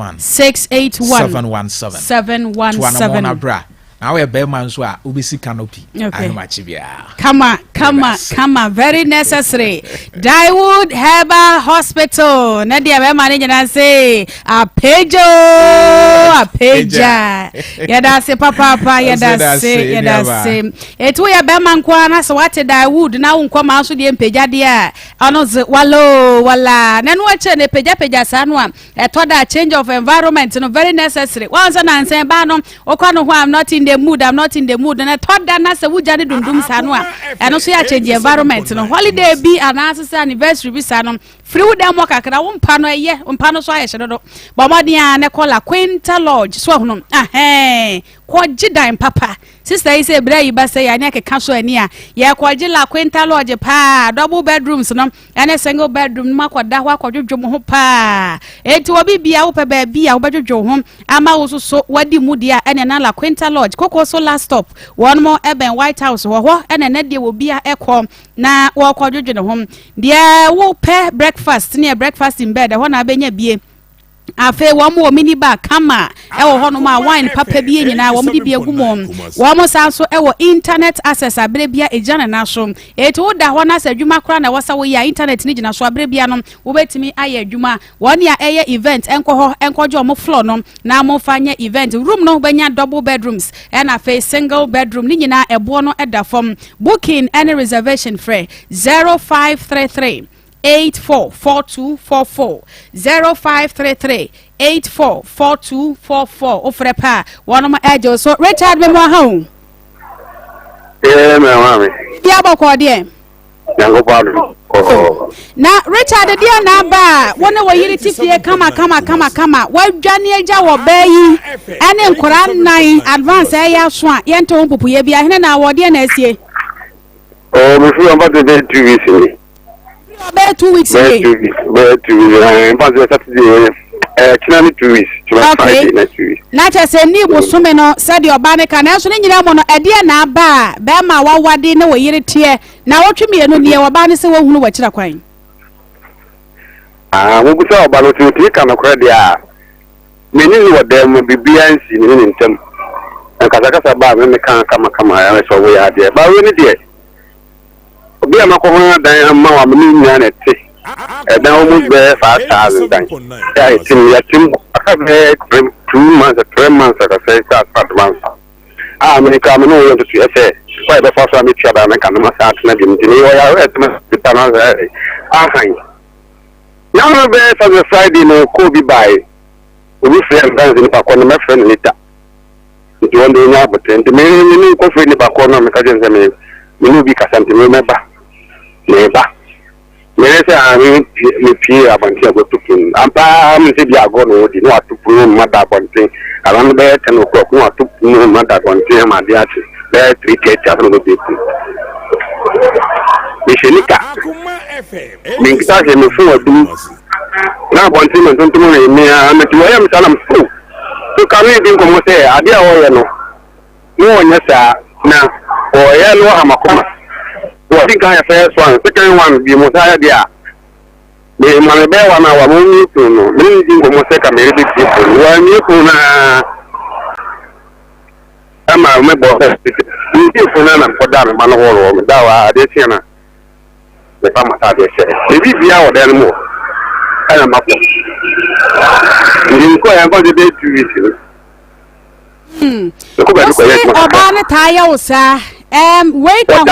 717. 717. To anamɔ na bra. Na woyɛ bɛrima nso a, wobɛsi canopy. Okay. Ahemakye biara. Kama. Kama kama very necessary. Daewood Herbal Hospital na deɛ bɛrima no nyinaa se apagya o apagya. Yɛda ase papaapa yɛda ase yɛda ase. Eti woyɛ bɛrima nko ara na sɛ wate Daewood na wonkɔ maa nso deɛ mpagya deɛ a ɔno dze wala o wala. Na ɛno akyire no pagyapagya saa no a Ɛtɔ da a change of environment no very necessary. Wɔn sɛ nansa ɛbaa no wokɔ no hɔ I'm not in the mood I'm not in the mood na ɛtɔ da na sɛ wogya ne dundum saa no a ɛno nso yɛ change environment no holiday bi anaasɛ sɛ anniversary bi saa no firi wo dan mu kakra wo mpa no ɛyɛ mpa no so ayɛ hye dodo bɔ mmɔden a ne kɔ La Quinta Lodge so ahono ahɛn kɔgye dan papa Sister yi sɛ berɛ yi ba sɛ yɛ ne ɛkeka so ani a yɛkɔgye La Quinta Lodge paa double bedrooms no ɛne single bedroom no mu akɔda hɔ akɔdwodwo mo ho paa. Enti obi bia wopɛ baabi a wobɛdwodwo ho ama wo nso so wadi mu deɛ a ɛne na La Quinta Lodge koko so last stop wɔn mo ɛbɛn White House hɔ hɔ ɛna ɛnɛ deɛ wɔ bia ɛkɔ na wɔkɔdwodwo ne ho deɛ wopɛ breakfast ne breakfast in bed ɛhɔ na abɛnya bie. Afei wɔn wɔ mini bar kama ɛwɔ hɔnom a wine papa bi nyinaa wɔn de bi agu mu. Wɔn san nso wɔ internet access abere bia egyina ne nan so. Eti woda hɔ na sɛ adwuma koraa na ɛwɔ sɛ woyɛ a internet no gyina so abere bia no wobɛtumi ayɛ adwuma. Wɔn a ɛyɛ event nkɔ hɔ nkɔgye wɔn floor no na wɔmfa nyɛ event. Room no wobɛnya double bedrooms ɛna afei single bedroom ne nyinaa ɛboɔ no da fam. Booking ɛne reservation frɛ 0533 844244 0533 844244 wofrɛ pɛ a wɔnom ɛgye wo so. Richard memu aha o. Ee, mɛ maame. Bi abɔkɔ deɛ. Nyankopɔn adom. Oh. Na Richard deɛ na aba a wo ne wo yere te fie kama kama kama kama wadwane agya wɔ baa yi ɛne nkora nnan advance ɛyɛ aso a yɛnte wo mpopoyɛ bi ahene na awɔ deɛ na asie. Oh, mefiri ɔmfa sɛ bɛyɛ 2 weeks ni. Bɛyɛ 2 weeks ni. Bɛyɛ 2 weeks, bɛyɛ 2 weeks. Ɛɛ mfa sɛ Saturday yɛ ɛɛ kyina ne 2 weeks. Kyina Friday na 2 weeks. Na kyerɛ sɛ ni bosome no sɛdeɛ ɔbaa ne ka nanso ne nyinaa mu no ɛdeɛ na aba a bɛrima a wawade ne wo yere teɛ na wɔtwe mmienu nie ɔbaa ne sɛ wɔhunu w'akyira kwan. Ah, mobisa ɔba no sɛ otumi ka nokorɛ deɛ a, me ne no wɔ dan mu biribiara nsi me ne ne ntam. Nkasakasa baa me ne ka kamakama ɛyɛ sɛ ɔmo yɛ adeɛ. Ba wei ne deɛ obi a makɔ ho dan ama wa me ne nyinaa na ɛte. Ɛdan almost bɛyɛ 5,000 dan. Yɛ a ɛte mu yɛte mu aka bɛyɛ 2 months 3 months akasɛ sɛ asa advance. A me koraa me ne wo yɛ ntotoeɛ sɛ kwan a yɛbɛfa so a mɛtua dan no ka no masan atena bio nti meyɛ ɔyare a ɛtena hospital no sɛ ahan. Na no bɛyɛ sɛ Friday no kɔɔ bi baeɛ obi frɛ me sɛ nipa kɔ no mɛfrɛ no later. Nti wɔn de onya abotire nti me me ne nkɔfrɛ nipa korɔ no a meka kyerɛ no sɛ me me ne obi kasa nti me mɛba meba meyɛ sɛ ah me pie me pie abɔnten akɔto pono ampa ara me sɛ bi agorɔ na wɔdi na wato pono mu da abɔnten around bɛyɛ 10 o'clock na wato pono mu da abɔnten ama adeɛ akye bɛyɛ 3:30 afei na ɔbɛbie pono. Mehyɛ nika menkita hwɛ me fon adum na abɔnten ma ntontom wee me a mete wɔyɛ me saa na me so ka ne di nkɔmmɔ sɛ adeɛ a ɔyɛ no na ɔnyɛ saa na ɔyɛ no ɔha makoma. Wɔdi kan yɛ first one, second one bi mu saa yɛ deɛ a me ma me bɛyɛ one hour ma ɔnwie pono no. Me ne no di nkɔmmɔ sɛ ka mere bɛbie pono no, wɔanwie pono no ara ɛma mebɔ mebie pono no na mekɔdaa me ma no hɔ no medaa hɔ a adeɛ kyeɛ no mefa m'ataadeɛ hyɛ biribi biara wɔ dan no mu hɔ ɛna makɔ nti nkɔ yɛn fa sɛ bɛyɛ 2 weeks no. Wose ɔbaa no taa yɛ wo saa. Wei ka ho a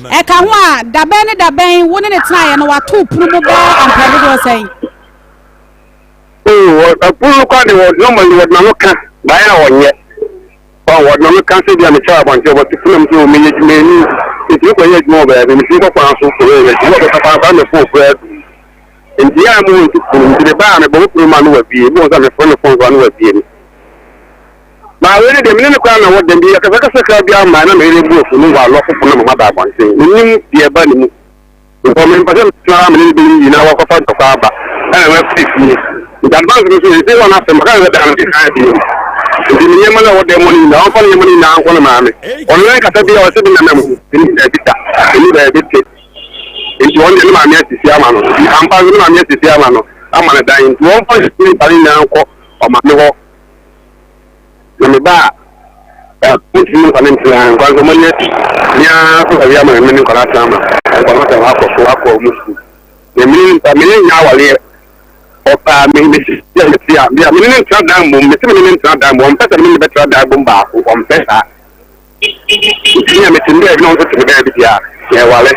ɛka ho a dabɛn ne dabɛn wo ne ne tenaeɛ no wato pono mu bɛɛ mpɛn dodoɔ sɛn? Ɛpono no kora de wɔ normally wɔde n'ano ka baeɛ a ɔnyɛ wɔde n'ano ka sɛ bi a mekyɛ abɔnten ɔbɛto pono mu sɛ meyɛ adwuma ani metumi kɔyɛ adwuma wɔ baabi metumi kɔ kwan so kɔyɛ adwuma ɔbɛka kwan so amɛfo okura adu. Nti a mo nti pono nti me baa mebɔ mo pono ma no wabie mo sɛ mefrɛ no fon so ano wabie no. Maa wei ne deɛ mene ne koraa na wɔ dɛm bi akasakasa kra bi ama na meyere bu afu no wɔ alɔfo pono ma maba abɔnten menim deɛ ɛba ne mu nkɔ mempɛ sɛ metena ha mene ne bɛyiyi na wakɔfa ntɔkwa aba ɛna mafiri fie nti advance no so ɛsɛ wɔn asɛm aka sɛ dan no kan bi nti me nneɛma no a ɛwɔ dɛm hɔ no nyinaa ɔmfa ne nneɛma no nyinaa nkɔ no maame ɔno ne nkasa bi a ɔsɛ bi nam mu ɛni baabi da ɛni baabi te. Nti wɔn deɛ ne maame asisi ama no. Nti ampa nso ne maame asisi ama no ama no dan. Nti wɔmfa ne nipa no nyinaa nkɔ ɔmaame hɔ. Na me ba a, Mentumi mfa no ntena nkwa nso mo ani nea so awia ma me ne nkwadaa tena ma nkwadaa tena akɔ so akɔ ɔmo sukuu. Na me ne me ne nya awareɛ ɔpaa me me si a me si a me ne ne ntena dan mmom me si me ne ne ntena dan mmom ɔmpɛ sɛ me ne ne bɛtena dan bom baako ɔmpɛ saa. Nti nea mete me baabi na ɔno nso te ne baabi deɛ a, yɛware.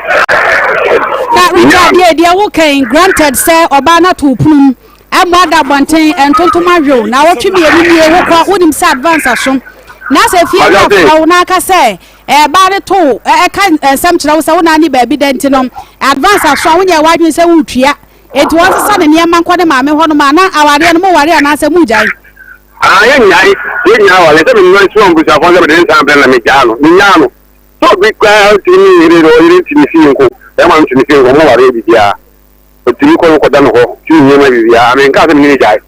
Na Richard deɛ deɛ wo kan granted sɛ ɔbaa no ato pono mu ɛmmɔ ada abɔnten ntontom awew na awɔtwe mmienu nie wokɔ wonim sɛ advance aso na sɛ fie no afrɛ wo na aka sɛ ɛbaa no to ɛka nsɛm kyerɛ wo sɛ wo naa ne baabi da nti no advance aso a wonyɛ w'adwene sɛ woretua enti wɔnsesa ne nneɛma nkɔ ne maame hɔ nom a na awareɛ no moware anaasɛ mogyae. Ah, yɛnnyae, yɛnnyae aware. Sɛ mema nsuo abusuafoɔ sɛ mede ne nsa abrɛ na megyaa no, menyaa no. Sɛ obi koraa tumi ne yere, ɔyere te ne fie nko, bɛrima no te ne fie nko, ɔmo ware biribiara. Otumi kɔ no kɔda no hɔ, tumi nneɛma biribiara. Menkaa sɛ me ne no gyae.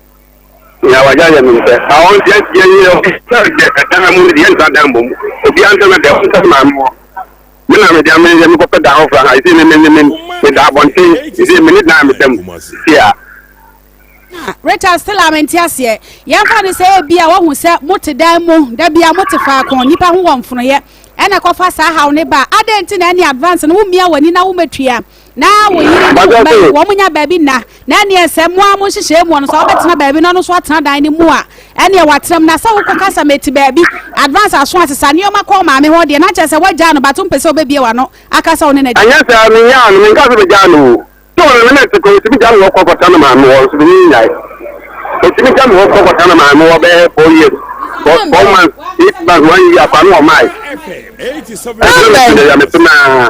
Nea wagyae yɛ mempɛ. Ah, ɔn deɛ deɛ yɛ sɛ deɛ ɛdan mu no deɛ yɛntra dan mmom. Obiara ntra na deɛ ɔntra ne maame hɔ. Me na mede amene deɛ mekɔpɛ dan foforɔ ha. Ɛsei me me me meda abɔnten. Ɛsei me ne dan a meda mu. Ɛsei a. Rita, still a mente aseɛ. Yɛmfa no sɛ ebia woahu sɛ mote dan mu, da bia mote faako, nnipa ho wɔ mfonoeɛ, ɛna ɛkɔfa saa haw no ba a, adɛn nti na ɛne advance no wommia w'ani na wommatua na wo yere ne wo mma yi wɔn nya baabi nna, na ɛneɛ sɛ mo ara mo nhyehyɛɛ mu no sɛ wobɛtena baabi na ɔno nso atena dan no mu a, ɛneɛ watena mu, na sɛ wokɔka sɛ mete baabi, advance aso asesa nneɛma kɔ wo maame hɔ deɛ, na kyerɛ sɛ woagyaa no but wompɛ sɛ wobɛbie w'ano aka sɛ wo ne no agyae. Anyɛ saa, menyaa no, menkaa sɛ megyaa no o. Sɛ ɔno ne me te kɔ, otumi gya me hɔ kɔ kɔtena ne maame hɔ nso menye nyae. Otumi gya me hɔ kɔ kɔtena ne maame hɔ bɛyɛ 4 years, 4 months, 8 months, one year akɔ ano ɔmae. Ɛduru me so deɛ me so naa.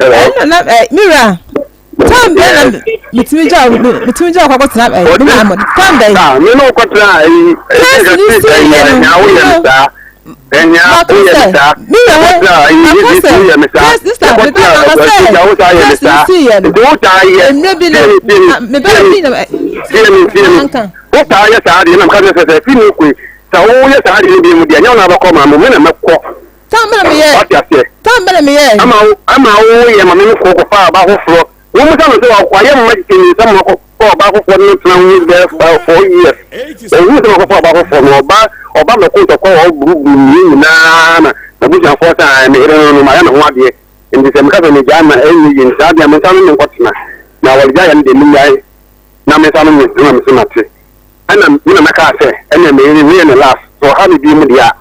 Ɛna na ɛ mira time bɛn na metumi gya metumi gya kɔ akɔtena ɛ me maame time bɛn. Ah, me ne wokɔtena ɛyi ɛyi ɛyi ɛyi ɛyi woyɛ me saa. Ɛhia woyɛ me saa. Wokɔtena ɛyi ɛyi woyɛ me saa. Wokɔtena ɛyi wo saa yɛ me saa. Nti wo taa yɛ. Tie me tie me tie me wo taa yɛ saa deɛ na meka sɛ sɛ fi ne koe sɛ woyɛ saa deɛ no bi mu deɛ nyɛ wo na wobɛkɔ maa mo me na mɛkɔ. Tam bɛn na meyɛ. Wate aseɛ. Tam bɛn na meyɛ. Ama wo ama woyɛ ma me me kɔ kɔfa ɔbaa foforɔ. Wɔn mu sa no sɛ wayɛ mma tete ne nsam akɔ fa ɔbaa foforɔ no tena ho bɛyɛ 4 years. Ohun sɛ wakɔfa ɔbaa foforɔ no ɔba ɔba mɛko ntɔkwa wɔ buruburu mmienu nyinaa na n'abusuafoɔ sɛ ae me yere no no mayɛ ne ho adeɛ nti sɛ meka sɛ megyaa ma ɛnyɛ yie nti saa deɛ me nsa no me nkɔtena na awaregyaeɛ no deɛ menyae na me nsa no me na me se mate ɛna me na mɛkaa sɛ ɛnna me yere wei yɛ ne last sɛ ɔha me bio mu deɛ a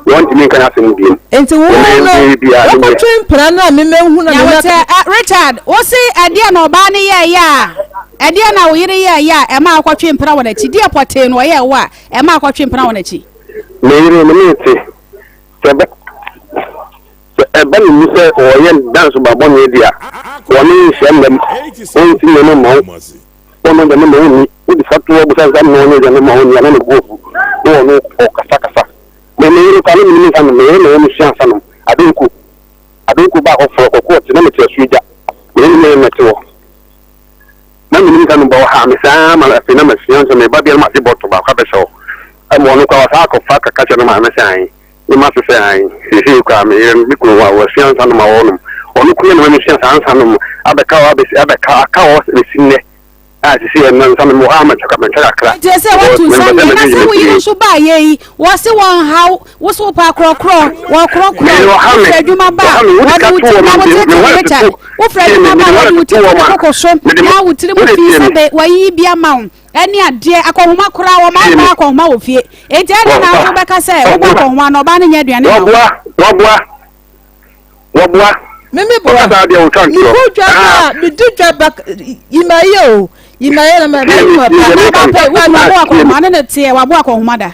wɔntumi nka n'asɛm bio. Nti wo no wokɔtwe mpena no a memɛhu na mema. Nyawotɛ, Richard, wo se ɛdeɛ na ɔbaa no yɛɛyɛ a, ɛdeɛ na wo yere yɛɛyɛ a ɛma wokɔtwe mpena wɔ n'akyi? Deɛ pɔtee na ɔyɛɛ wo a ɛma wokɔtwe mpena wɔ n'akyi? Me yere me ne te, sɛ ɛbɛ sɛ ɛba ne mu sɛ ɔyɛ dance ba bɔne deɛ a, wɔne nhyɛ mmam, ɔnsi nneɛma mma wo, wɔn deɛ mma wo nni, wode fa to hɔ busa sɛ na ɔnyɛ deɛ mma wo nni a na ne bo afu, na ɔno ɔkasakasa. Me me yere koraa na menim nsa nom, me yere na ɛwɔ me sua nsa nom. Adonko, Adonko baa hɔ frɔ kɔkɔ ɔte na mete asuo gya, me ne me yere na ɛte hɔ. Na menim nsa nom ba ɔhaa me saa ma afei na masua nso me ba biara magye bɔtɔ baako abɛhyɛ hɔ. Ɛma ɔno koraa wasan akɔfa kaka kyerɛ ne maame sɛ ae, ne ma so sɛ ae. Seesei koraa me yere no, me kunu wa wasua nsa nom a ɔnom. Ɔno koraa na ma mesua saa nsa nom abɛka hɔ abɛsi abɛka aka hɔ bɛsi nnɛ. A sisi yɛ nsa no mewɔ hɔ a matwa matwa kakra. Nti sɛ watu nsa deɛ na sɛ wo yere nso baa yɛ yi wɔse wɔn haw wo so wopa akorɔkorɔ wɔkorɔkorɔ wofiri adwuma ba a wɔde wo ti na wote te Richard wofiri adwuma ba a wɔde wo ti to ne koko so na wo tiri mu fi sɛ be wɔayiyi bi ama wo ɛne adeɛ akɔnhoma koraa wɔma wo ba akɔnhoma wɔ fie enti ɛne na nso wobɛka sɛ wobɔ akɔnhoma na ɔbaa no nyɛ aduane ma wo. Wɔboa wɔboa Wɔboa. Me me boa. Wɔka saa deɛ wotwa ntorɔ. Mekɔ dwa ba a, medi dwa ba yimayɛ o yimayɛ na ma ma ma pa na ba pɛ wo kunu aboa akɔnhoma ne ne teɛ waboa akɔnhoma da.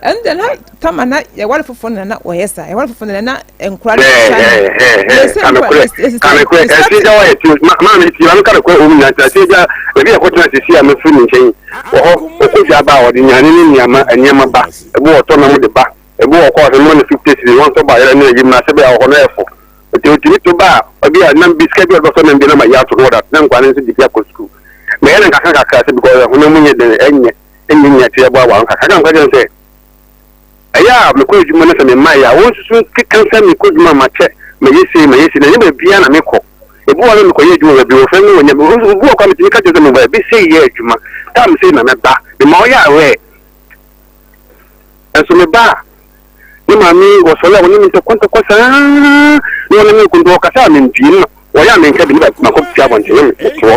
Ɛno deɛ na tama na yɛware foforɔ na na wɔyɛ saa yɛware foforɔ na na nkora no twa no. Kanokorɛ kanokorɛ ɛsi gya wɔyɛ ti maame ti maame kanokorɛ wɔn nyinaa ti ɛsi gya ebi yɛ kɔtena sisi a mefiri ne nkyɛn wɔ hɔ ɔkɔ dwa ba a ɔde nnuane ne nneɛma nneɛma ba ebi wɔ ɔtɔ nam de ba. Ebi wɔ hɔ a, sɛ mema no 50 cedis, wɔn nso ba yɛrɛ ne ayi mu na sɛ bɛyɛ wɔ hɔ no ɛyɛ fo. Nti otumi to ba a, ebi a nam bi sika bi a ɔde bɛsɔ nam bi na ma yi ato no wɔ that na nkwadaa no nso de bi akɔ sukuu. Mɛyɛ no nkakra nkakra sɛ because honam mu nyɛ den ɛnyɛ ɛnyɛ nyɛ te ɛboaboa ho kakra. Ɛna meka kyerɛ no sɛ ɛyɛ a mekɔ adwuma no sɛ memaeɛ a wɔnsusu nkeka sɛ mekɔ adwuma a makyɛ mayɛ sei mayɛ sei na ɛnyɛ baabiara na mekɔ. Ebi wɔ hɔ na mekɔyɛ adwuma baabi wɔfrɛ me wɔnya me obi wɔ hɔ koraa metumi ka kyerɛ sɛ mewɔ baabi sei yɛ adwuma time sei na mɛba mema ɔyɛ aware. Nso meba a. Ne maame wɔsɔre a wɔne me ntɔkwa ntɔkwa saa na wɔne me nko nti wɔkasa a mentie no wɔyɛ a menka bi ne makɔ pia abɔnten na mete hɔ.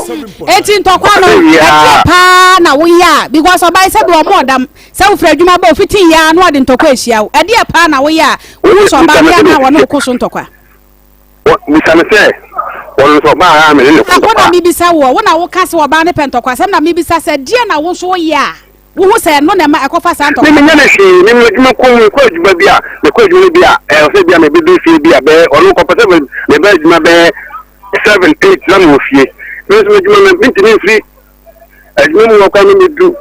Eti ntɔkwa no ɛdeɛ paa na woyɛ a because ɔbaa sɛ bi wɔn ɔdam sɛ wofiri adwuma ba ofiti yɛ a na wɔde ntɔkwa ahyia wo ɛdeɛ paa na woyɛ a wohu sɛ ɔbaa no yɛ na wɔne wo ko so ntɔkwa. Bisa no sɛ wɔn nso ɔbaa a mene ne ko ntɔkwa. Wo na mebisa woɔ wo na woka sɛ ɔbaa no pɛ ntɔkwa asɛm na mebisa sɛ deɛ na wo nso woyɛ a Wohu sɛ ɛno na ɛma ɛkɔfa saa ntɔkwa no. Me menyɛ no hwee, me m'adwuma kɔ mu, mekɔ adwuma bi a, mekɔ adwuma bi a, ɛwɔ sɛ bi a mebɛduru fie bi a bɛyɛ, ɔno kɔpɛ sɛ meba adwuma bɛyɛ 7, 8 na mewɔ fie. Me nso m'adwuma no, mentumi mfiri adwuma mu hɔ koraa no mɛduru,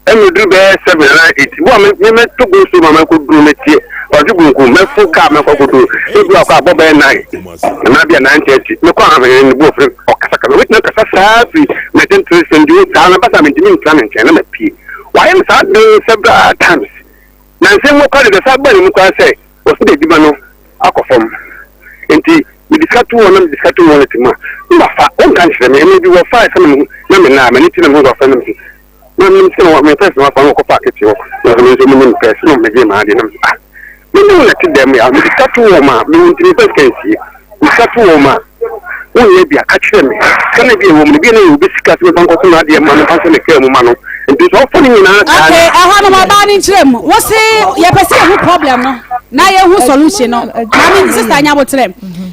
ɛmɛduru bɛyɛ 7 anaa 8. Bo a me mɛtɔ go so ma mɛkɔduru mɛtie, ɔdwe gunkum, mɛfo kaa mɛkɔ akɔduru, ebi akɔ abɔ bɛyɛ 9 anaa bi a 9:30. Mekɔ a, ne bo afiri. Ɔkasakasa, obetumi akasa saa firi mɛtentene sɛnti saa na basa mentumi ntra ne nkyɛn na mapue. Wayɛ me saa den several times. Na nsɛm mu koraa de deɛ saa baa ne mu koraa sɛ ɔsi de adwuma no akɔ fam. Nti mede sika to hɔ na mede sika to wallet mu a na wafa, ɔnka nkyerɛ me. Mmerɛ bi wɔfae sɛ na na me na m'ani te na mehu sɛ wafrɛ na mese na menim sɛ na me pɛs na wafa na ɔkɔ paake te hɔ na ɔsɛ me nso menim pɛs na megye m'adeɛ na mese ah Me ne wo na ɛte dɛm a, mede sika to wɔn a, me nti memfa sika nsie. Mede sika to wɔn a, wonyɛ bi a, ka kyerɛ me. Sika no bi a ɛwɔ mu no, bi a na ɛyɛ obi sika sɛ memfa nkɔto n'adeɛ mma no, mfa nhyɛ ne kaa mu ma no. Nti sɛ ɔfa ne nyinaa saa Okay, ɛhɔ no ɔbaa no nkyerɛ mu. Wo se yɛpɛ sɛ yɛhu problem no na yɛhu solution no. Maame sister Nyabotrɛ.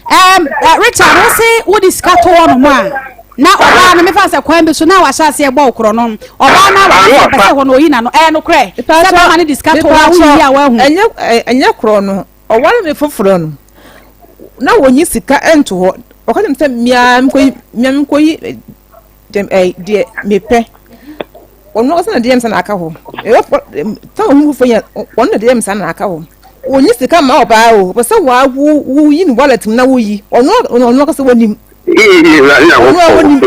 Um, uh, Richard, wo se wode sika to hɔ nom a, Na ɔbaa no, mefa sɛ kwan bi so na wahyɛ aseɛ bɔ wo korɔ no, ɔbaa no aware sɛ ɔpɛ sɛ hɔ no ɔyi n'ano, ɛyɛ nokorɛ sɛ bɛrima no de sika to hɔ a woyiyi a woahu? Ɛnyɛ ɛnyɛ korɔ no, ɔware me foforɔ no, na wɔnyi sika nto hɔ, ɔka kyerɛ me sɛ mea menkɔyi mea menkɔyi deɛ mepɛ. Ɔno ankasa na ɛde yɛ me saa na aka hɔ. Sɛ ohun foforɔ yɛ ɔno na ɛde yɛ me saa na aka hɔ. Ɔnyi sika mma ɔbaa o, ɔpɛ sɛ waa wo woyi ne wallet mu na woyi. Ɔno ɔno ankasa wɔnim. Ɔno a wɔnim.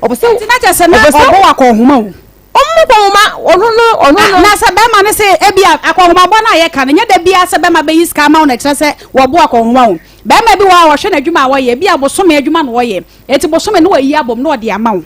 Ɔpɛ sɛ Nti na kyerɛ sɛ na ɔbɔ wɔ akɔnhoma o. Ɔmo kɔnhoma ɔno no ɔno no. Na sɛ bɛrima no sɛ ebi a akɔnhomabɔ no a yɛka no nyɛ da biara sɛ bɛrima bɛyi sika ama wo na ɛkyerɛ sɛ wɔbo akɔnhoma o. Bɛrima bi wɔ hɔ a ɔhwɛ n'adwuma a ɔyɛ, ebi a bosome adwuma na ɔyɛ, eti bosome no wayi abom na ɔde ama wo.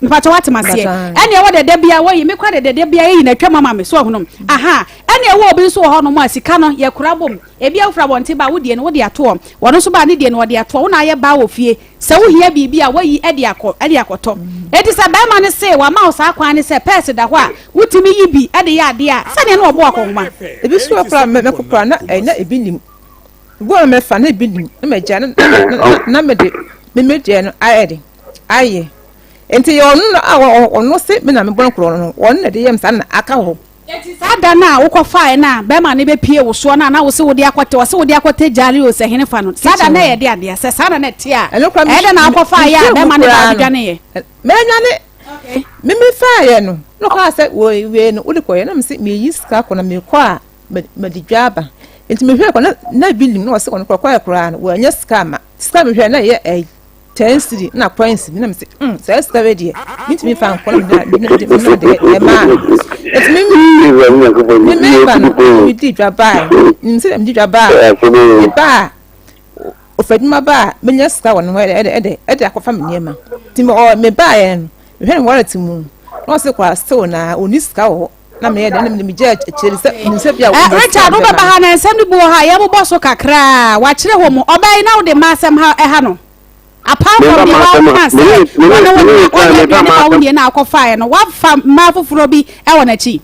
Mpakyɛ wate maseɛ. Ɛne ɛwɔ dɛ da biara wɔyi, me kora dɛ da biara yɛyi na atwam ama me, so ahunu. Aha, ɛne ɛwɔ obi nso wɔ hɔ nom a sika no yɛkora bom. Ebi a wofiri abɔnten ba a wo deɛ no wode ato hɔ, wɔn nso ba a ne deɛ no ɔde ato hɔ, wo na ayɛ baa wɔ fie. Sɛ wohia biribi a, woayi de akɔ de akɔtɔ. Enti sɛ barima no se wama wo saa kwan no sɛ pɛɛse da hɔ a, wotumi yi bi de yɛ adeɛ a, sɛdeɛ na ɔbɔ akɔnhoma. Ebi nso wɔ hɔ koraa a mɛkɔ koraa na na ebi nnim. Ebi wɔ hɔ a mɛfa na ebi nnim na magyae na na na mede me me deɛ no ayɛ de ayɛ. Enti yɛ ɔno na a ɔno se me na mebɔ no korɔ no, ɔno na ɛde yɛ me saa na aka hɔ. Enti saa da no a wokɔfaeɛ no a bɛrima no bɛpue wo soɔ no a na wo se wode akɔtɛ, ɔse wode akɔtɛ gyaare o sɛ hene fa no, saa da no na ɛyɛ de adeɛ? Sɛ saa na na ɛte a, ɛyɛ dɛn na wokɔfaeɛ a bɛrima no baa bɛdwaneeɛ? Mannwane. Me mefaeɛ no, na ɔkaa sɛ wei no wode kɔyɛ, na mese meyi sika kɔ na mekɔ a mede dwa aba. Enti mehwɛɛ kɔ na bi nim na ɔse ɔno kɔkɔɛ koraa no wannya sika amma. Sika mehwɛɛ na ɛyɛ 10 cedi na coins bi na mese mm saa sika wei deɛ mentumi mfa nkɔ na mede mede mede ɛmaa no. Enti me me meba no medi dwa baa nim sɛ medi dwa baa mebaa ofadwuma baa menya sika wɔ ne hɔ ɛde ɛde ɛde akɔfa me nneɛma. Nti me ɔ mebaeɛ no mehwɛ ne wallet mu na ɔse koraa still na ɔnni sika wɔ hɔ. na meyɛ dɛ na mede megyaa akyire sɛ menim sɛ bia eh, Richard wobɛba ha na nsɛm no bi wɔ ha yɛbobɔ so kakraa wakyerɛ hɔ mu ɔbaa yi na wode ma asɛm ha ɛha no apart from deɛ waka sɛ wɔne wo na wɔnyɛ aduane ma wo nie na akɔfaeɛ no wafa mmaa foforɔ bi ɛwɔ n'akyi.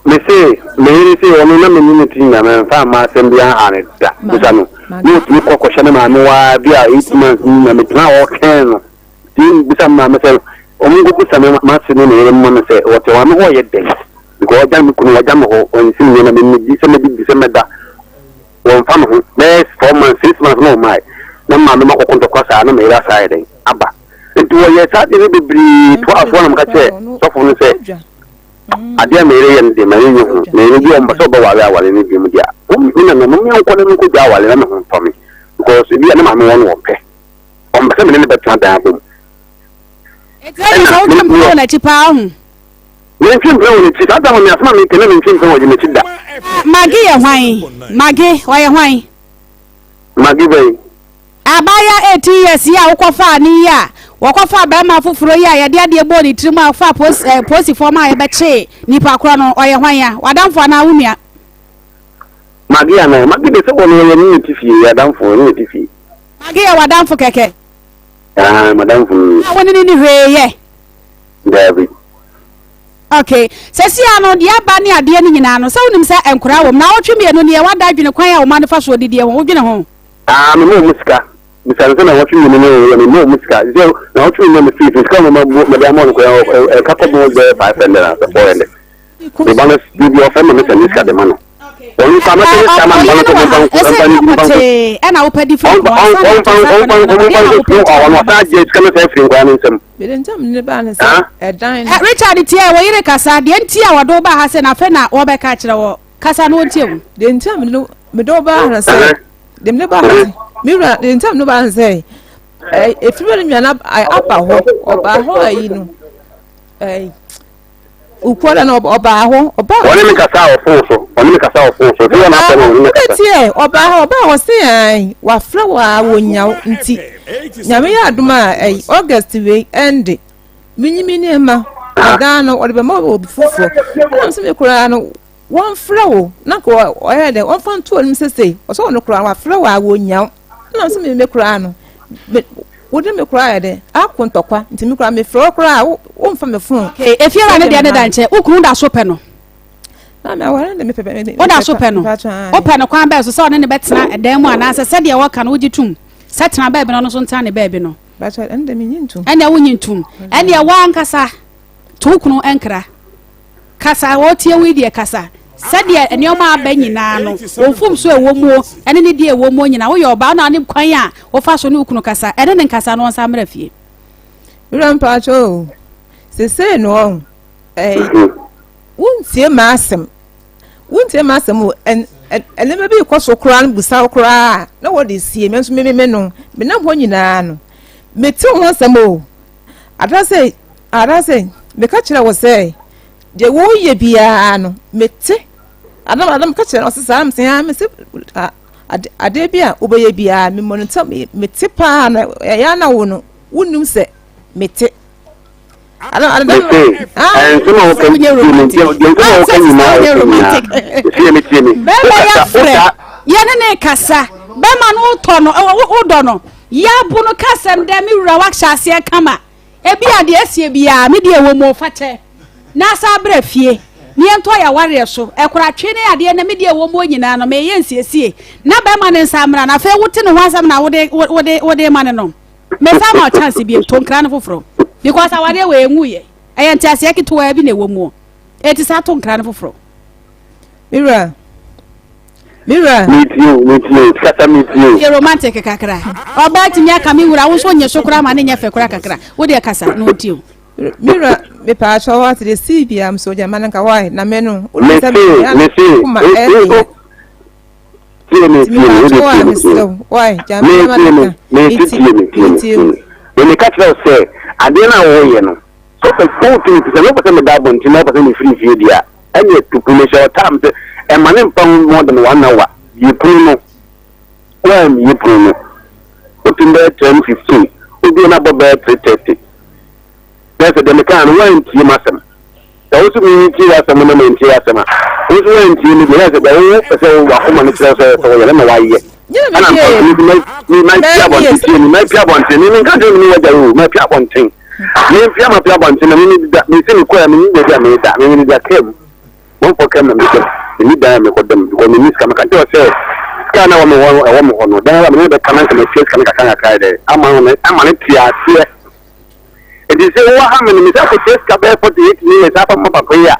Mese meyere se ɔno na mene ne ti nyina memfa mma asɛm bi aha ne da bisa no na ɔtumi kɔ kɔhyɛ ne maame waa bi a 8 months na metena hɔ kɛn no Nti mebisa me maame sɛ ɔmo nkɔbisa me m'ase ne me yere mma me sɛ wɔte maame hɔ yɛ dɛn because ɔgya me kunu ɔgya me hɔ ɔnsi me nneɛma me medi sɛ mɛdidi sɛ mɛda wɔmfa me ho bɛyɛ 4 months 6 months na ɔmae na me maame ma kɔkɔ ntɔkwa saa na me yere asa ayɛ dɛn aba nti wɔyɛ saa deɛ no bebree toa so na meka kyerɛ sɔfo no sɛ adeɛ a me yere yɛ no deɛ ma yɛnyɛ ho na yɛn bi ɔmpɛ sɛ ɔbɛware aware no bi mu deɛ a me nana mo menkɔ na menkɔgya aware na me ho ntɔ me because ebi a ne maame wɔ no wɔpɛ Ɔmpɛ sɛ me ne no bɛtena dan abom. Enti ɛyɛ sɛ wotwe mpena wɔ n'akyi paa ho. Mentwe mpena wɔ n'akyi. Saa da no, me asɛm a meka na mentwe mpena wɔ n'akyi da. Mage yɛ hwan? Mage, ɔyɛ hwan? Mage bɛn? Abaayewa 18 years yi a wokɔfaa no yi a wɔkɔfaa barima foforɔ yi a yɛde adeɛ bɔɔ ne tirim a wɔfaa pos eh, polisifoɔ ma yɛbɛkyee nipa korɔ no, ɔyɛ hwan ya? W'adamfo anaa wo nua? Mage anaa? Mage de sɛ wɔn yɛ ne ne ti fie, yɛ adamfo, ne ne ti fie. Mage yɛ w'adamfo kɛkɛ. Ah, madamfo no. A wo ne ne ni hwee yɛ? Daabi. Okay. Sɛsi a no, deɛ aba ne adeɛ no nyinaa no, sɛ wonim sɛ nkoraa wɔ mu, naawɔtwe mmienu nie, woada adwene kwan a wo mma no fa soɔ didie ho, wodwene ho? Ah, mema wɔn sika. Bisa no sɛ naawɔtwe mmienu ne wɔyɛ, mema wɔn sika. Sɛ naawɔtwe mmienu na mefiri fie, sika a wɔma bu, mede ama wɔn koraa, ɛka kɔ bɛyɛ bɛyɛ 500 anaa 400. Me ba no, biribi ɔfrɛ ma mesɛ ne sika de ma no. Ɔno nso a mɛsɛ ne sika ma me ba no sɛ ɔmfa nkɔ, ɔmfa ne mfa nkɔ. Ɛna wopɛ di firi nkɔɔ, ansa na Ɔmfa ɔtɔ saa ɔmfa akwadaa no, ɔmfa deɛ na nkɔ wopɛ sukuu, nti a ɔno wode ɔsan ba agye sika no saa afiri nkwadaa no nsam. Mede ntam ne baa ne sɛ Ah? ɛdan no. Eh, Richard tie, wo yere kasa, deɛ nti a wɔde wo baa ha sɛ na afei na wɔbɛka akyerɛ wɔ, kasa na wɔntie wo. Deɛ nti a mede no mede wo baa ha no sɛ deɛ mede baa ha no me wura deɛ nti a mede wo baa ha no sɛ ɛ efiri bɛ ne nua no aba hɔ ɔbaa hɔ ayi no ɛ ukuo da no ɔbaa hɔ ɔbaa hɔ. Ɔne me kasa wɔ fon so ɔne me kasa wɔ fon so efi wɔn afɛ no ɔne me kasa. Tie ɔbaa hɔ ɔbaa hɔ se an wafrɛ wɔ a wɔnya wo nti nyame yɛ adom a ɛyi August wei ɛnde menyi me nneɛma ɔdan no ɔde bɛma obi foforɔ ɛna mesɛ me koraa no Wɔmfrɛ wo na nka ɔyɛ dɛ wɔmfa nto anim sesei ɔsɛ ɔno koraa wafrɛ wo a wɔnya wo ɛna sɛ me koraa no me wode me koraa yɛ dɛ ako ntɔkwa nti me koraa mefrɛ wo koraa womfa me fon. Okay, efiewura ne deɛ ne da nkyɛn wo kunu da so pɛ no. Maame aware ne mepɛ pɛ Woda so pɛ no wopɛ no kwan bɛɛ so sɛ ɔne ne bɛtena dan mu anaasɛ sɛdeɛ wɔka no wogye tom sɛ tena baabi no ɔno nso ntena ne baabi no. Ɛnde menyi ntom. Ɛndeɛ wonyi ntom. Ɛndeɛ woankasa to wo kunu nkra. Kasa, wɔretie wo yi deɛ kasa. Sɛdeɛ nneɛma aba nyinaa no, wo mfomsoɔ a ɛwɔ muo ne ne deɛ ɛwɔ muo nyinaa, woyɛ ɔbaa na ne kwan a wofa so ne wo kunu kasa, ɛne ne nkasa na ɔnsan mmra fie. Wura mpakyɛ o, sesei no ɔho, ɛɛ, wontie m'asɛm, wontie m'asɛm o, ɛn, nneɛma bi rekɔ so koraa no busa wo koraa na wɔde sie me nso me me no, menam hɔ nyinaa no, mete wo ho asɛm o. Anaasɛ, anaasɛ meka kyerɛ wo sɛ, deɛ woreyɛ biara no, mete. Anaa, anaa meka kyerɛ no, ɔse saa, mese, ah, mese, ade, adeɛ bi a wobɛyɛ biara, memmɔ no ntam, mete paa, na ɛyɛ na wo no, wonnim sɛ mete. Mese, ɛnsɛm a woka tie me, deɛ nsɛm a woka nyinaa woka nyinaa, tie me, tie me. Bɛrima yɛfrɛ, yɛne ne kasa, bɛrima no wotɔ no, wodɔ no. Yɛabu no kasɛm dɛ, Me wura, woahyɛ aseɛ kama. Ebia deɛ asie biara, me deɛ ɛwɔ mu o, fa kyɛ. Na san bra fie, na yɛntɔ yɛn awareɛ so. Ɛkoratwe ne adeɛ nnɛ, me deɛ ɛwɔ mu o nyinaa no, mereyɛ nsiesie. Na bɛrima no nsa mmra, na afei wote ne ho asɛm na wode, wode, wode rema no no. Mesan ma wo chance bio, to nkra no foforɔ. Because awareɛ wei ɛnwuiɛ. Ɛyɛ nteaseɛ ketewaa bi na ɛwɔ mu o. Enti san to nkra no foforɔ. Me wura. Me wura. Metie o, metie o, kasa metie o. Yɛ romantic kakra. Ɔbaa tumi aka me wura, wo nso nye so koraa ma ne nyɛ fɛ koraa kakra. Wo deɛ kasa na ɔntie o. Me wura, mepaakyɛw wate deɛ sii biara mso gya ma no nka why na me no. Mese, mese, tie me, tie me, wode tie me, tie me. Why gya me ma no nka. Me, tie me, tie me, tie me. Me meka kyerɛ wo sɛ, adeɛ no a wɔyɛ no, sɛ wopɛ sɛ wotumi te sɛ, na wopɛ sɛ meda abɔnten na wopɛ sɛ mefiri fie deɛ a, Ɛneɛ to pono hyɛ ɔtaa me sɛ ɛma ne mpa ho more than one hour bie pono no woammie pono no wotim bɛyɛ 10:15 wobie no abɔ bɛyɛ 3:30 na sɛ deɛ mekaa no woantie m'asɛm sɛ wo so meretie w'asɛm na mantie w'asɛm a wo so woantie me deɛ na sɛ deɛ wo pɛ sɛ wakoma no kyerɛ sɛ sɛ wɔyɛ no na wayɛ ɛna mpa me mapia abɔnten tie me mapia abɔnten me menka kyerɛ me ne wagya o mapia abɔnten Mempia mapia abɔnten na mimi deda mesi me kɔɛ menni baabi a meda mimi deda kaa mu wɔmfɔ kaa mu na meda menni dan a mekɔ da mu because menni sika meka kyerɛ sɛ sika na ɛwɔ me hɔ ɛwɔ me hɔ no dan a mene bɛka na nka matua sika no kakra kakra dɛ ama no ama no te aseɛ nti sɛ wowɔ ha me no mesɛ akɔtua sika bɛyɛ 48 million saa fa ma papa yi a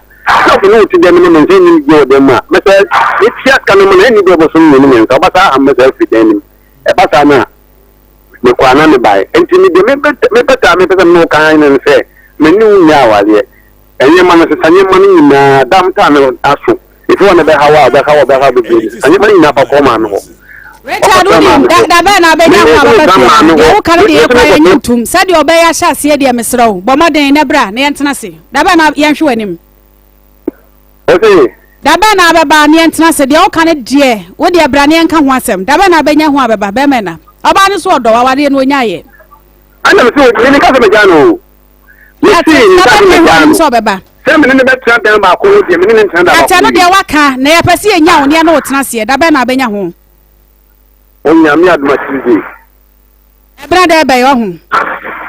na ɔfo ne wo te dɛm ne me nsa nnim gye wɔ dan mu a mɛsɛ metua sika no ma no ɛnni bɛɛ bɔsom mmienu mmiɛnsa ɔba saa ha mɛsɛ afiri dan no mu ɛba saa no a Mekɔɔ a na mebae. Enti me deɛ mepɛ sɛ mepɛ sɛ me ne wo ka ara ne sɛ, me ne wo nnya awareɛ. Nneɛma no, sesa nneɛma no nyinaa, da taa no aso. Efi hɔ na ɛbɛha wo a, ɛbɛha wo, ɛbɛha wo bebree. Sesa nneɛma no nyinaa fa kɔ maame hɔ. Richard, wonim, da, da bɛn na abɛnya ho a bɛba fie ha? Deɛ woka no deɛ yɛkora yɛnye ntom. Sɛdeɛ ɔbɛyɛ ahyɛ aseɛ deɛ mesrɛ wo, bɔ mmɔden na bra na yɛntena ase. Da bɛn na yɛnhwe w'anim? Ɔse. Da bɛn na abɛba na yɛntena ase? Deɛ woka no deɛ, wo deɛ bra na yɛnka ho asɛm. Da bɛn na abɛnya ho a bɛba? Bɛrima ɛna. Ɔbaa no so ɔdɔ awadeɛ no ɔnyaeɛ. Ɛna me sɛ me nka sɛ megyaa no o. Me Yɛte se na nka sɛ bɛdwen ho megyaa anim no. sɛ ɔbɛba. Sɛ me ne no bɛtena dan baako no deɛ me ne no ntena dan Yɛte baako ɛno bio. deɛ waka na yɛpɛ sɛ yɛnya wo ne yɛne wo tena aseɛ da bɛn na abɛnya ho. Onyame adom a Tuesday. Ɛbena dɛ ɛbɛyɛ ɔho.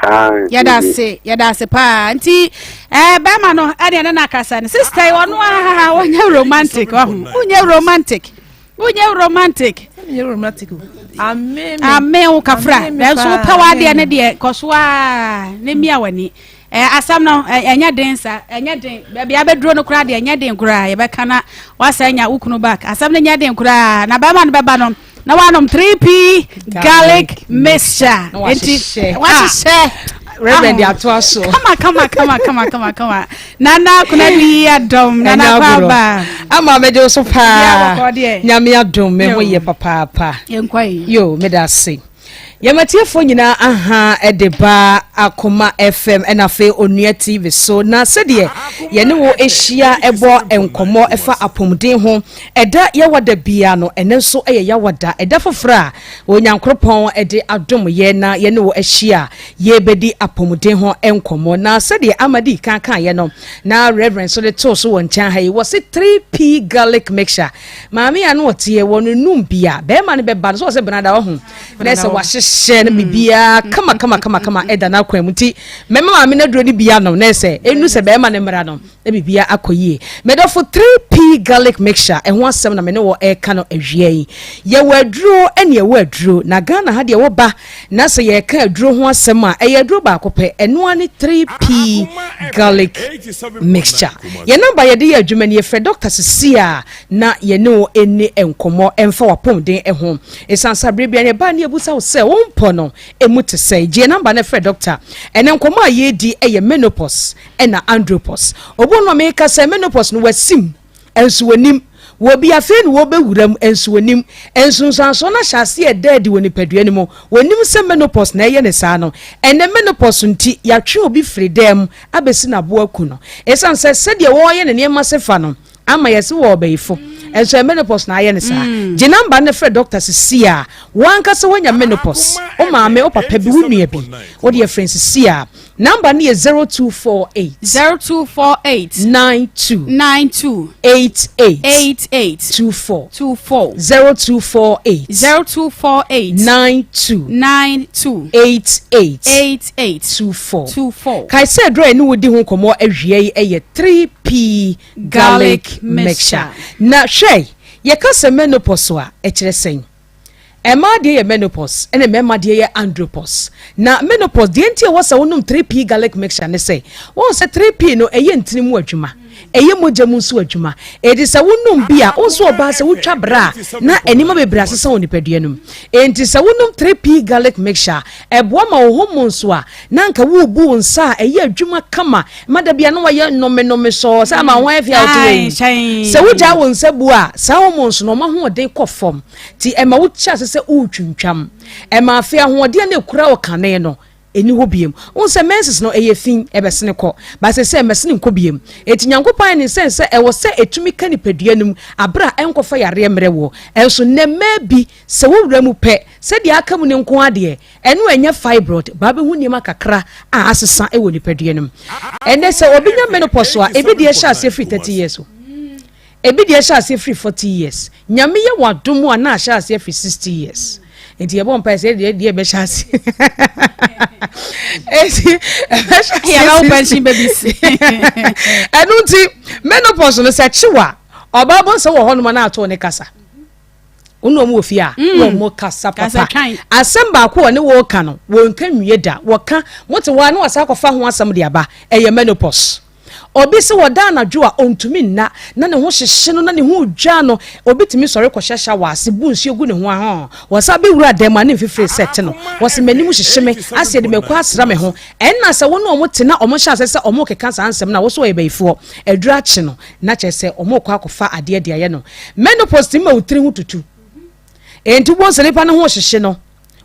Aye, Yɛda Tuesday. ase yɛda ase paa nti ɛɛ bɛrima no ɛne ɛne no akasa no sister yi ɔno ahaha ɔnyɛ romantic ɔho wonyɛ romantic. Wonyɛ romantic. Menyɛ romantic o. Ame me. Ame wo kafra. Ame me Nanso paa. wopɛ w'adeɛ ne deɛ kɔ so ara ne mia w'ani. Ɛ asɛm no ɛnyɛ den sa ɛnyɛ den. Baabi abɛduro no koraa deɛ ɛnyɛ den koraa yɛbɛka na wasan anya wo kunu back. Asɛm no nyɛ den koraa na bɛrima no bɛba no na wanom 3P garlic mixture. Na wahyehyɛ. Enti wahyehyɛ. Reverend de atoa so. Kama kama kama kama kama kama. Nana Konadu yi adɔm. Nana Ɛnyɛ agorɔ. Kwaba. Ama mɛgye wo so Bia paa. bɔkɔɔ deɛ. Nyame adom me ho Yo. yɛ papaapa. Yɛnkɔ yi. Yo, meda ase. Yɛn atiefoɔ nyinaa aha de ba Akoma FM ɛna afei Onua TV so na sɛdeɛ yɛne wo ahyia ɛbɔ nkɔmmɔ ɛfa apɔmuden ho ɛda yawada bia no ɛnɛ nso ɛyɛ yawada ɛda foforɔ a Onyankoropɔn de adom yɛ na yɛne wo ahyia a yɛrebɛdi apɔmuden ho nkɔmmɔ. Na sɛdeɛ Ama dii kan kaeɛ no, na Reverend nso de too so wɔ nkyɛn ha yi, wɔse 3P garlic mixture. Maame a na ɔteɛ wɔ no num bi a, bɛrima no bɛba no, sɛ ɔsɛ benada ɔho, na ɛsɛ wahyehyɛ no biribiara kama kama kama kama ɛda n'akwan mu. Nti mɛma maame no aduro no bi anom, na ɛsɛ ɛnu sɛ bɛrima no mmra no, na biribiara akɔ yie. Medɔfo 3P garlic mixture ɛho asɛm na me ne wɔ ɛreka no awia yi. Yɛwɔ aduro ɛne ɛwɔ aduro na Ghana ha deɛ wɔba na sɛ yɛreka aduro ho asɛm a ɛyɛ aduro baako pɛ ɛno ara ne 3P garlic mixture. Yɛn namba yɛde yɛ adwuma ni yɛfrɛ Dr. Sisi a na yɛne wo ɛni nkɔmmɔ ɛmfa w'apɔmuden ho. Ɛsiane sɛ aberɛ biara yɛba ne yɛbusa wo sɛ wo mpɔ no ɛmu te sɛn. Gye yɛn namba no frɛ Doctor. Ɛnɛ nkɔmmɔ a yɛredi ɛyɛ menopause. ɛna andropause. Obi wɔ hɔ a meka sɛ menopause no wasim nso wɔnim. Wɔ bi afei na wɔbɛwura mu nso wɔnim. Nsunsuansoɔ no ahyɛ aseɛ ɛda adi wɔ nipadua no mu. Wɔnim sɛ menopause na ɛyɛ ne saa no. Ɛnɛ menopause nti yɛatwe obi firi dan mu abɛsi no aboa aku no. Ɛsiane sɛ sɛdeɛ wɔreyɛ ne nneɛma se fa no ama yɛse wɔ ɔbayifo nso ɛ menopause na ayɛ ne saa. Gye number no frɛ doctor sisi a wo ankasa woanya menopause. Wo maame, wo papa bi, wo nua bi, wo deɛ frɛ sisi a. Number no yɛ 0248. 0248. 92. 92. 88. 88. 24. 24. 0248. 0248. 92. 92. 88. 88. 24. 24. Kae sɛ aduro a yɛne wo di ho nkɔmmɔ awia yi yɛ 3P garlic mixture. Na hwɛ, yɛka sɛ menopause a, ɛkyerɛ sɛn? Mmaa deɛ yɛ menopause ɛna mmarima deɛ yɛ andropause. Na menopause deɛ nti a ɛwɔ sɛ wonom 3P garlic mixture ne sɛ, wohu sɛ 3P no ɛyɛ ntini mu adwuma, ɛyɛ mogya mu nso adwuma. Enti sɛ wonom bi a, wo nso ɔbaa sɛ wotwa bra a na nneɛma bebree asesa wɔ nipadua no mu. Enti sɛ wonom 3P garlic mixture a, ɛboa ma wo hormones a na anka worebu wo nsa a ɛyɛ adwuma kama ma da bia na wayɛ nnome sɔɔ sɛ ama ho ayɛ fɛ a wote wei. Sɛ wogyaa wo nsa bu a, saa hormones no wɔn ahoɔden kɔ fam. Nti ɛma wohyɛ ase sɛ woretwintwam. Ɛma afei ahoɔden a na ekura wo kane no, ɛni hɔ biom. Wohu sɛ menses no, ɛyɛ fi, ɛbɛsene kɔ. But seesei ɛmmɛsene nkɔ biom. Enti Nyankopɔn ayɛ ne nsɛn sɛ ɛwɔ sɛ ɛtumi ka nipadua no mu aberɛ a ɛnkɔfa yareɛ mmerɛ woɔ. Ɛnso nnɛ mmaa bi, sɛ wowura mu pɛ, sɛdeɛ aka mu no nko ara deɛ, ɛno ɛnyɛ fibroid, baa bɛhu nneɛma kakra a asesa wɔ nipadua no mu. Ɛnnɛ sɛ obi nya menopause a, ebi deɛ hyɛ aseɛ firi 30 years o. Ebi deɛ hyɛ aseɛ firi 40 years. Nyame yɛ wo adom a na ahyɛ aseɛ firi 60 years. Nti yɛbɔ mpaeɛ sɛ yɛdeɛ deɛ ɛbɛhyɛ aseɛ. Eti ɛbɛhyɛ aseɛ. Yɛbɛwo pension babies. Ɛno nti menopause no sɛ kyew a ɔbaa bɔ nsɛ wɔ hɔnom a na ato ne kasa. Wo ne wɔn wɔ fie a mm. wɔn kasa papa. Asɛm baako a ɔne wo ka no wɔnka nwie da. Wɔka mote hɔ a na wɔsan akɔfa ho asɛm de aba. Ɛyɛ menopause. Obi se ɔda anadwo a ɔntumi nna, na ne ho hyehye no na ne ho redwa no. Obi tumi sɔre kɔhyɛ shower ase bu nsuo gu ne ho a, wɔsan bɛwura dan mu a ne mfifire sɛ te no. Wɔse m'anim hyehye me, ase yɛde mako asra me ho. Ɛnna sɛ wo ne wɔn te na wɔhyɛ aseɛ sɛ wɔrekeka saa nsɛm no a, wo so wɔyɛ bayifoɔ. Aduru akye no, na kyerɛ sɛ wɔrekɔ akɔfa adeɛ de ayɛ no. Menopause tumi ma wo tiri ho tutu. Enti wobɛhu sɛ nipa no ho rehyehye no.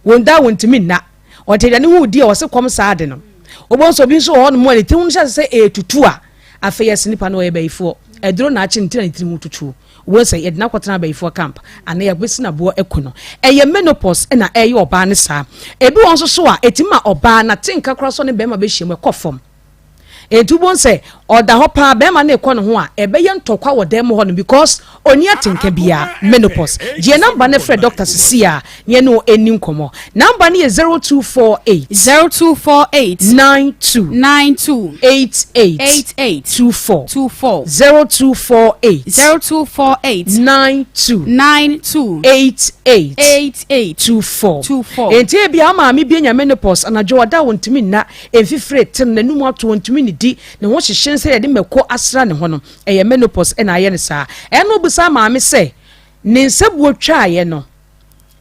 Wɔn da a wɔntumi nna. Ɔte aduane ho redi a ɔse kɔm saa ade no. Wobɛhu sɛ obi nso wɔ hɔnom a ne tiri ho no hyɛ ase sɛ ɛretutu a, afei yɛse nipa no ɔyɛ bayifoɔ. Aduro na akye ne ti na ne tiri ho tutu. Wobɛhu sɛ yɛde no akɔtena abayifoɔ camp anaa yɛabɛsi no aboɔ aku no. Ɛyɛ menopause na ɛyɛ ɔbaa no saa. Ebi wɔ hɔ nso so a, ɛtumi ma ɔbaa no atenka koraa sɛ ɔne barima bɛhyia mu, ɛkɔ fam. Enti wobɛhu sɛ ɔda hɔ paa, bɛrima no rekɔ ne ho a, ɛbɛyɛ ntɔkwa wɔ dan mu hɔ nom because ɔnni atenka biara, menopause. Gye yɛn number no frɛ doctor sisi a na yɛne wo ɛnni nkɔmmɔ. Number no yɛ 0248. 0248. 92. 92. 88. 88. 24. 24. 0248. 0248. 92. 92. 88. 88. 24. 24. Enti ebia wo maame bi anya menopause, anadwo ɔda a ɔntumi nna, Mfifire te no, n'anum ato, ontumi nnidi, ne ho hyehye no sɛ yɛde mako asra ne ho no, ɛyɛ menopause na ayɛ no saa. Ɛnna obisaa maame sɛ, Ne nsabuo twaeɛ no,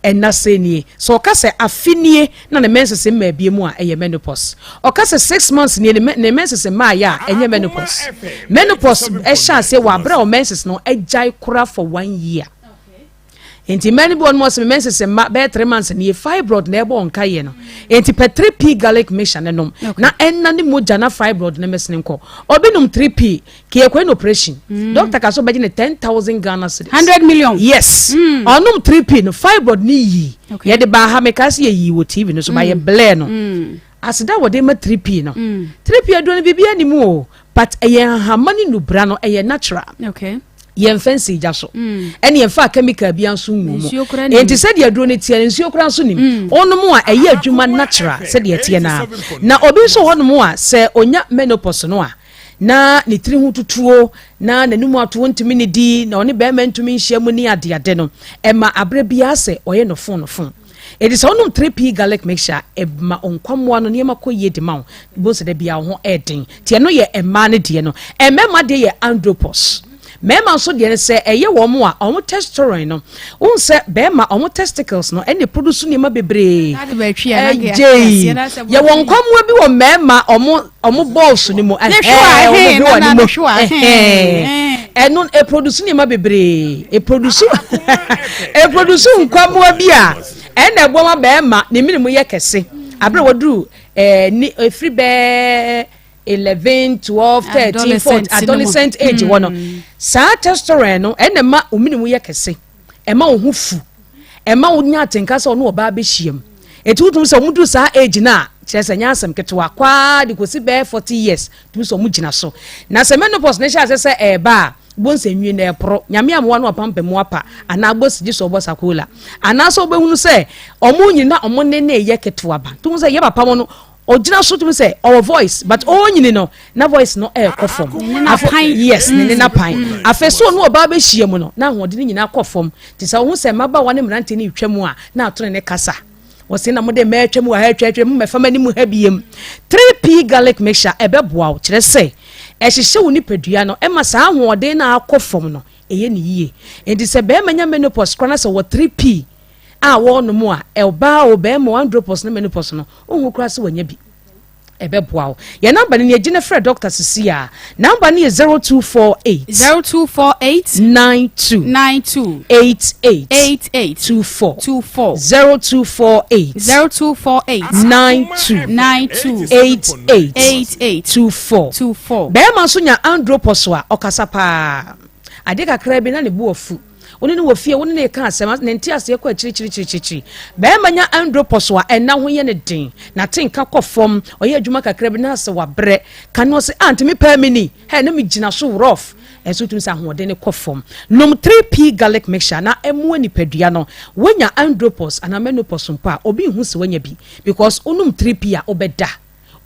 ɛnna sɛn nie? Sɛ ɔka sɛ afe nie na ne menses mmaa bio mu a, ɛyɛ menopause. Ɔka sɛ 6 months nie ne menses mmaeɛ a, ɛnyɛ menopause. Menopause hyɛ aseɛ wɔ aberɛ a wo menses no agyae koraa for one year. Nti mmaa no bi wɔ nom ɔsɛ me menses mma bɛyɛ 3 months nie, fibroid na ɛbɔ nka yɛ no. Nti pɛ 3P garlic mixture ne nom na ɛnna ne mogya na fibroid ne mesene nkɔ. Obi nom 3P kiyɛ no operation. Doctor ka so bɛgye ne 10,000 Ghana cedis. 100 million. Yes. Ɔnom 3P no, fibroid ne yii. Yɛde baa ha, meka sɛ yɛyii wɔ TV no so ba yɛ blɛ no. Aseda wɔde ma 3P no. 3P aduro no biribi anim o, but ɛyɛ nhahama ne nubra no, ɛyɛ natural. Yɛmfa nsi gya so ɛne yɛmfa chemical bia nso ngu mu. Enti sɛdeɛ aduro no teɛ no, nsuo koraa nso nim. Ɔnom a, ɛyɛ adwuma natural sɛdeɛ ɛteɛ naa. Na obi nso hɔ nom a, sɛ onya menopause no a, na ne tiri ho tutuo na n'anum ato, ntumi ne di na ɔne bɛrima ntumi nhyia mu ne adeade no, ɛma aberɛ biara sɛ ɔyɛ no fon no fon. Ɛdi sɛ wonom 3P garlic mixture, ɛma nkwammoa no nneɛma kɔ yie de ma wo bo sɛ da biara wo ho ɛɛden. Nti ɛno yɛ mmaa no deɛ no. Mmarima deɛ yɛ andropause. Mmarima nso deɛ no, sɛ ɛyɛ wɔn a wɔn testosterone no, wohu sɛ bɛrima wɔn testicles no ɛna produce nneɛma bebree. Ɛgyei yɛwɔ nkwammoa bi wɔ mmarima ɔmo balls no mu, ɛhɛn, ɔmo hwewa no mu, ɛno ɛproduce nneɛma bebree. Ɛproduce nkwammoa bi a ɛna ɛbɔ ma bɛrima ne mene mu yɛ kɛse abere wɔduru ni efiri bɛɛ 11, 12, 13, 14, adolescent age wɔ no. Saa testosterone no ɛna ma omini mu yɛ kɛse, ɛma wo ho fu, ɛma wo nya atenka sɛ ɔno ɔbaa bɛhyia mu. Eti wotum sɛ ɔmo duru saa age no a, kyerɛ sɛ nyɛ asɛm ketewa kwaa de kɔsi bɛɛ 40 years tum sɛ ɔmo gyina so. Na sɛ menopause ne hyɛ ase sɛ ɛɛba a, bonsɛ nwi na ɛporo Nyame amoa no apampam mu apa anaa bosi gye sɛ ɔbɔ sakola anaasɛ wobɛhunu sɛ ɔmo nyina ɔmo ne ne yɛ ketewa ba tum sɛ yɛ papa mo no ɔgyina so tumi sɛ ɔwɔ voice, but ɔnyini no na voice no ɛɛkɔ fam. Yes, ne ne napan. Afei so ɔno ɔbaa bɛhyia mu no na ahoɔden no nyinaa kɔ fam. Te sɛ ɔho sɛ mmabaawa ne mmeranteɛ no retwa mu a na ato ne ne kasa wɔsi na mode mmaa atwa mu wɔ ha, atwa atwa mu mɛfa m'anim ha biem. 3P garlic mixture ɛbɛboa wo, kyerɛ sɛ ɛhyehyɛ wo nipadua no, ɛma saa ahoɔden no akɔ fam no ɛyɛ ne yie. Nti sɛ bɛrima nya menopause koraa na sɛ wɔ 3P a wɔrenom a, ɔbaa o, bɛrima o, andropause ne menopause no, wohu koraa sɛ wanya bi, ɛbɛboa wo. Yɛn number no ni, agyi ne frɛ doctor sisi a. Number no yɛ 0248. 0248. 92. 92. 88. 88. 24. 24. 0248. 0248. 92. 92. 88. 88. 24. 24. Bɛrima nso nya andropause a, ɔkasa paa, adeɛ kakra bi na ne bo afu. Wone ne wɔ fie, wone ne ka asɛm, ne nte aseɛ kɔ akyirikyirikyirikyiri. Bɛrima nya andropause a, ɛna ho yɛ ne den na te nka kɔ fam. Ɔyɛ adwuma kakra bi na asɛ wabrɛ kane, ɔsɛ ah, ntumi pɛɛ mi ni hɛ na megyina so rough. Ɛnso tumi sɛ ahoɔden ne kɔ fam. Nom 3P garlic mixture na ɛmoa nipadua no. Woanya andropause anaa menopause mpo a, obi nhu sɛ woanya bi because wonom 3P a, wobɛda,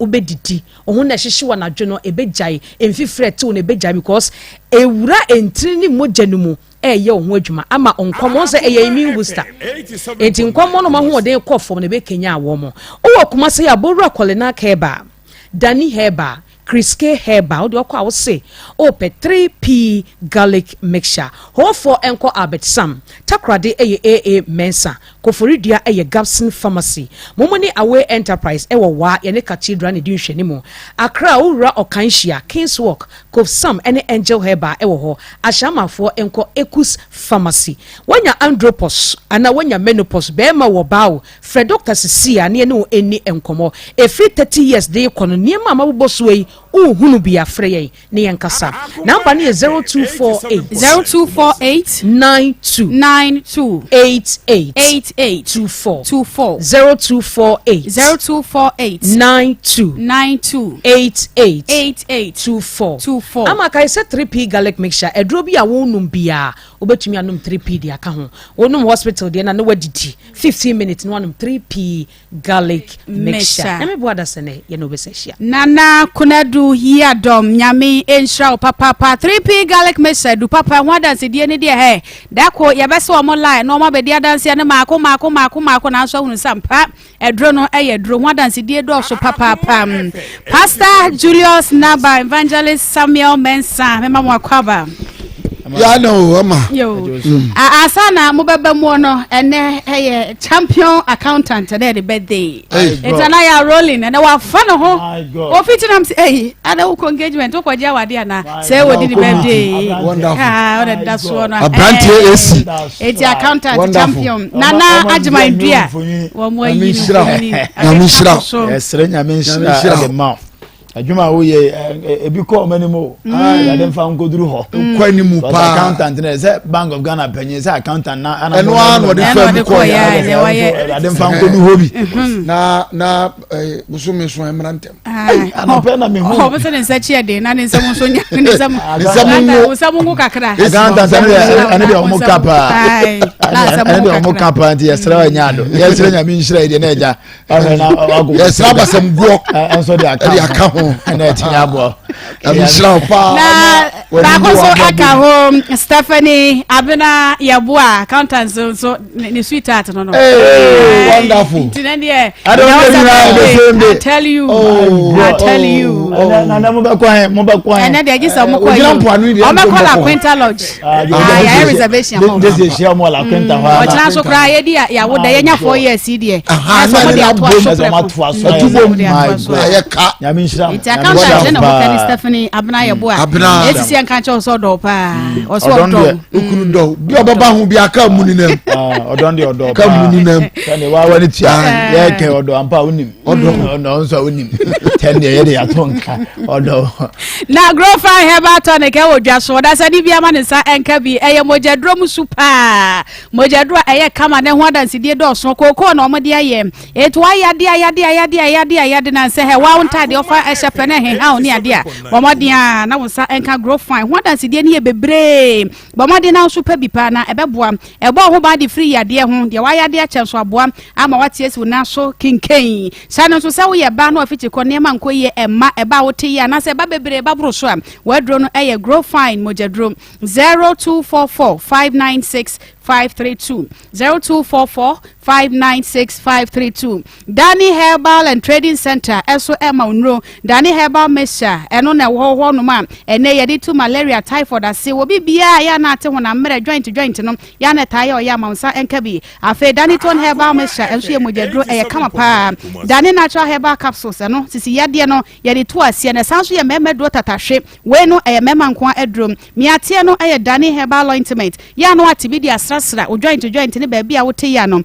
wobɛdidi, wo ho na ɛhyehye wɔ anadwo no ɛbɛgyae, mfifiri ɛtew no ɛbɛgyae because ɛwura ntini ne mogya no mu, ɛyɛ wo ho adwuma ama nkɔmɔ sɛ ɛyɛ immune booster. Nti nkɔmɔ no ma ahoɔden kɔ fam na ɛbɛkenya wɔ mo. Wowɔ Kumase yɛ abɔwura Kɔlena Herbal, Dani Herbal, Kriske Herbal, wode ɔkɔ a wose wopɛ 3P garlic mixture. Hɔfoɔ nkɔ Albert Sam, Takorade ɛyɛ AA Mensa, Koforidua ɛyɛ Gabson Pharmacy, Momo ne Away Enterprise ɛwɔ Waa, yɛne Cathedral ne di nhwɛne mu. Accra wowura Ɔkanhyia, Kings Walk, Kofsam ɛne Angel Herbal ɛwɔ hɔ. Ahyɛnmafoɔ nkɔ Ekus Pharmacy. Woanya andropause anaa woanya menopause, bɛrima wɔ baa o, frɛ doctor sisi a ne yɛne wo ɛni nkɔmmɔ. Ɛfiri 30 years de kɔ no, nneɛma a mabobɔ so yi Wohunu bi a, frɛ yɛn ne yɛn kasa. Number no yɛ 0248 0248 92 92 88 88 24 24 0248 0248 92 92 88 88 24 24. Ama kae sɛ 3P garlic mixture aduro bi a wonom biara, wobɛtumi anom 3P de aka ho. Wonom hospital deɛ na ne wadidi 15 minutes na wanom 3P garlic mixture. Mixture. Na meboa da sɛ nɛ yɛne wobɛsɛ ahyia. Nana Konadu Yiadom, Nyame nhyira wo papaapa. 3P garlic mixture du papa ho adansedie ne deɛ hɛ dako yɛbɛsɛ wɔn line na wɔn abɛdi adanseɛ no maako maako maako maako, nanso ahunu sɛ ampa aduro no yɛ aduro ho adansedie dɔɔso papaapa. Pastor Julius Naba, Evangelist Samuel Mensah, mema mo akwaaba. Ya na o ama. Yo. Ansa na mobɛba mu no, ɛnɛ ɛyɛ champion accountant, ɛnɛ yɛ birthday. Hey. Nti ana yɛ rolling ɛnɛ wafa ne ho. My God. Ofi ti nam sɛ ɛyi ada wokɔ engagement, wokɔgye awade ana sɛ wɔdi ne birthday. Wonderful. Ah, ɔde da soɔ no. Aberanteɛ esi. Eti accountant Wonderful. champion Nana Ɔma- Agyeman Dua mfoni. wɔn mo ayi Nyame no nhyira wo. mfoni. Nyame nhyira wo. So, Yɛsrɛ Nyame Nyame nhyira nhyira wo. ɛde ma wo. Adwuma a woyɛ ebi kɔ ɔmo anim o. Awurade mfa nkɔduru hɔ. Nkɔ anim Because paa. accountant no sɛ Bank of Ghana panyin sɛ accountant na ana. Ɛno ara na ɔde Ɛna fam ɔde kɔ kɔɔ yɛ. yɛ, deɛ wayɛ. Awurade mfa nkɔdu hɔ bi. Na bosome so ɛmra ntɛm. Ah, Anɔpɛ na mehu. ɔbɛ sɛ ne nsa kyi ɛden na ne nsɛm nso nya ne nsɛm. Ne nsɛm nwo. Nsɛm nwo kakra. Accountant ɛne deɛ ɔmo ka paa. Aye, na nsɛm Ɛne nwo deɛ ɔmo kakra. ka paa, nti yɛsrɛ ɔnyɛ ado. Yɛsrɛ Nyame nhyira yi deɛ na ɛgya. Ɔhwɛ na ɔgo. Yɛsrɛ abasɛm guɔ. Ɛnso de aka Ɛde aka ho. Ɛna ɛtumi aboa. Nyame nhyira wo paa. Na W'ani baako gye nso w'abrabɔ aka mu. ho, Stephanie Abena Yeboah, accountant nso ne sweetheart no. Hey, wonderful. Nti ne deɛ I don't na know ɔsɛ you the same day. I tell you. Oh, I tell you. oh. Na na mo bɛ kɔ hɛn, mo bɛ kɔ hɛn? Ɛnɛ deɛ gye sɛ ɔmo kɔ Ogyina mpoano yi deɛ, ɔmo kɔ ɛnkɔ La nkɔkɔ. Quinta Lodge. Ah, Ah, yɛayɛ reservation ama ɔmo. Jesi ehyia mo La Quinta hɔ ara. Ɔkyena nso koraa yɛdi yɛawo da yɛnya 4 years yi deɛ. Aha, Ɛsɛ na ɔmo ne de na ato bom. aso Ɛsɛ ɔmo prɛko. ato aso. Atu Ɔmo bom. de ato aso. Ayɛ ka. Nyame nhyira mo. Nti accountant ne na wɔka ne Stephanie Abena Yeboah. Abena. Esisi yɛn ka kyerɛ sɛ ɔdɔ paa. Ɔsɛ Ɔdɔ no ɔdɔ. deɛ. Okunu dɔ bi a ɔbɛba ho bi aka mu ni nam. Ah, ɔdɔ deɛ ɔdɔ Ka mu ni nam. Sɛne wa wani tua yɛkɛ ɔdɔ ampa a wonim. Ɔdɔ. Ɔdɔ nso a wonim tɛn deɛ yɛde yɛato nka ɔdɔ. Na Growfine herbal tonic ɛwɔ dwa so. Ɔdasani bi ama ne nsa ɛnka bi. Ɛyɛ mogyaduro mu su paa, mogyaduro a ɛyɛ kama ne ho adansedie dɔɔso. Kookoo na ɔmode ayɛ. Etu ayade ayade ayade ayade ayade na nsɛ hɛ wawo ntaadeɛ ɔfa ɛhyɛ pɛ ne ɛheha wo ne adeɛ a bɔmmɔden a na wo nsa ɛnka Growfine ho adansedie no yɛ bebree. Bɔmmɔden na nso pɛ bi paa na ɛbɛboa ɛbɔ wo ho ban de firi yadeɛ ho. Deɛ wayade akyɛ nso aboa ama wate asi wo nan so kenken. Hyɛ no nso sɛ woyɛ ba na wafikyi kɔ nneɛma nkɔ yie, ɛma ɛba a wote yie anaasɛ ɛba bebree ba boro so a, waduro no ɛyɛ Grow Fine mogyaduro. 0244 596 532, 0244 596 532. Dani Herbal and Trading Center ɛso ɛma nnuro Dani Herbal Mixture. Ɛno na ɛwɔ hɔ nom a ɛnɛ yɛde tu malaria, typhoid ase wɔ biribiara yɛ ana ate honam mmerɛ, joint joint no yɛ ana taa yɛ ɔyɛ ama wo nsa ɛnka bi. Afei Dani Tone Herbal Mixture ɛnso yɛ mogyaduro, ɛyɛ kama paa. Dani Natural Herbal Capsules, ɛno sisi yadeɛ no yɛde to aseɛ na ɛsan so yɛ mmarima duro tatahwe. Wei no ɛyɛ mmarima nko aduro. Miateɛ no ɛyɛ Dani Herbal Ointment, yɛ ano ate bi de asrasra o joint joint ne baabi a wote yɛ ano.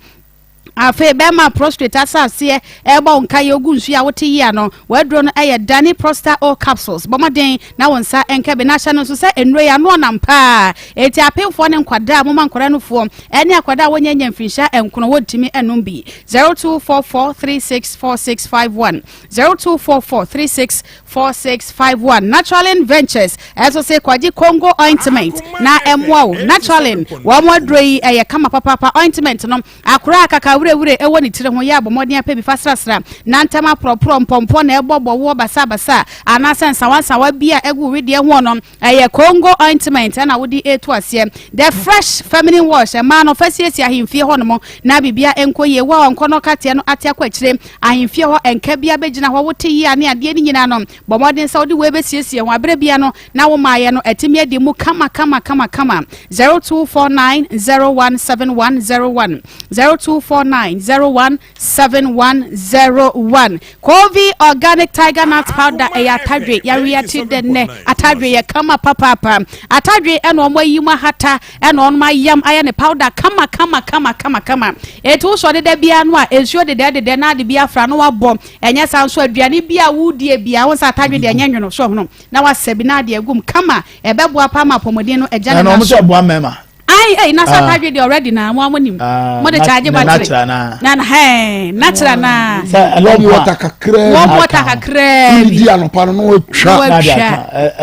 Afei bɛrima prostate asaseɛ ɛbɔ wo nka yɛ ogu nsuo a wote yi ano, waduro no ɛyɛ Dani Prosta O Capsules. Bɔmmɔden na wo nsa nka bi na ahyɛ no nso sɛ nnuro yi ano ɔnam paa. Eti apemfoɔ ne nkwadaa a moma nkwadaa no foɔ ɛne akwadaa a wɔnyɛ nya mfirinhyia 9 wɔntumi ɛnom bi. 0244364651, 0244364651. Naturalin Ventures ɛnso sɛ kɔgye Congo ointment na ɛmmoa wo. Naturalin wɔn mo aduro yi ɛyɛ kama papapa. Ointment no akora a kaka wurawura ɛwɔ ne tiri ho yɛ abɔmmɔden apɛ bi fa srasra na ntɛm aporɔporɔ mpɔmpɔ na ɛbɔ bɔwoɔ basabasa anaasɛ nsawansawa bi a ɛgu wedeɛ ho no, ɛyɛ Congo ointment ɛna wode etu aseɛ. The Fresh Feminine Wash, ɛmaa no fa siesie ahemfie hɔ nom na biribia nkɔ yie. Wo a ɔnkɔ no kateɛ no ate akɔ akyire ahemfie hɔ ɛnka bia bɛgyina hɔ wote yie a ne adeɛ no nyinaa no, bɔ mmɔden sɛ wode wei bɛsiesie ho aberɛ bia no na wo maayɛ no atumi adi mu kama kama kama kama. 0249 017101, 0249. 69 01 7101. Kovi Organic Tiger Nut Powder ɛyɛ atadwe yareɛ ti dɛ nnɛ atadwe yɛ kama papaapa atadwe ɛna wɔn ayi mu ahata ɛna wɔn ayam ayɛ ne powder kama kama kama kama kama etu wosɔ deda biara no a nsuo dedɛ dedɛ na ade bi afra no wabɔ ɛnyɛ saa nso aduane bi a wodie biara wɔn sɛ atadwe deɛ ɛnyɛ nwono so ɔhono na wasɛ bi na ade agum kama ɛbɛboa pa ama apɔmuden no agya ne na so ɛna wɔn sɛ ɛboa mmarima Ayi eyi na sɛ atadwe deɛ already na mo a mo nim. Ah, Mo de charge battery. Natural na. Na na hɛn natural na. Sɛ Warm water kakraa. Warm water kakraa bi. Wodi anɔpa no na watwa. Na de aka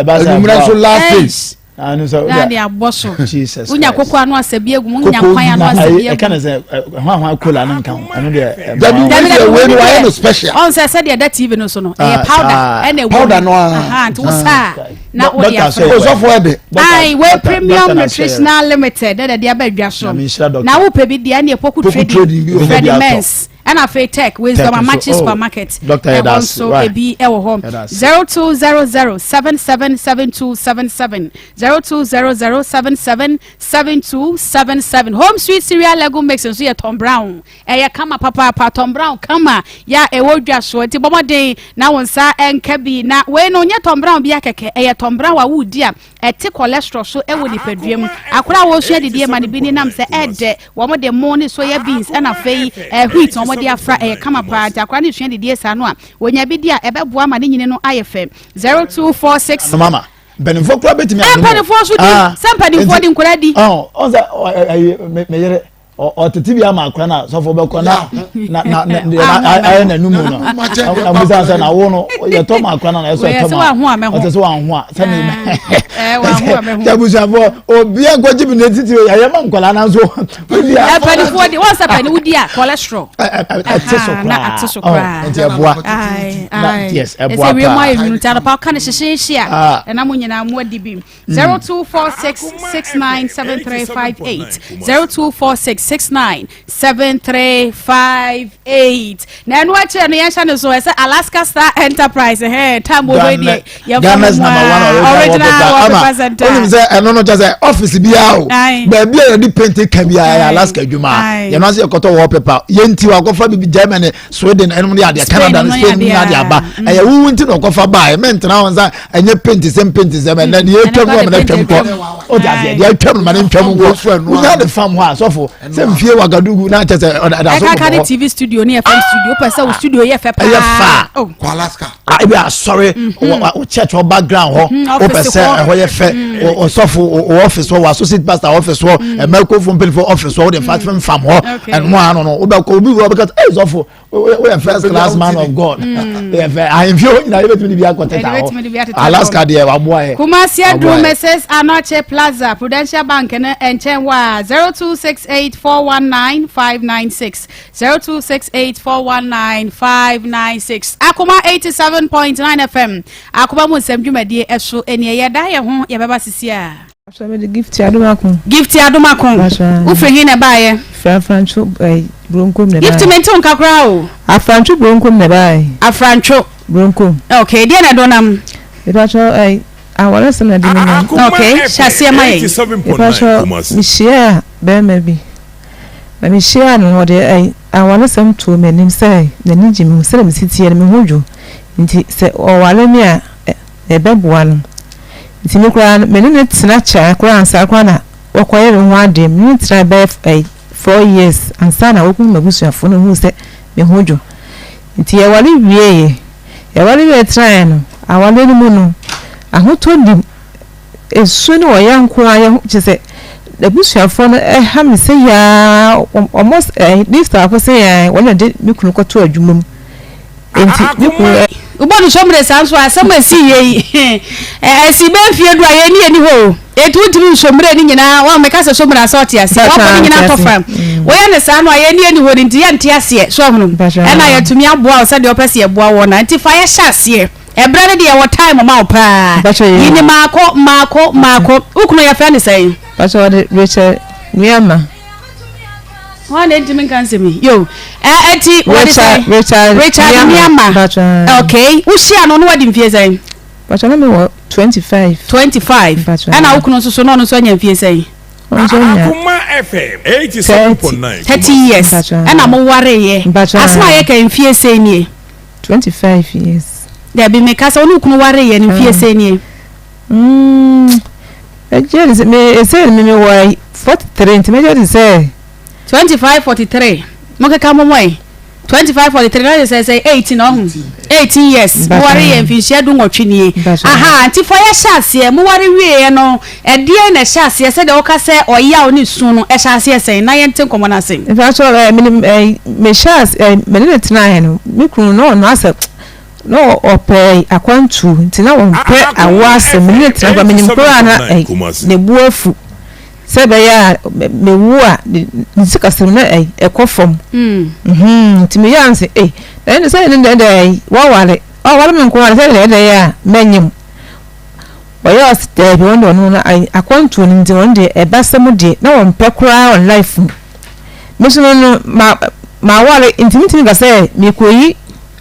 ɛba sɛ. Anwummerɛ nso last days. Na de abɔ so. Jesus. Wonya koko ano asɛ bi egu mu, wonya nkwan ano asɛ bi egu. Ɛka ne sɛ hwan hwan kola no nka ho. Ɛno deɛ. Dabi wei deɛ wei no wayɛ no special. Ɔn sɛ sɛdeɛ ɛda TV no so no ɛyɛ powder ɛna ɛwɔ mu. Powder no ara. Nti wo saa. na wode afra osɔfo ɛde. ayi wei premium nutritional limited ɛna de aba adwa so na wopɛ bi deɛ ɛne poku trading freddy mens ɛna afei tech wisdom amachi oh, supermarket ɛhɔ nso ebi ɛwɔ hɔ 0200 777277 0200 777277 home sweet cereal lego mix nso yɛ tom brown Ɛyɛ kama papaapa, Tom Brown kama yɛ a ɛwɔ dwa soɔ nti bɔ mmɔden na wo nsa nka bi. Na wei no nyɛ Tom Brown bia kɛkɛ, ɛyɛ Tom Brown a wodi a ɛte cholesterol so wɔ nipadua mu. Akora a wɔresua didie ma no bi ni nam sɛ ɛdɛ, wɔn de mo ne soya beans ɛna afei eh, wheat na wɔn de afra, ɛyɛ kama paa nti akora no resua didie saa no a wɔnya bi di a ɛbɛboa ma ne nyini no ayɛ fɛ. 0246. Mama, mpanimfoɔ kura bɛtumi anom. Mpanimfoɔ nso di, ah, sɛ mpanimfoɔ di nkora di. Ɔn sɛ ɛyi meyere ɔtete bi ama akora na sɔfo bɛkɔ na na na na ayɛ n'anum no na musa sɛ na wo no yɛtɔ ma akora na na ɛsɛ ɔtɔ ma ɔtɛ sɛ wanho a sɛ ne abusuafoɔ obi ankɔgye bi n'etiti yɛyɛ ma nkɔla na nso wodi a mpanimfoɔ di wɔn sɛ panyin wodi a cholesterol ɛte so koraa ɛte so koraa nti ɛboa yes ɛboa paa ɛsɛ wiem ayɛ nwunu nti anɔpa ɔka ne hyehyehye a ɛna mo nyinaa mo adi bi. 0246 697358 0246 697358 na ɛno akyerɛ no yɛnhyɛ no so ɛsɛ Alaska Star Enterprise hɛn tam wɔ hɔ deɛ yɛmfa no mu a original wallpaper center onim sɛ ɛno no kyɛ sɛ office biara o baabi a yɛde paint ka biara yɛ Alaska adwuma yɛn ase yɛkɔtɔ wallpaper yɛnti wakɔfa bibi Germany Sweden ɛnom de adeɛ Canada Spain ne adeɛ aba mm. ɛyɛ wuwu nti na ɔkɔfa baa ɛmɛ ntena wɔn nsa ɛnyɛ paint sɛm paint sɛm ɛnɛ deɛ atwam no ɔmɛ atwam kɔ o ti aseɛ deɛ atwam no ma ne ntwam kɔ wunya de fam hɔ a sɔfo sɛ nfie wagadugu na kyɛ sɛ ɔda so bɔ hɔ. Ɛkaka ne TV studio ne FM studio pɛ sɛ o studio yɛ fɛ paa. Ɛyɛ fa oh. kɔ Alaska. Ah, ebi asɔre mm-hmm. o church hɔ background hɔ mm-hmm. o pɛ sɛ ɛhɔ yɛ fɛ mm. ɔsɔfo o office hɔ o associate pastor office hɔ ɛmɛkofo mm. mpanyinfo office hɔ o de fa fam fam hɔ ɛnu ano no o bɛ kɔ obi wɔ ɔbɛ kɛ ɛ sɔfo o yɛ first class man of God yɛ fɛ ahemfie hɔ nyinaa yɛbɛtumi de bi akɔ teta hɔ Alaska deɛ waboa yɛ. Kumasi Aduru Mrs Anokye Plaza Prudential Bank no nkyɛn hɔ a 0268 419 596 0268 419 596 Akoma 87.9 FM Akoma mu nsɛm dwumadie ɛso ɛnie yɛda yɛ ho yɛbɛba sisi a. Pastor mede Gifty Adomako. Gifty Adomako. Wofiri he na ɛbaeɛ? Firi Afrantwo eh, Buronkom na ɛbaeɛ. Gifty mente wo nka koraa o. Afrantwo Buronkom na ɛbaeɛ. Afrantwo. Buronkom. Okay, deɛ na ɛdɔ nam? Mepakyɛ eh, awaresɛm na ɛde me nam. Okay, hyɛ aseɛ ma yɛn. Mepakyɛ mehyiaa bɛrima bi. Na mehyiaa no no ɔde eh, awaresɛm too m'anim sɛ n'ani gye me ho sɛdeɛ mesi teɛ no me ho dwo nti sɛ ɔware me a ɛbɛboa no. Nti me koraa no, me ne no tena kyɛe koraa ansa koraa na wɔkɔyɛ me ho adeɛ. Me ne no tenae bɛyɛ 4 years ansa na wɔkɔhu m'abusuafoɔ na wɔhuu sɛ me ho dwo. Nti yɛware wieeɛ. Yɛware wieeɛ tenaeɛ no, awareɛ no mu no, ahotɔ nnim. Esu ne ɔya nko ara, yɛ ho kyerɛ sɛ n'abusuafoɔ no ha me sɛ yaa, wɔn, this baako sɛ yaa, wɔn na de me kunu kɔtoo adwuma mu. Enti me kunu ɛ. Wobɔ no sɔmmerɛ saa nso a, asɛm a ɛsii yɛ yi, ɛsii bɛyɛ mfeɛ du a yɛn ani yɛnni hɔ o. Enti wontumi nsɔ mmerɛ no nyinaa, wɔn meka sɛ sɔ mmerɛ a sɛ ɔte aseɛ, wɔabɔ ne nyinaa atɔ fam. Woyɛ no saa no a, yɛn ani yɛnni hɔ no nti yɛnte aseɛ, so ahunu? Ɛna yɛatumi aboa wo sɛdeɛ wopɛ sɛ yɛboa woɔ no a, nti fa yɛ hyɛ aseɛ. Ɛberɛ no deɛ yɛwɔ time ma wo paa. Yi ne maako, maako, maako. Wo kunu yɛfrɛ no sɛn? Mpakyɛ wɔde Rachel Nuamah. Wọn na ntumi nka nsɛm yi yo ɛ ɛti wɔde sɛ Richard Richard Nneɛma okay wohyia no no wadi mfie sɛn. Bàtà na mi wɔ 25. 25 ɛna wo kunu nso so na ɔno nso anya mfie sɛn. Ɔno nso anya. FM 87.9 30 years ɛna mo wareeɛ. Asɛm a yɛka mfie sɛn nie? 25 years. Dabi meka sɛ wo ne wo kunu wareeɛ no mfie sɛn nie? Mm, mɛgye di sɛ me ɛsɛ me mewɔ 43 nti mɛgye di sɛ. 25 43 mokeka momɔ ɛ. 25 43 na sɛ sɛ 18 ɔho 18 years moware yɛ mfinhyia du nwɔtwe nie aha nti fɔ yɛhyɛ aseɛ moware wieɛ no ɛdeɛn na ɛhyɛ aseɛ sɛdeɛ woka sɛ ɔyaw ne su no ɛhyɛ aseɛ sɛn na yɛnte nkɔmmɔ no ase. Mpakyɛ ɛ menim ɛ mehyɛ ase ɛ mene ne tenaeɛ no me kunu no ɔno asɛ na ɔpɛ akwantuo nti na ɔmpɛ awoɔ asɛm mene ne tena koraa menim koraa na ɛ ne bo afu. Sɛ ɛbɛyɛ a mewu a ne sikasɛm na ɛkɔ fam. Nti meyɛ a sɛ ei na ɛne sɛ ɛne dɛ dɛ wɔware ɔware me nko ara sɛ ɛne dɛ a mɛnyem. Ɔyɛ ɔse daabi ɔno deɛ ɔno no akwantuo no nti ɔno deɛ ɛbasɛm deɛ na ɔmpɛ koraa wɔ life mu. Me nso no no ma maware nti mentumi nka sɛ mekɔyi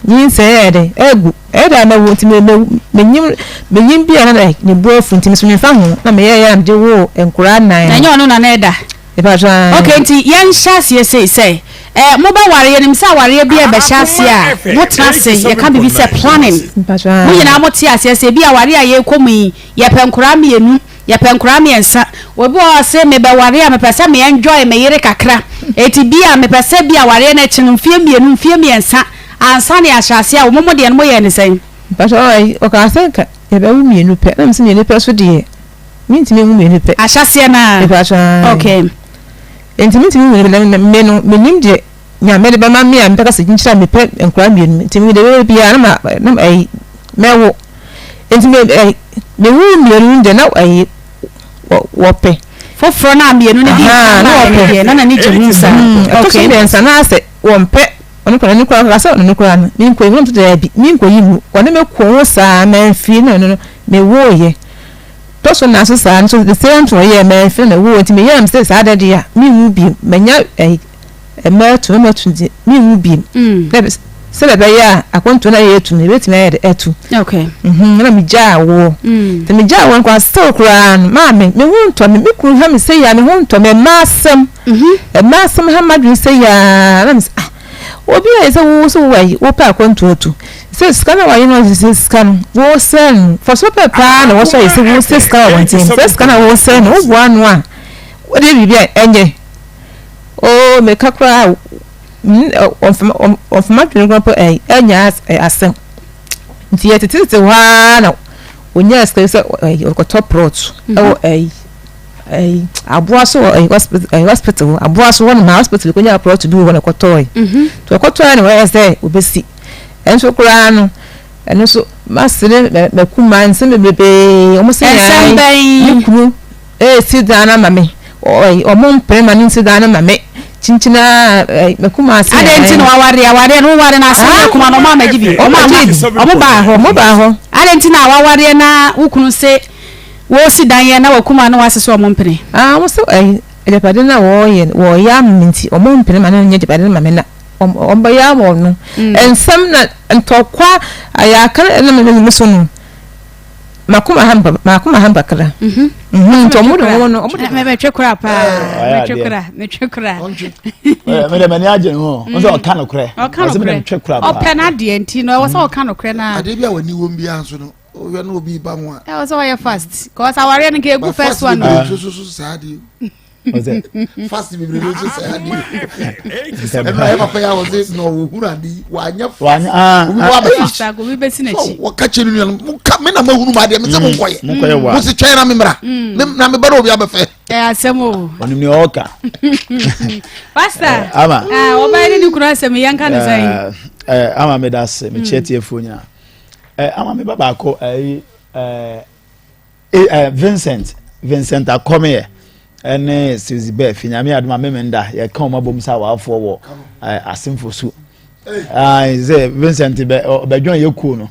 nyinsɛn ɛyɛ dɛ agu ɛyɛ dɛ a mɛwo nti me me menyim menyim bi a na ne bo afu nti me so memfa ho na meyɛɛ yɛ a mede woo nkoraa nnan Na no. ɛnyɛ ɔno na na ɛda. Mepakyɛw ae. Okay nti yɛnhyɛ aseɛ sei sɛ eh mobɛware yɛnim sɛ awareɛ bi a ɛbɛhyɛ aseɛ a motena ase yɛka biribi sɛ planning Mepakyɛw mo ae. nyinaa mote aseɛ sɛ ebi awareɛ a yɛrekɔ mu yi yɛpɛ nkoraa mmienu Yɛpɛ nkoraa miensa. Obi wɔ hɔ a ɔse mebɛware a mepɛ sɛ me enjoy me yere kakra. Eti bi a mepɛ sɛ bi a awareɛ no akyi no mfeɛ mmienu, mfeɛ mmiɛnsa ansa na yɛahyɛ aseɛ a, mo mo deɛ no moyɛɛ no sɛn? Mpakyɛ ɔɔ ɔkaa sɛ nka yɛbɛwo mmienu pɛ na mese mmienu pɛ so deɛ mentumi nwo mmienu pɛ. Ahyɛaseɛ no ara? Mepakyɛ ae. Okay. Enti mentumi nwo mmienu pɛ na me no mennim deɛ Nyame de bɛma me a mebɛka sɛ nkyerɛ a mepɛ nkwadaa mmienu nti me deɛ bɛyɛ biara na ma na ɛyi mɛwo nti me ɛyi mewoo mmienu no deɛ na ɛyi wɔ wɔpɛ. Foforɔ no a mmienu no di nkan na baeɛ no wɔpɛ deɛ na n'ani gye ho saa. Ɛtɔ so Okay. mmiɛnsa na asɛ wɔmpɛ ɔno koraa ne koraa sɛ ɔno no koraa no menkɔ yi mu na daabi menkɔ yi mu wɔne me ko ho saa mamfiri na ɔno no mewooyɛ tɔ so nan so saa nso the same thing ɔyɛɛ mamfiri na mewoo nti meyɛɛ m sɛ saa da deɛ a menwu bio manya ɛyi Mɛtu na matu nti menwu bio. Na sɛdeɛ ɛbɛyɛ a akwantuo no a yɛtu no yɛbɛtumi ayɛ de atu. Okay. Mhm, na megyaa woɔ. Nti megyaa woɔ no koraa still koraa no maame me ho ntɔ me, me kunu ha me sɛ yia me ho ntɔ me mmaa asɛm. Mmaa asɛm ha m'adwene sɛ yia na me sɛ ah obi a yɛ sɛ wo so wo ayi wopɛ akwantuo atu sɛ sika na wayɛ no sɛ sika no wosɛ no fɔso pɛ paa na wɔsɔ yɛ sɛ wosɛ sika wɔ wɔn nkyɛn sɛ sika na wosɛ no woboa ano a wode biribi a ɛnyɛ. Oo meka koraa ɔmfa m'adwene koraa mpo ɛnyɛ asɛm. Nti yɛtetetete hɔ ara na onyaa sika sɛ ɔkɔtɔ plot ɛwɔ ɛyi ɛyi aboa so wɔ ɛyi hospital hɔ aboa so hɔ nom hospital konyaa plot bi wɔ hɔ na ɔkɔtɔɔe. Nti ɔkɔtɔɔe na wɔyɛ sɛ obesi. Ɛnso koraa no ɛno nso masere makuma nsɛm bebrebe wɔn sɛ Nsɛm bɛn? me kunu Resi dan no ama me. Ɔmo mpene ma no nsi dan no ma me. Kyinkyin ara makuma ase. Adɛn nti na wawareɛ? Awareɛ no woware no asɛm yɛ kuma no ɔmo amagye bi. Ɔmo ama ɔmo baa hɔ. Ɔmo baa hɔ. Adɛn nti na wawareɛ na wo kunu se wɔresi dan yɛ na wakuma no wase sɛ ɔmo mpene? Ah ɔmo se agyapade no a wɔyɛ no wɔyɛ ama me nti ɔmo mpene ma no nyɛ agyapade no ma me na ɔmo bɛyɛ ama ɔno. Nsɛm na ntɔkwa ayaka na ɛnam me so no. Makoma ha makoma ha kakra. Mhm. Mhm. Nti ɔmo de wɔn no ɔmo de. Mɛ mɛtwe kora paa. Mɛtwe kora mɛtwe kora. Mɛ de mɛ ni agye ho. N sɛ ɔka no korɛ. Ɔka no korɛ. Ɔsɛ mɛ paa. Ɔpɛ n'adeɛ nti no ɛwɔ sɛ ɔka no korɛ na. Adeɛ bi a w'ani wɔ mu biara nso no ɔhwɛ na obi ba ho a. Ɛwɔ sɛ ɔyɛ fast. Kɔs awareɛ no nka egu first one. Ba fast bebree nso so saa adeɛ. Fast bebree nso sɛ ade ɛnu ayɛ papa yi a wɔsɛ na ɔhunu ade yi wanyɛ fast obi bɔ abɛfa obi bɛsi n'akyi wɔka kyerɛ ne nua no mo ka me na mo ahunu mu adeɛ me sɛ mo nkɔyɛ mo si twɛn na me mmra na me ba na obi abɛfɛ. Ɛ asɛm o. Ɔnim nea ɔka. Pastor ama ɔbɛyɛ ne ne kunu asɛm yɛn ka ne sɛn. Ama me da ase me kyerɛ tiefoɔ nyinaa ama me ba baako ɛyi ɛɛ. Eh, eh, Vincent, Vincent Akɔmeɛ ɛne Suzy Beth, Nyame adom a memenda yɛka wɔn abom sɛ awaafoɔ wɔ eh, Asemfo su. Ae, sɛ Vincent bɛ ɔbɛdwɔn yɛ kuo no.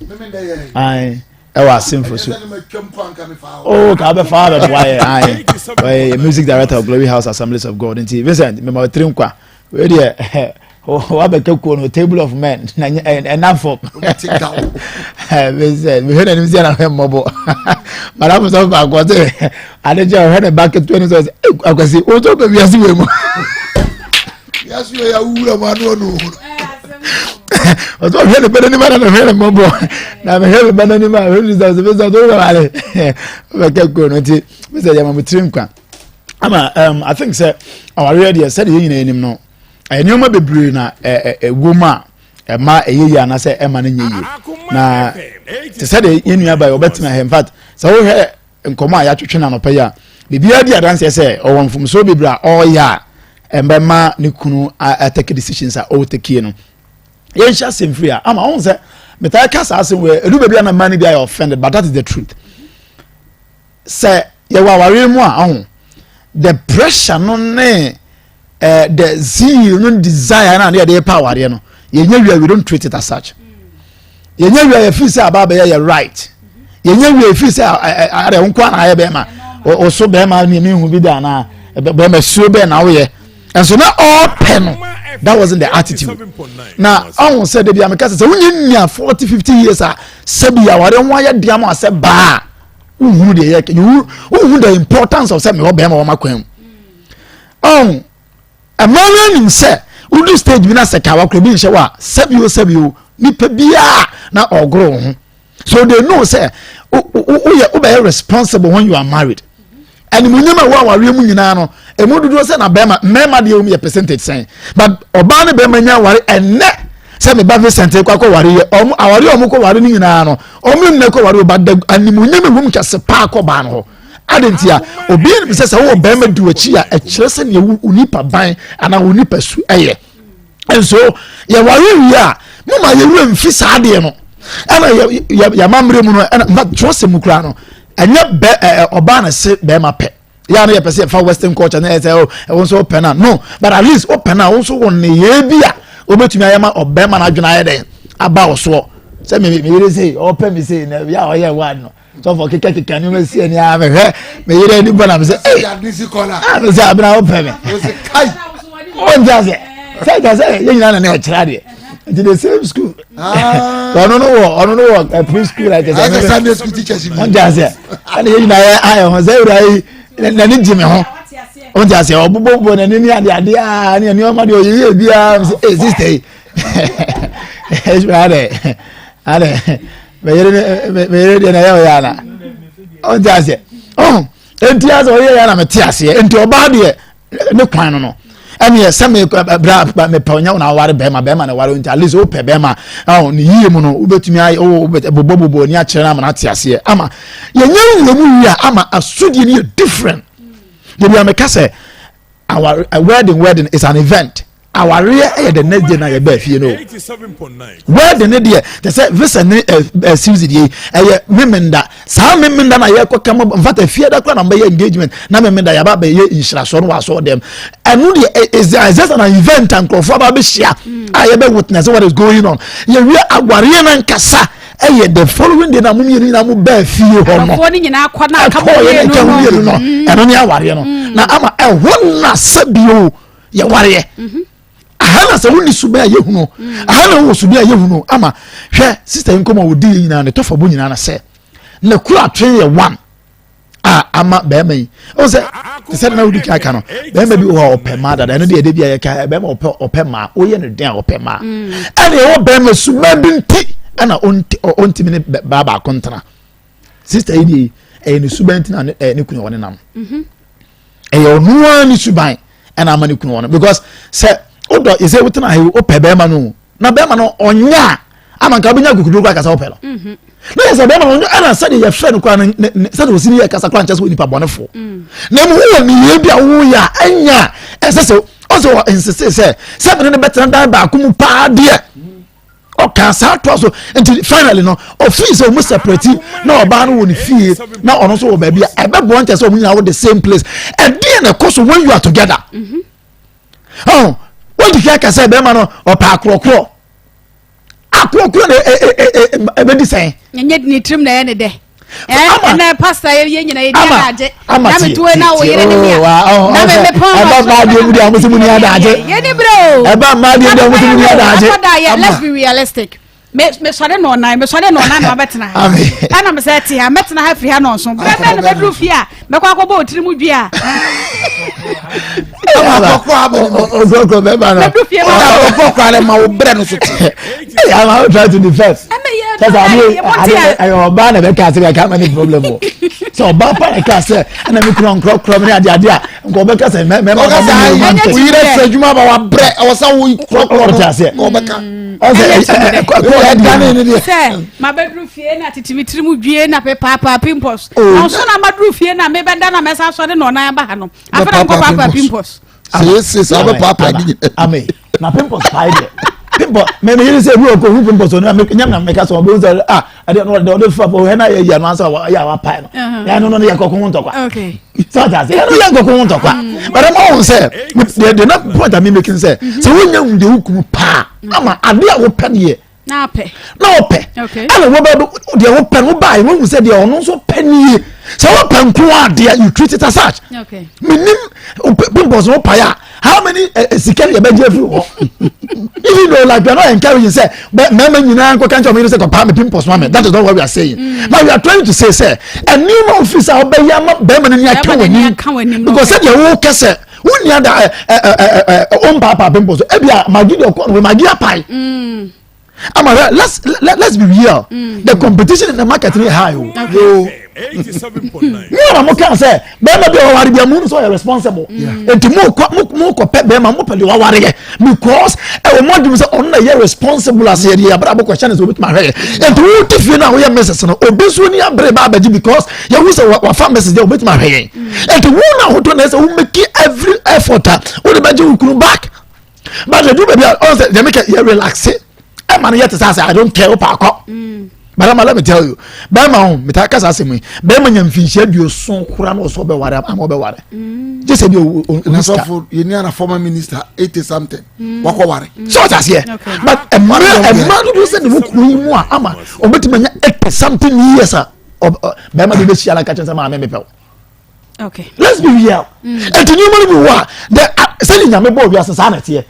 Ae, ɛwɔ Asemfo su. Oh, ka bɛfa bɛboa yɛ. Ae, ɔyɛ music director of Glory House Assemblies of God. Nti Vincent, mema ɔtiri nkwa. Wei deɛ wabɛka kuo no table of men na ɛna fam. Mesɛ mehwɛ n'anim sɛ na hwɛ mmɔbɔ. Madam sɛ baako ɔsɛ ade kyɛ ɔhwɛ ne ba ketewa ni sɛ ɔsɛ akwasi wɔn nso bɛ wiase wei mu. Wiase wei awura mu ano ɔno ohun. Ɔsɛ ɔhwɛ ne ba n'anim ana na ɔhwɛ ne mmɔbɔ na mehwɛ me ba n'anim a ɔhwɛ ne sɛ ɔsɛ bɛsɛ ɔsɛ ɔbɛ wale ɔbɛka kuro no nti bɛsɛ yɛ ma mo tiri nkwa ama um, I think sɛ awareɛ deɛ sɛdeɛ yɛn nyinaa anim no ɛyɛ nneɛma bebree na ɛwɔ mu a ɛma ɛyɛ yie anaasɛ ɛma no nyɛ yie na te sɛ deɛ yɛn nua ba yi ɔbɛtena ha in fact sɛ wohwɛ nkɔmɔ a yɛatwetwe no anɔpa yi a biribiara di adanseɛ sɛ ɔwɔ mfomsoɔ bebree a ɔreyɛ a ɛbɛma ne kunu atake decisions a ɔretake no yɛnhyɛ asɛm firi a ama ɔhu sɛ metaa ka saa asɛm wɔ ɛdu baabi a na mmaa no bi ayɛ offended but that is the truth Sɛ yɛwɔ awareɛ mu a ɔho the pressure no ne uh, the zeal no desire na ne yɛde pa awareɛ no yɛnyɛ wia we don't treat it as such yɛnyɛ wia yɛfiri sɛ aba abɛyɛ yɛ right yɛnyɛ wia yɛfiri sɛ adɛ nko ana ayɛ bɛrima ɔso bɛrima ne mehu bi da anaa bɛrima suo bɛɛ na woyɛ nso na ɔpɛ no that wasn't the attitude na ɔho sɛ dabi ameka sɛ sɛ wonyɛ nua 40 50 years a sɛbi awareɛ ho ayɛ deɛ ma sɛ baa wohunu deɛ yɛ you wohunu the importance of sɛ mewɔ bɛrima wɔ m'akwan mu ɔn mmaa no anim sɛ wodu stage bi na sɛ kawa kora bi nhyɛ wɔ a sɛbio sɛbio nipa biara na ɔgoro wo ho so they know sɛ woyɛ wobɛyɛ responsible when you are married animuonyam a ɛwɔ awareɛ mu nyinaa no ɛmu dodoɔ sɛ na bɛrima mmarima deɛ wɔm yɛ percentage sɛn but ɔbaa ne bɛrima nya aware ɛnɛ sɛ me ba Vincent kɔ akɔ ware yɛ ɔmo aware ɔmo kɔ ware no nyinaa no ɔmo nyinaa kɔ ware ɔba da animuonyam ɛwɔ mu kɛse paa kɔ baa no hɔ adi nti a obi nim sɛ sɛ wɔwɔ bɛrima di w'akyi a ɛkyerɛ sɛ nea wo nipa ban anaa wo nipa su ɛyɛ nso yɛware wie a mo ma yɛwura mfi saa adeɛ no ɛna yɛ yɛ yɛamammerɛ mu no ɛna nfa twerɛsɛm mu koraa no ɛnyɛ bɛ ɛɛ ɔbaa na se bɛrima pɛ yɛa no yɛpɛ sɛ yɛfa western culture na yɛ sɛ oh, ɛwo nso wopɛ no a no but at least wopɛ no a wo nso wo nneyɛɛ bi a wobɛtumi ayɛ ma ɔbɛrima no adwene ayɛ dɛn aba wo soɔ sɛ meyere sei ɔpɛ me sei na yɛ a ɔyɛ wa no sɔfo keka keka nneɛma si ani a mehwɛ me yere ani bɔ na me sɛ ee a me sɛ abena wopɛ me ɔnti aseɛ sɛ kyɛ sɛ yɛn nyinaa na ne ɛkyerɛ adeɛ nti the same school ah. ɔno no wɔ ɔno no wɔ eh, pre school like ɛsɛ sunday school teachers bi ɔnti aseɛ ɛna yɛn nyinaa yɛ ayɛ ho sɛ ewura yi n'ani gye me ho ɔnti aseɛ ɔbobɔbobɔ n'ani ne ade ade a ne nneɛma deɛ ɔyɛ yie biara sɛ ee sister yi ɛsɛ adɛ adɛ meyere ne meyere deɛ na ɛyɛ ɔyɛ ana ɔnti aseɛ ɔn enti asɛ ɔyɛ yɛ ana mete aseɛ enti ɔbaa deɛ ne kwan no no ɛneɛ sɛ me bra mepɛ ɔnyɛ wo na aware bɛrima bɛrima na ware nti at least wopɛ bɛrima ɔn ne yie mu no wobɛtumi ayɛ bobɔ bobɔ ani akyerɛ no ama no ate aseɛ ama yɛnyɛ nwura mu wie a ama asodie no yɛ different debi a meka sɛ aware wedding wedding is an event awareɛ yɛ the next day na yɛbaa fie no wedding ne deɛ te sɛ visa ne ɛ ɛ suzy deɛ ɛyɛ memenda saa memenda na yɛkɔ kama nfata fie da kora na mbɛyɛ engagement na memenda yaba bɛyɛ nhyirasoɔ no wɔ asɔ dɛm ɛno deɛ is is just an event a nkurɔfoɔ aba abɛhyia a yɛbɛ witness what is going on yɛwie awareɛ no nkasa ɛyɛ the following day na mo mmienu nyinaa mo bɛɛ fie hɔ no ɛkɔ yɛ ne nka ho mmienu no ɛno ne awareɛ no na ama ɛhɔ na sɛbio yɛwareɛ mhm. aha na sɛ wonni suban a yɛhunu mm. aha na wowɔ suban a yɛhunu ama hwɛ sista yi nkɔmɔ a wɔdi yɛ nyinaa ne tɔfa bo nyinaa na sɛ na kura atwe yɛ one a ama bɛrima yi ɔn sɛ te sɛ na wodi kan ka no bɛrima bi wɔ hɔ a ɔpɛ maa dada ɛno deɛ ɛde bi a yɛka bɛrima ɔpɛ ɔpɛ maa woyɛ no den a ɔpɛ maa mm. ɛna ɛwɔ bɛrima suban bi nti ɛna ɔntumi ne baa baako ntena sista yi deɛ ɛyɛ ne suban nti na ne kunu wɔ ne nam. Mhm. ɛyɛ ɔno ara ne suban ɛna ama ne kunu wɔ no because sɛ wodɔ yɛ sɛ wotena ha yi wopɛ bɛrima no na bɛrima no ɔnyɛ a ama nka wobɛnya akokoduro koraa kasa wopɛ no mhm. na yɛ sɛ bɛrima no ɔnyɛ ɛna sɛdeɛ yɛfrɛ no koraa no sɛdeɛ ɔsi ne yɛ kasa koraa nkyɛ sɛ onipa bɔnefoɔ mm. na mu wowɔ nneyɛɛ bi a woyɛ a ɛnyɛ a ɛsɛ sɛ ɔsɛ wɔ nsese sɛ sɛ mene no bɛtena dan baako mu paa deɛ ɔka saa toa so nti finally no ɔfii sɛ ɔmo separate na ɔbaa no wɔ ne fie na ɔno nso wɔ baabi a ɛbɛboa nkyɛ sɛ ɔmo nyinaa wɔ the same place ɛdeɛ na ɛkɔ so when you are together ɔn mm-hmm. wɔn ti aka sɛ bɛrima no ɔpɛ akorɔkorɔ akorɔkorɔ na ɛbɛdi sɛn. ɛnyɛ ne tirim na ɛyɛ ne dɛ. Ɛnɛ pastor yɛ yɛ nyina yɛ di adagye. Na me tuo na wo yere ne mia. Na me me pɔn ma. Ɛba mmaa deɛ mu deɛ ɔmo sɛ mu ni adagye. Yɛ ni bere o. Ɛba mmaa deɛ mu deɛ ɔmo sɛ mu ni adagye. Let's be realistic. Me mesɔre na ɔnan mesɔre na ɔnan na mabɛtena ha ɛna mesɛ te ha mɛtena ha firi ha na ɔnso berɛ bɛn na mɛduru fie a mɛkɔ akɔbɔ otiri mu dua mɛduru fie ma ma wo brɛ no so te I'm trying to defend. Sɛ ade ɛyɛ ɔbaa na bɛka ase bɛka ama ne problem wɔ. Sɛ ɔbaa pa na ɛka sɛ ɛna mi kura nkorɔkorɔ mi ne ade ade a nka ɔbɛka sɛ mɛ mɛ ma ma mi romantic. Oyere fɛ adwuma ba wa brɛ ɛwɔ sɛ wo korɔkorɔ no ɔbɛka. Ɔsɛ ɛ ɛ kɔ ɛdane ne deɛ. Sɛ mabɛduru fie na tete mi tiri mu dwie na pepaapa pimples. Ɔnso na maduru fie na mebɛda na mɛsa asɔre na ɔnan aba ha no. Afei na mekɔ paapa pimples. Sɛ yɛsie saa bɛpaapa ne nyina. Ame na pimples pae deɛ pimples mɛ mi yiri sɛ ebi wɔ ko hu pimples ɔno na mi nyam na mi ka sɛ ɔbɛn sɛ ah ɛdeɛ no ɔde ɔde fa fo hɛn ayɛ yia no ansa yɛ a wapae no yɛn no no yɛ kɔkɔ ho ntɔkwa sɛ ɔte ase yɛn no yɛ nkɔkɔ ho ntɔkwa but ɛma wɔn sɛ deɛ deɛ na point a mi making sɛ sɛ wonya hu deɛ wokunu paa ama adeɛ a wopɛ deɛ na ɔpɛ na ɔpɛ ɛna wɔbɛ deɛ wopɛ no wobaa yɛ wɔn sɛ deɛ ɔno nso pɛ nie sɛ wopɛ nko adeɛ you treat it as such menim pimples no pae a how many eh, eh, sika yɛ bɛgye afiri hɔ even though like we are not encouraging sɛ mmarima nyinaa nkɔka nkyɛn wɔn yere sɛ kɔpaa me pimples ma me that is not what we are saying mm. but we are trying to say sɛ ɛnneɛma ofiri sɛ ɔbɛyɛ ama bɛrima no ni aka wɔn anim because sɛdeɛ wɔkɛ sɛ wonni ada ɛ ɛ ɛ ɛ ɔmpaapaa pimples ebi a magi deɛ ɔkɔ no magi apae. Mm. Ama hwɛ let's let, let's be real. Mm. The competition in the market ni high o. Yoo. Mo na mo kan sɛ bɛrima bi a waware bi a mo sɛ ɔyɛ responsible. Nti mo kɔ mo mo kɔ pɛ bɛrima mo pɛ de waware yɛ because ɛwɔ mo adwuma sɛ ɔno na yɛ responsible ase yɛ de yɛ abira abokɔ hyɛn ne sɛ obi tuma ahwɛ yɛ. Nti wo ti fie na woyɛ mrs no obi nso ni abere ba abɛgye because yɛ hu sɛ wafa mrs deɛ obi tuma ahwɛ yɛn. Nti wo na ahoto na ɛsɛ wo make every effort a wo de bɛgye wo kunu back but edu baabi a ɔn sɛ deɛ meka yɛ relaxe ɛma no yɛ te sɛ asɛ i don't care wo paakɔ mm. but ama let me tell you bɛrima ho metaa kasa asɛm yi bɛrima nya mfinhyia aduoson kora na ɔsɛ ɔbɛware ama ɔbɛware mm. gye sɛ bi ɔni sika nasɔfo yɛni ana former minister 80 something mm. wakɔware sɛ ɔte aseɛ but ɛma ɛma dodoɔ sɛ ne mu kuro yi mu a ama ɔbɛtumi anya 80 something years a bɛrima bi bɛhyia no ka kyerɛ sɛ maame mepɛ wo okay let's be real ɛnti nneɛma no bi wɔ a the sɛde nyame bɔ wiase saa na ɛteɛ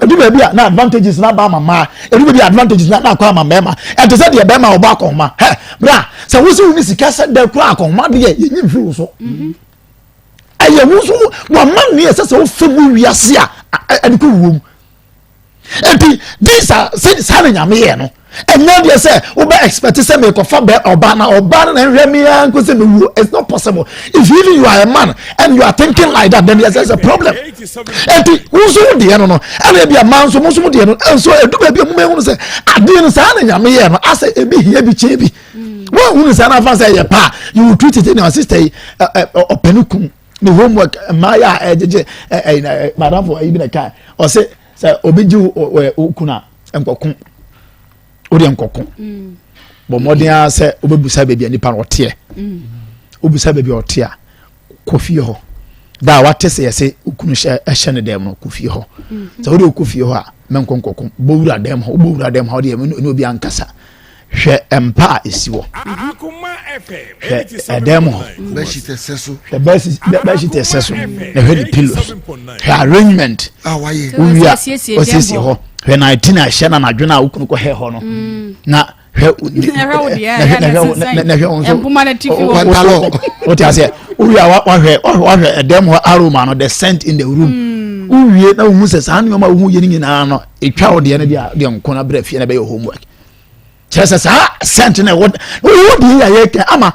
ɛdu baabi a na advantages na aba ama mmaa ɛdu baabi a advantages na akɔ ama mmarima ɛnte sɛ deɛ bɛrima ɔbɔ akɔnhoma hɛ bra sɛ wosi wo ne sika sɛ dɛ kura akɔnhoma deɛ yɛnyi mfiri wo so ɛyɛ wo nso wama nneɛ ɛsɛ sɛ wofa mu wiase a ɛde kɔ wuo mu nti these are sɛ saa na nyame yɛ no ɛnyɛ deɛ sɛ wobɛ expect sɛ mekɔfa bɛ ɔba na ɔba no na nhwɛ me ara nko sɛ mewuo it's not possible if even you are a man and you are thinking like that then there's a problem nti wo nso wo deɛ no no ɛna ebi a maa nso mo nso mo deɛ no nso edu baabi a mo ehunu sɛ adeɛ no saa na nyame yɛ no asɛ ebi hia bi kyɛn bi wɔn ehunu saa na afa sɛ ɛyɛ paa you will treat it in your sister yi ɛ ɛ ɔpɛ ne kun ne homework mmaa yɛ a ɛgyegye ɛ ɛ madamfo ɛyi bi na ɛka ɔsɛ sɛ obi gye wo kunu a nkɔko wo deɛ nkɔko mm. bɔ mmɔden ara sɛ wobɛbusa baabi a nipa no ɔteɛ mm. wobisa baabi a ɔte a kɔ fie hɔ da a wate sɛ yɛsɛ wo kunu hyɛ ɛhyɛ ne dɛm no kɔ fie hɔ mm-hmm. sɛ wode wokɔ fie hɔ a mɛnkɔ nkɔko bɔ wura dɛm hɔ wobɔ wura dɛm hɔ deɛ ne obi ankasa hwɛ mpa a ɛsi hɔ hwɛ ɛdan mu hɔ hwɛ bɛhyit ɛsɛ so na hwɛ ne pillows hwɛ arrangement wowia ɔsiesie hɔ hwɛ na ɛti na ɛhyɛ na anadwo no a wokunu kɔhɛ hɔ no mm. na hwɛ na hwɛ wo nso wote aseɛ wowie a wahwɛ wahwɛ ɛdan mu hɔ aroma no the scent in the room mm. wowie na wohu sɛ saa nneɛma a wohu yɛ no nyinaa no ɛtwa wo deɛ no deɛ nko no berɛ fie na ɛbɛyɛ homework kyerɛ sɛ saa sɛnt no ɛwɔ wo deɛ yɛ yɛ kɛ ama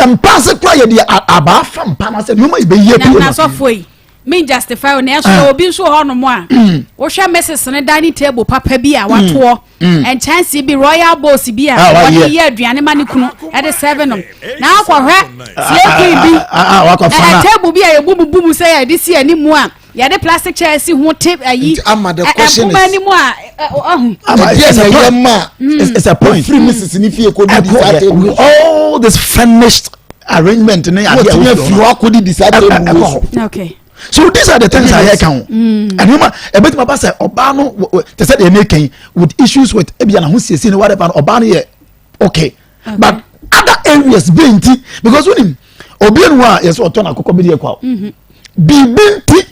mpa ase kora yɛ deɛ abaa fa mpa no asɛ nneɛma yɛ bɛyɛ bi na sɔfo yi me justify o na ɛso ah. obi nso wɔ hɔnom a mm. wohwɛ mrs ne dining table papa bi a mm. watoɔ mm. nkyɛnse bi royal bowls bi a ah, wɔde yɛ aduane ma ne kunu ɛde serve no na akɔhwɛ slay queen bi ɛɛ table bi a yɛbububu mu sɛ yɛde si anim a Yɛde plastic chair si ho te ayi. Nti ama the question is. Ɛmpoma anim a ɔho. Ɛdeɛ na ɛyɛ ma. It's a point. Ofiri Mrs. ni fie kɔ didi saa table. All this furnished arrangement ne adeɛ a wotumi afiri hɔ akɔ didi saa table wɔ so. Okay. So these are the things a yɛ ka ho. Ɛnneɛma ɛbɛtumi aba sɛ ɔbaa no te sɛ deɛ ɛmɛ kɛn with issues with ebi anaho siesie ne whatever ɔbaa no yɛ okay. okay but other areas bi nti because wonim obi enu a yɛsɛ ɔtɔ n'akokɔ bi deɛ kwa o mhm. biribi nti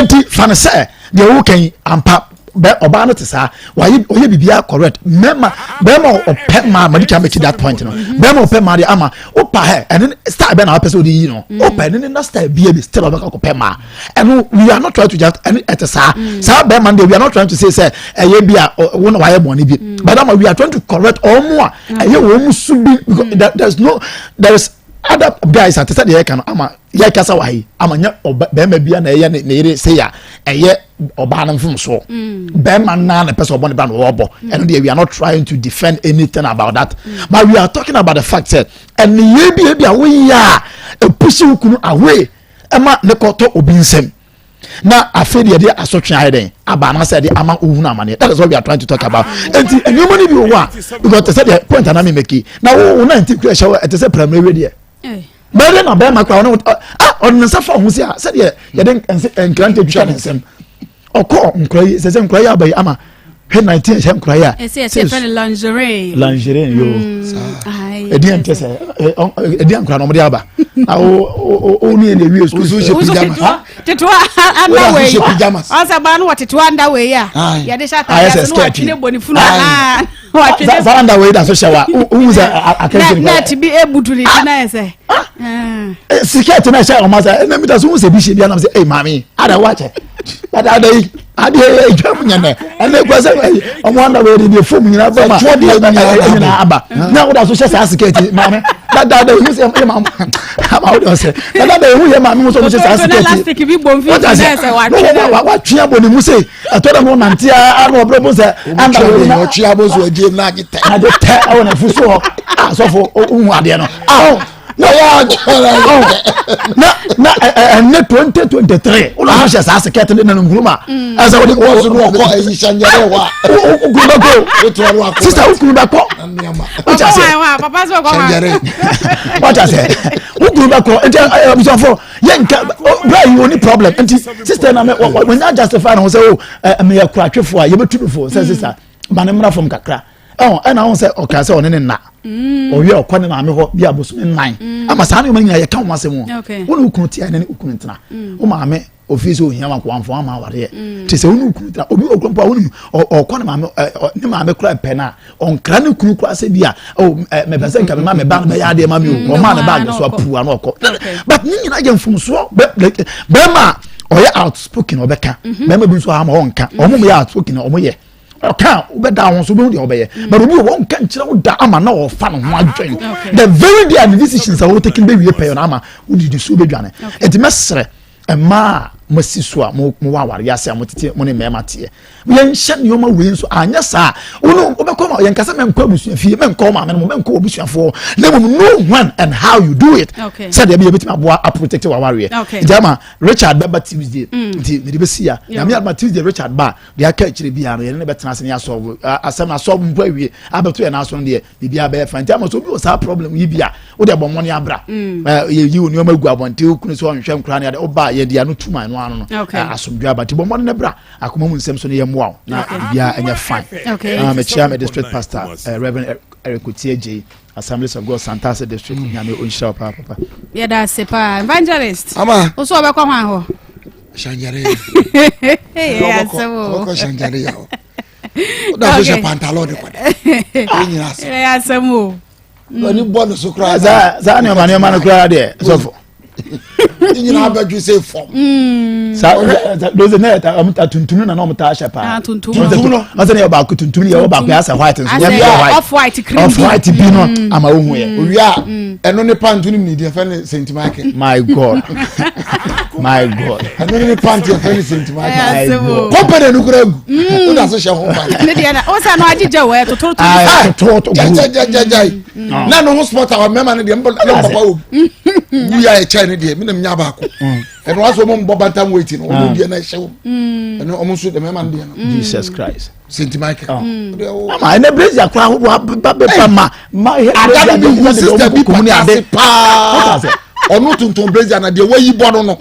nti fa no sɛ deɛ woka yi ampa. Bɛ ɔbaa no te saa, wayɛ ɔyɛ biribiara correct. Mɛma bɛrima ɔpɛ maa ma di kan bɛkyi that point no. Bɛrima ɔpɛ maa deɛ ama wopa hɛ ɛne style bɛ na wapɛ sɛ ɔde yi no. Wopɛ ɛne ne na style bia bi still ɔbɛka kɔpɛ maa. Ɛno we are not trying to just ɛne ɛte saa. Saa bɛrima no deɛ we are not trying to say sɛ ɛyɛ bi a wo na wayɛ bɔne bi. But ama we are trying to correct ɔmo a ɛyɛ wɔn mu su bi because there is no there is other guys a te sɛ deɛ yɛka no ama yɛkasa wɔ ha yi ama nyɛ ɔba bɛrima bi a na ɛyɛ ne yere se a ɛyɛ ɔbaa no mfomsoɔ mm. bɛrima naa na ɛpɛ sɛ ɔbɔ ne ba na ɔbɔ mm. ɛno deɛ we are not trying to defend anything about that mm. but we are talking about the fact sɛ ɛneyɛ bi ebi a woyɛ a epusi wo kunu away ɛma ne kɔtɔ obi nsam na afei deɛ yɛde asotwe ayɛ dɛn aba anaasɛ yɛde ama ohun amaneɛ that is what we are trying to talk about nti nneɛma no bi wɔ hɔ a because te sɛ deɛ point anam mɛki na wo wo nan ti kura hyɛ wɔ ɛte sɛ pramire wie deɛ bɛyɛ dɛ na bɛrima kura ɔne ah ɔne ne nsa fa ho si a sɛdeɛ yɛde nkrante twitwa ne nsam ɔkɔ nkura yi sɛ sɛ nkura yi aba yi ama hwɛ 19 ɛhyɛ nkura yi a ɛsɛ ɛsɛ fɛ no lingerie lingerie yo mm, ɛdi yɛn tɛ sɛ ɛdi yɛn nkura na ɔmo de aba na o o o ni yɛn de wie sukuu so hyɛ pyjamas tetewa underwear yi ɔsɛ baa no wɔ tetewa underwear yi a yɛde hyɛ ataade ase no watwene bɔ ne funu watwene saa underwear yi da so hyɛ wa ohun sɛ akɛntɛn nɛɛti bi ebutu ne ti na yɛ sɛ sikɛti na ɛhyɛ ɔmo asa ɛna mi ta so ohun sɛ bi hyɛ bi anam sɛ ɛy maame ada wakyɛ dadaada yi adeɛ yɛ edwa mu nyɛ ɛnɛ ekura sɛ ɛyi ɔmo anda wɔ yɛ de fom nyinaa ba ma ɛyɛ nyinaa aba na ɔda so hyɛ saa sikɛti maame dadaada yi sɛ ɛyɛ maame ama ɔde ɔsɛ dadaada yi yɛ maame mo sɛ ɔmo hyɛ saa sikɛti wɔta sɛ watwe abɔ ne mu se ɛtɔ dɛ mo nante a ano ɔbrɛ mo sɛ anda wɔ yi na ɔtwe abɔ so ɔgye mu na agye tɛ agye tɛ ɛwɔ na fuso hɔ asɔfo ohun adeɛ no ah na na na ɛnɛ 2023 wona ho hyɛ saa sekɛte ne nanum kuruma ɛsɛ wode wọ́n so ní ọkọ ẹyin sanyẹrẹ wa wokunu bɛkɔ sista wokunu bɛkɔ wọ́n sɛ wọ́n sɛ wokunu bɛkɔ nti abusuafo yɛ nka bra yi wɔ ni problem nti sista na mɛ wɔn nya justify na ho sɛ o meyɛ kuratwefo a yɛbɛtu no fo sɛ sista ma ne mmra fam kakra ɛhɔn ɛna ahun sɛ ɔka sɛ ɔne ne nna mm. ɔwie ɔkɔ ne maame hɔ bi abosome nnan mm. ama saa nneɛma nyinaa yɛka wɔn asɛm o wɔn ne okunu tia ne ne okunu ntena mm. wo maame ofi sɛ ohia wanko wanfo ama awareɛ te sɛ wɔn ne okunu tena obi okunu mpo a wɔn ɔkɔ ne maame ɛ ne maame kura pɛ na ɔnkra ne kunu kura sɛ bi a ɔ ɛ mɛpɛ sɛ nka mɛma mɛ ba no bɛyɛ adeɛ ma mi o ɔmaa ne baagi so apu ano ɔkɔ but ne nyinaa yɛ mfomsoɔ bɛ bɛrima ɔyɛ outspoken ɔbɛka bɛrima bi nso ama ɔnka ɔmo yɛ outspoken ɔmo yɛ. Ɔka a wobɛda ho so wobɛhu deɛ wobɛyɛ mm. but obi wɔ wɔnka nkyerɛ wo da ama na ɔfa ne ho adwen the very day a ne decisions a wɔtaking bɛwie pɛyɛ no ama wodidi so wobɛdwane nti mɛserɛ mmaa a moasi so a mowɔ awareɛ ase a motete mo ne mmarima teɛ yɛnhyɛ nneɛma wei nso anyɛ saa wono wobɛkɔ ma yɛnka sɛ mɛnkɔ abusua fie mɛnkɔ maame no mo mɛnkɔ abusuafoɔ na mmom know when and how you do it sɛdeɛ ɛbɛyɛ bɛtumi aboa aprotect w'awareɛ nti ama Richard bɛba Tuesday mm. nti mede bɛsi ya nyame adoma Tuesday Richard ba Deɛ aka akyire biara no, yɛne no bɛtena ase na yɛasɔlvo asɛm no. Asɔlvo mpo awie abɛto yɛn aso no deɛ, biribiara bɛyɛ fine. Nti ama sɛ obi wɔ saa problem yi bi a, wode bɔ mmɔne abra. Mm. Yɛyi wo nneɛma gu abɔnten, wo kunu sɛ ɔnhwɛ nkora ne ade, woba a yɛde ano tum ano ano no, asomdwoe aba. Nti bɔ mmɔne no bra, akoma mu nsɛm so no yɛmmoa wo na biribiara ɛnyɛ fine. Ah, mekyia me district pastor, eh, Reverend Eric Otie Gyei. Assemblies of God Santase District mm. Nyame onhyira wo paa papa. Yɛda ase paa evangelist. Ama. Wo so ɔbɛkɔ hwan hɔ? Shanjare. Ɔbɛkɔ Shanjare ya hɔ. Woda so hyɛ pantalon de kɔda. Ɛyɛ nyina ase. Ɛyɛ asɛm o. W'ani bɔ ne so koraa. Saa nneɛma nneɛma no koraa deɛ sɔfo. Ne nyinaa bɛdwe sɛ fam. Mm. Saa dose ne yɛ ta ɔmo ta tuntum na ɔmo ta ahyɛ paa. Ah, tuntum. Tuntum no. Ɔsɛ ne yɛ baako tuntum ne yɛ wɔ baako yɛ asɛ white nso. Yɛ yɛ white. Off white cream bi. Off white bi no mm. ama ohun yɛ. Owia ɛno ne pant no ni deɛ fɛ ne Saint Michael. My God. My God. Ɛno ne pant yɛ fɛ ne Saint Michael. My God. Kɔmpɛnɛ no kura gu. O da so hyɛ ho pant. Ne deɛ na o sɛ no agyegya wɔ ɛ tototo. Tototo. Gyagyagyagyae. Na ne ho sport a mmarima no deɛ mbɔ na papa wɔ wuya ɛkyɛn ne deɛ mi na mi nya baako. Ɛno aso ɔmo mbɔ bantam weight no ɔmo deɛ na ɛhyɛ wɔm. Ɛno ɔmo nso deɛ mmarima no deɛ no. Jesus Christ. Saint Michael. Ama ɛnɛ brazier kora ahodoɔ aba bɛba ma ma ada bi hu sister bi pata ase paa ɔno tuntun brazier na deɛ wayi bɔ no no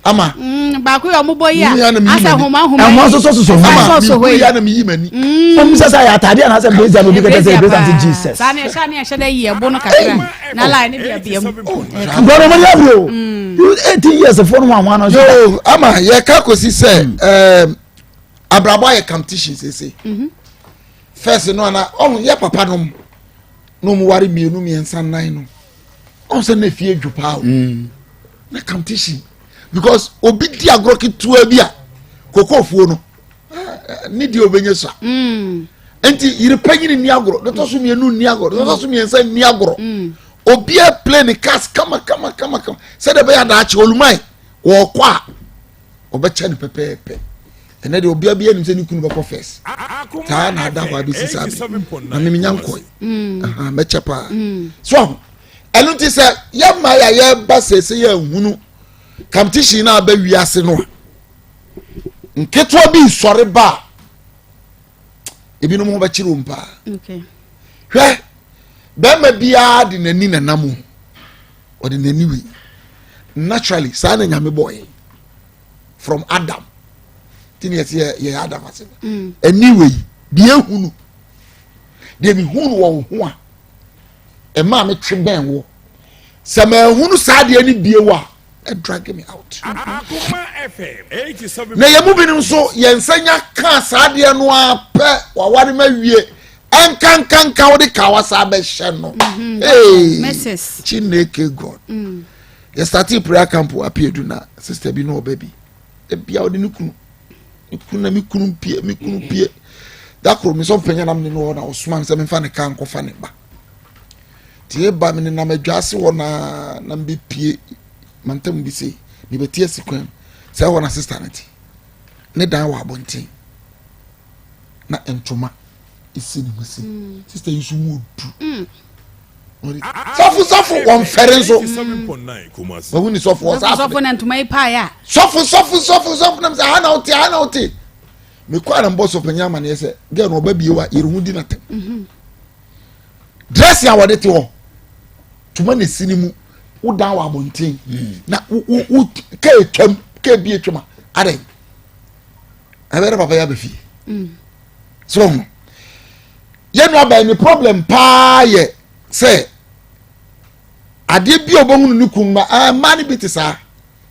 ama. Mm, baako yɛ ɔmo bɔ yi a asɛ homa homa yi ɛho soso soso homa ama mi hu ya na mi yi m'ani. ɔmo sɛ sɛ ayɛ ataade anaasɛ brazier na obi kɛtɛ sɛ brazier nti Jesus. saa ne ɛhyɛ ne ɛhyɛ dɛ yi ɛbo no kakra na line ne bi abia mu. Nkɔrɔ mo ni abiri o 18 years fo no ho ahoa no. Yoo ama yɛ ka kosi sɛ ɛɛm. Abrabɔ ayɛ competition sese. First no ana ɔmo yɛ papa nom na ɔmo ware mmienu mmiɛnsa nnan no. Ɔmo sɛ na efie dwo paa o. Na competition because obi di agorɔ ketewa bi a kokofuo no ne deɛ obɛnya sua. Nti yere panyin nni agorɔ, deɛ ɔtɔ so mmienu nni agorɔ, deɛ ɔtɔ so mmiɛnsa nni agorɔ. Obiara play ne cars kama kama kama kama sɛdeɛ ɛbɛyɛ adaakye oluman wɔkɔ a ɔbɛkyɛ no pɛpɛɛpɛ. Ɛnɛ deɛ obiara bi anim sɛ ne kunu bɛkɔ first saa na ada hɔ abɛsi saa bi na mimi nya nkɔe mɛkyɛ paa so aho. Ɛno nti sɛ yɛma yɛ a yɛba sɛsɛ yɛ nhunu competition no a bɛ wiase no a nketewa bi sɔre ba a ebinom ho bɛkyerɛ wɔn paa. Hwɛ, bɛrima biara de n'ani nanam o, ɔde n'ani wei naturally saa na Nyame bɔɔ yɛn from Adam ti ne yɛsɛ yɛ yɛ Adam ase no. Ani wei deɛ ehunu deɛ mi hunu wɔ wo ho a ɛmaa mi twe bɛn wo sɛ mɛ ehunu saa deɛ ni bie wa drag me out. Na yɛn mu binom nso yɛn nsa nya kaa saa adeɛ no ara pɛ, waware ma wie ɛnkankanka wode kawa saa bɛhyɛ no. Hey, Chineke God. Yɛ starting prayer camp wɔ Apiedu na sister bi na ɔba bi ebia ɔde ne kunu ne kunu na me kunu pie me kunu pie da koro me sɔfo panyin nam ne no hɔ na ɔsoma me sɛ memfa ne kaa nkɔfa ne ba tie ba me nenam adwa ase hɔ na na mebɛpie mantam bi sei mebɛte asi kwan mu sɛ ɛhɔ na sister no te ne dan wɔ abɔnten na ntoma esi ne ho si. Sister yi nso mu odu. Sɔfo sɔfo wɔn fɛre nso wɔn ni sɔfo wɔ saa sɔfo na ntoma yi paa ya. Sɔfo sɔfo sɔfo sɔfo nam sɛ ha na ɔte ha na ɔte mekɔ ara mbɔ sɔfo panyin amaneɛ sɛ gɛɛ na ɔba bie wa yɛrɛ ho di na tɛm dressing a wɔde te hɔ tuma na esi ne mu wodan wɔ abɔnten na wo wo wo kee twam kee bi etwam a adan ɛbɛrɛ papa yɛ abɛ fie so ɔho yɛn nua bɛn ne problem paa yɛ sɛ adeɛ bi a ɔbɛhunu ne kun ma ɛɛ mmaa no bi te saa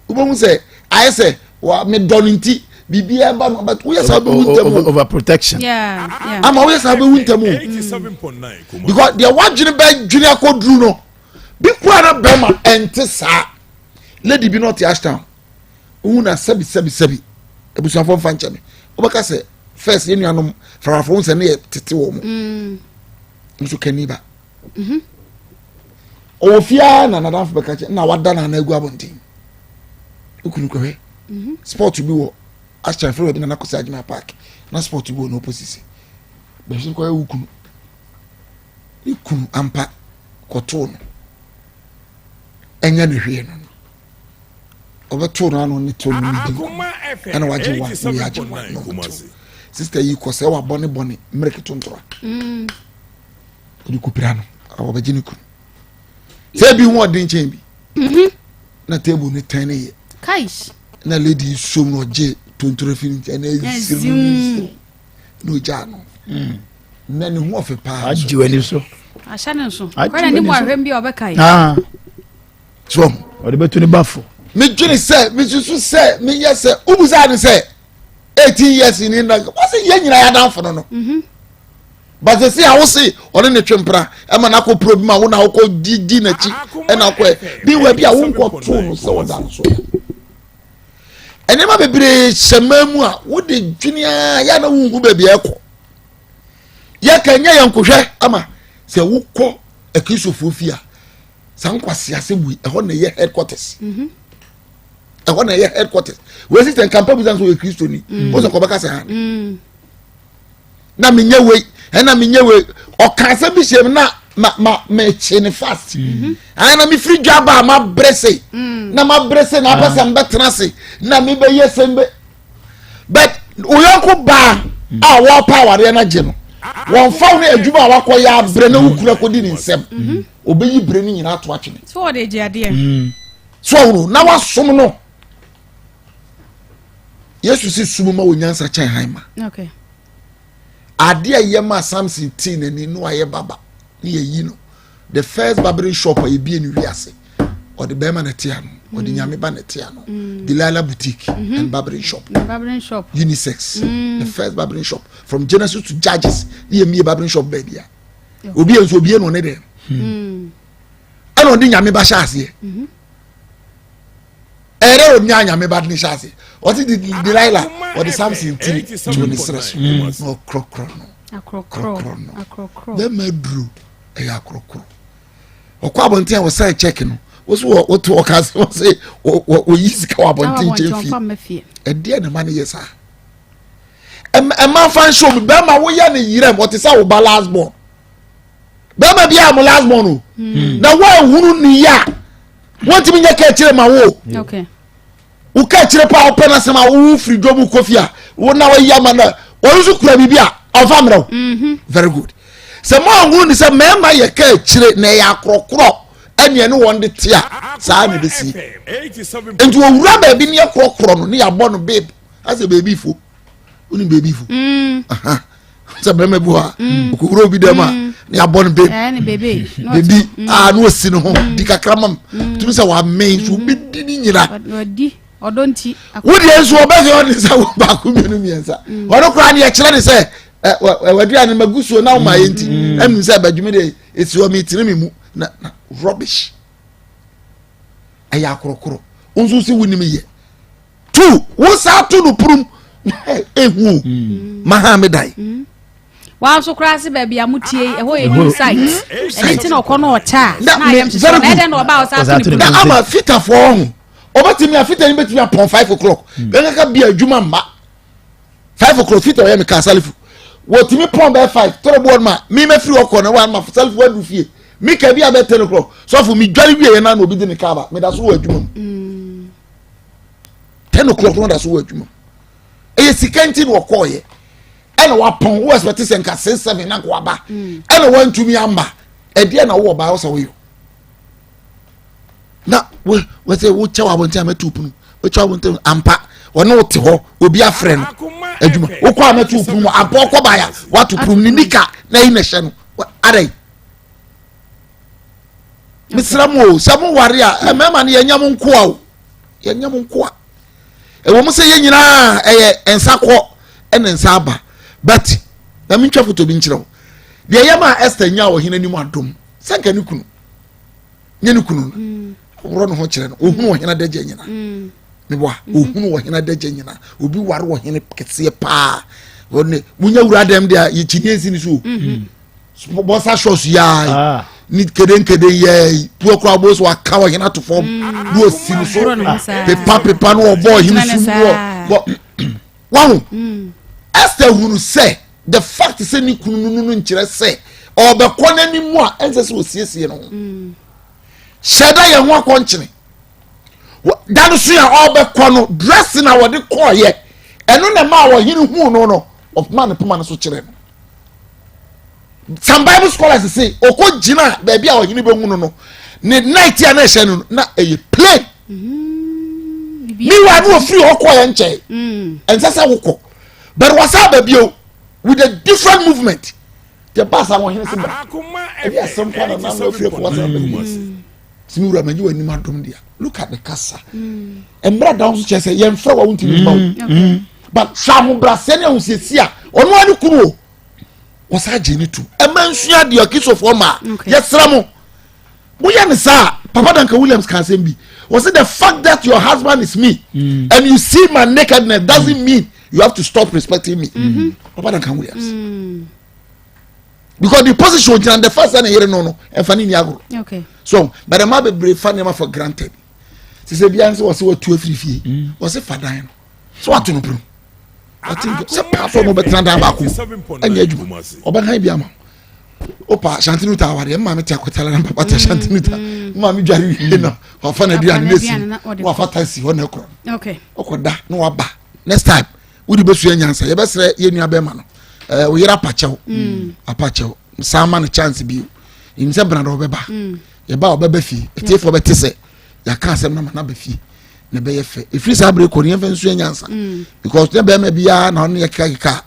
wobɛhu sɛ ayɛ sɛ wa medɔ no nti biribiara ba no but woyɛ saa wobɛwu ntɛm o. Over protection. Ama woyɛ saa wobɛwu ntɛm o because deɛ wadwene bɛdwene akɔduru no bi kura na bɛrima ɛnte saa. Lady bi na ɔte Ashtown wohu na sɛbi sɛbi sɛbi abusuafoɔ mfa nkyɛ me wobɛka sɛ first yɛn nuanom farafo ho sɛ ne yɛ tete wɔ mu nso kani ba ɔwɔ fie ara na nadamfo bɛka kyɛ na wada na agu abɔnten okunu kɔhwɛ sport bi wɔ ahyɛn fɛrɛ bi na nakɔsɛ adwuma park na sport bi wɔ n'opposite bɛhwɛ kɔhwɛ wo kunu ne kunu ampa kɔtoo no ɛnyɛ ne hwee no ɔbɛtoo no ano ne to no ne di ɛna wagye wa wei agye wa na ɔbɛtoo sista yi kɔ sɛ wabɔ ne bɔne mmerɛ ketontora ɔde kɔpira no ɔbɛgye ne kunu sɛ ebi ho ɔden kyɛn bi na table ne tɛn ne yɛ na lady yi som na ɔgye tontora fi ne nkyɛn na ɛzim na ɔgyaa no na ne ho ɔfɛ paa. Agye w'ani so. Ahyɛ ne nso kwan na ne mu ahwɛm bi a ɔbɛka yi. So ɔde bɛto ne bafo. Medwene sɛ mesusu sɛ meyɛ sɛ wobusaa ne sɛ 18 years ni na wɔse yɛn nyinaa yɛadamfo no no but sɛ a wose ɔne ne twe mpra ɛma no akɔ puro bi ma wo na wokɔ di di n'akyi ɛna akɔ ɛ bi wɔ bi a wonkɔtoo no sɛ ɔda no so. Nneɛma bebree hyɛ mmaa mu a wode dwene a yɛ na wonhu baabi a ɛkɔ. Yɛka nyɛ yɛn nkohwɛ ama sɛ wokɔ akristofoɔ fie a saa nkwaseasɛm wei ɛhɔ na ɛyɛ headquarters. Ɛhɔ na ɛyɛ headquarters. Wei sisi nkampa bi sɛ ɔyɛ kristoni wọ́n sɛ kɔbɛka sɛ ha na menyɛ wei ɛna menyɛ wei ɔka asɛm bi hyɛ mu na ma ma mekye ne fast. Ayɛ na mefiri dwa ba a mabrɛ se na mabrɛ se na apɛ sɛ mbɛtena ase na mebɛyɛ sɛ mbɛ but oyɔnko baa a wɔpa awareɛ no agye no wɔmfa wo ne adwuma a wakɔyɛ abrɛ na wokura kɔdi ne nsɛm ɔbɛyi berɛ no nyinaa ato atwene so wɔde gye adeɛ so ɔhunu na wasom no. Yesu si sum ma wɔ nyansa kyɛn han ma. Adeɛ a ɛyɛ ma Samson tee n'ani no ayɛ baba ne yɛyi no the first barbering shop a yɛbie no wiase. Ɔde bɛrima na ɛte ano, ɔde mm. nyame ba na ɛte ano. Mm. Delilah Boutique mm-hmm. and barbering shop. Barbering shop. Unisex. Mm. The first barbering shop from Genesis to Judges. Ne yɛ mie barbering shop baabi a. Obi yɛ nso obi yɛ no ɔne dɛ. Ɛna ɔde nyame ba hyɛ aseɛ. Mm-hmm. Ɛyɛ dɛ ɔnya nyame ba ne hyɛ aseɛ. Ɔte Delilah ɔde Samson tiri to ne serɛ so na ɔkorɔkorɔ no. Akorɔkorɔ no. Bɛrima duro ɛyɛ akorɔkorɔ. Ɔkɔ abɔnten a wɔsan check no wosi wɔ woto ɔka se wɔse wɔyi sika wɔ abɔnten kyɛn fie ɛdeɛ na ɛma no yɛ saa ɛma nfa nhyɛ omi bɛrima woyɛ ne yerɛ mu ɔte sɛ wo ba last born bɛrima bi a mo last born o hmm. na wɔahunu ne yɛ a wɔntumi nyɛ kɛkyerɛ ma wo. Okay. Wo ka akyire paa wopɛ n'asɛm a wowo firi dwom kɔ fie a wo na wayi ama no ɔno nso kura biribi a ɔmfa mmerɛ wo mhm. very good sɛ mo anhunu ne sɛ mmarima yɛ ka akyire na ɛyɛ akorɔkorɔ ɛne ɛne wɔn de te a saa na ɛbɛsi nti owura baabi ne yɛ korɔkorɔ no ne yɛabɔ no babe asɛ baabi fo wonim baabi fo mm. sɛ bɛrima bi hɔ a mm. ɔkɔwura obi dɛm a mm. ne abɔ no bebi bebi a na ɔsi ne ho di kakra mam tumi sɛ wamee nso wobɛdi ne nyina wodeɛ nso ɔbɛsɛ ɔde sɛ wo baako mmienu mmiɛnsa ɔno koraa ne yɛkyerɛ ne sɛ waduane magu suo na woma yɛ nti ɛnim sɛ badwumi deɛ ɛsi hɔ metene me mu na rubbish ɛyɛ akorɔkorɔ wo nso sɛ wonim yɛ tu wo saa to no purum ehu o hmm. ma ha mi dan. Hmm. Wa nso koraa se baabi a motie yi ɛhɔ yɛ new site ɛne nti na ɔkɔ no ɔkyɛ a na ayɛ nhyehyɛ na ɛdɛn na ɔba a ɔsa to ne na ama fitafoɔ ho ɔbɛtumi a fita ni bɛtumi apɔn 5 o'clock bɛnkaka bi adwuma mma 5 o'clock fita ɔyɛ mi kaa salifu wɔtumi pɔn bɛɛ 5 tɔrɔ bu ɔno ma mi mɛ firi ɔkɔ na wɔn ama salifu wadu fie mi ka bi abɛ 10 o'clock sɔfo mi dwari wie yɛ na na obi di ne kaa ba mi da so wɔ adwuma mu. 10 o'clock na ɔda so wɔ adwuma ɛyɛ sika nti na ɔkɔɔyɛ ɛna wapɔn wo expect sɛ nka 6, 7 na nka waba mm. ɛna wantumi amba ɛdeɛ na wowɔ baa wɔ sɛ woyɛ na wo wɔsɛ wokyɛ wɔ abɔnten a mɛto pono wokyɛ wɔ abɔnten ampa ɔne wo te hɔ obi afrɛ no adwuma wokɔ a mɛto pono mu ampa ɔkɔ baaya wato pono ne nika na yi na ɛhyɛ no adai mesrɛ mo o sɛ mo ware a mmarima no yɛnyɛ mo nkoa o yɛnyɛ mo nkoa ɛwɔ mu sɛ yɛn nyinaa ɛyɛ nsa kɔ ɛne nsa aba but na mentwa foto bi nkyerɛ wo deɛ ɛyɛ maa Esther nya ɔhene anim adom sɛ nka ne kunu nye ne kunu no mm. worɔ ne ho kyerɛ no ohunu ɔhene adagya nyina mm. meboa mm-hmm. ohunu ɔhene adagya nyina obi ware ɔhene kɛseɛ paa ɔne munya wura dɛm deɛ yɛkyini nsi ne so o mm-hmm. bɔsa shorts yaa ah. ni kedenkede yɛɛ yi puo kura bo so aka ɔhene ato fam mm. na osi no so pepa pepa na ɔbɔ ɔhene sum na ɔbɔ wahu mm. Esther hunu sɛ the fact sɛ ne kunu no no nkyerɛ sɛ ɔbɛkɔ n'anim a ɛnsɛ sɛ osiesie no ho mm. hyɛ da yɛn ho akɔnkyene da no so a ɔbɛkɔ no dressing a wɔde kɔɔyɛ ɛno na ɛma ɔhene huu no no ɔpoma ne poma no so kyerɛ no some bible scholars say ɔkɔ gyina baabi a ɔhene bɛhu no no ne night a na ɛhyɛ no na ɛyɛ plain mm-hmm. meanwhile no ofiri hɔ kɔɔ yɛ nkyɛn mm. ɛnsɛ sɛ wokɔ but wasa aba bio with a different movement the baasa wɔn hene si bra ebi asɛm kɔ na nan afiri kɔ wasa aba bio simi wura ma yi wɔ anim adom deɛ look at the kasa mmerɛ mm. da nso kyerɛ sɛ yɛn fɛ wa wuntumi mma o mm. mm. but hwɛ ahobrɛaseɛ ne ahosiesie a ɔno ani kunu o wɔsan gye ne tu ɛma nsua deɛ ɔkisofoɔ ma yɛsrɛ mo moyɛ ne saa papa Duncan Williams ka asɛm bi wɔsi the fact that your husband is me mm. and you see my nakedness doesn't mm. mean you have to stop respecting me mm -hmm. papa Duncan Williams. Mm. Because the position ogyina the first na yere no no ɛnfa ne ni agorɔ so but ɛma bebree fa nneɛma for granted sise bia nso wɔsi wɔtu afiri fie mm. wɔsi fa dan no so wato no pono ɔte nka sɛ paafo no bɛtena dan baako mu ɛnyɛ adwuma ɔbɛhan bi ama wo opa shantinuta awadeɛ mma te akɔtala na papa te shantinuta mm. mma me dware wie na wafa na aduane na esi na wafa taxi hɔ na ɛkorɔ ɔkɔ da na waba next time wode bɛsua nyansa yɛbɛsrɛ yɛ nua bɛrima no ɛɛ wo yere apakyɛw mm. apakyɛw san ma no chance bio nim sɛ benada ɔbɛba mm. yɛba ɔbɛba fie atiefoɔ bɛte sɛ yɛaka asɛm no ma no aba fie na ɛbɛyɛ fɛ ɛfiri saa bere kɔ no yɛmfa nsua nyansa mm. because ne bɛrima biara na ɔno yɛ kekakeka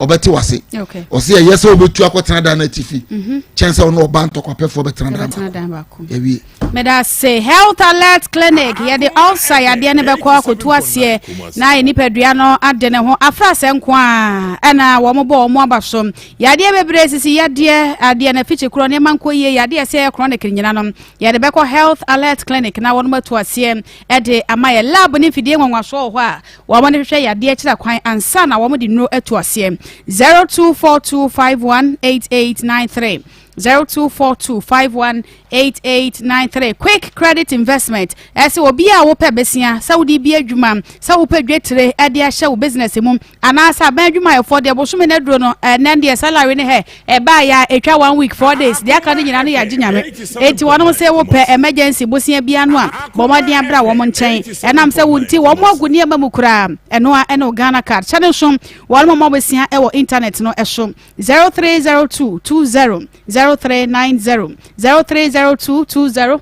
a Ɔbɛte wase. Ɔse ɛyɛ sɛ wobɛtu akɔtena dan no atifi mhm. kyɛn sɛ ɔne ɔba ntɔkwapɛfoɔ bɛtena dan baako. Yɛwie. Meda se Health Alert Clinic yɛde ulcer yadeɛ no bɛkɔ akɔtu aseɛ na yɛ nipadua no ade ne ho afra sɛ nko a ɛna wɔn bɔ wɔn aba so. Yadeɛ bebree sisi yadeɛ adeɛ na fikyi korɔ nneɛma nkɔ yie yadeɛ ɛsɛ yɛ chronic nyina no yɛde bɛkɔ Health Alert Clinic na wɔn atu aseɛ ɛde ama yɛ lab ne mfidie nwanwasoɔ wɔ hɔ a Wɔn de hwehwɛ yadeɛ kyerɛ kwan ansa na wɔn de nnuro atu aseɛ. 0242518893 0242518893 Quick Credit Investment ɛsɛ obi a wopɛ besia sɛ wode bi adwuma sɛ wopɛ dwetire ɛde ahyɛ wo business mu anaasɛ aban adwumayɛfoɔ deɛ bosome no aduro no ɛnɛ deɛ salary no hɛ Ɛbaa yɛ a ɛtwa one week 4 days deɛ aka no nyinaa no yɛ agye nyame. Enti wɔnom sɛ wopɛ emergency bosea bia no a bɔ mmɔden abra wɔn nkyɛn. Ɛnam sɛ wo nti wɔn agu nneɛma mu koraa. Ɛno a ɛne wo Ghana card. Hyɛ no nso wɔnom mmɔ bosea ɛwɔ internet no ɛso. 0302 20 0390 0302 20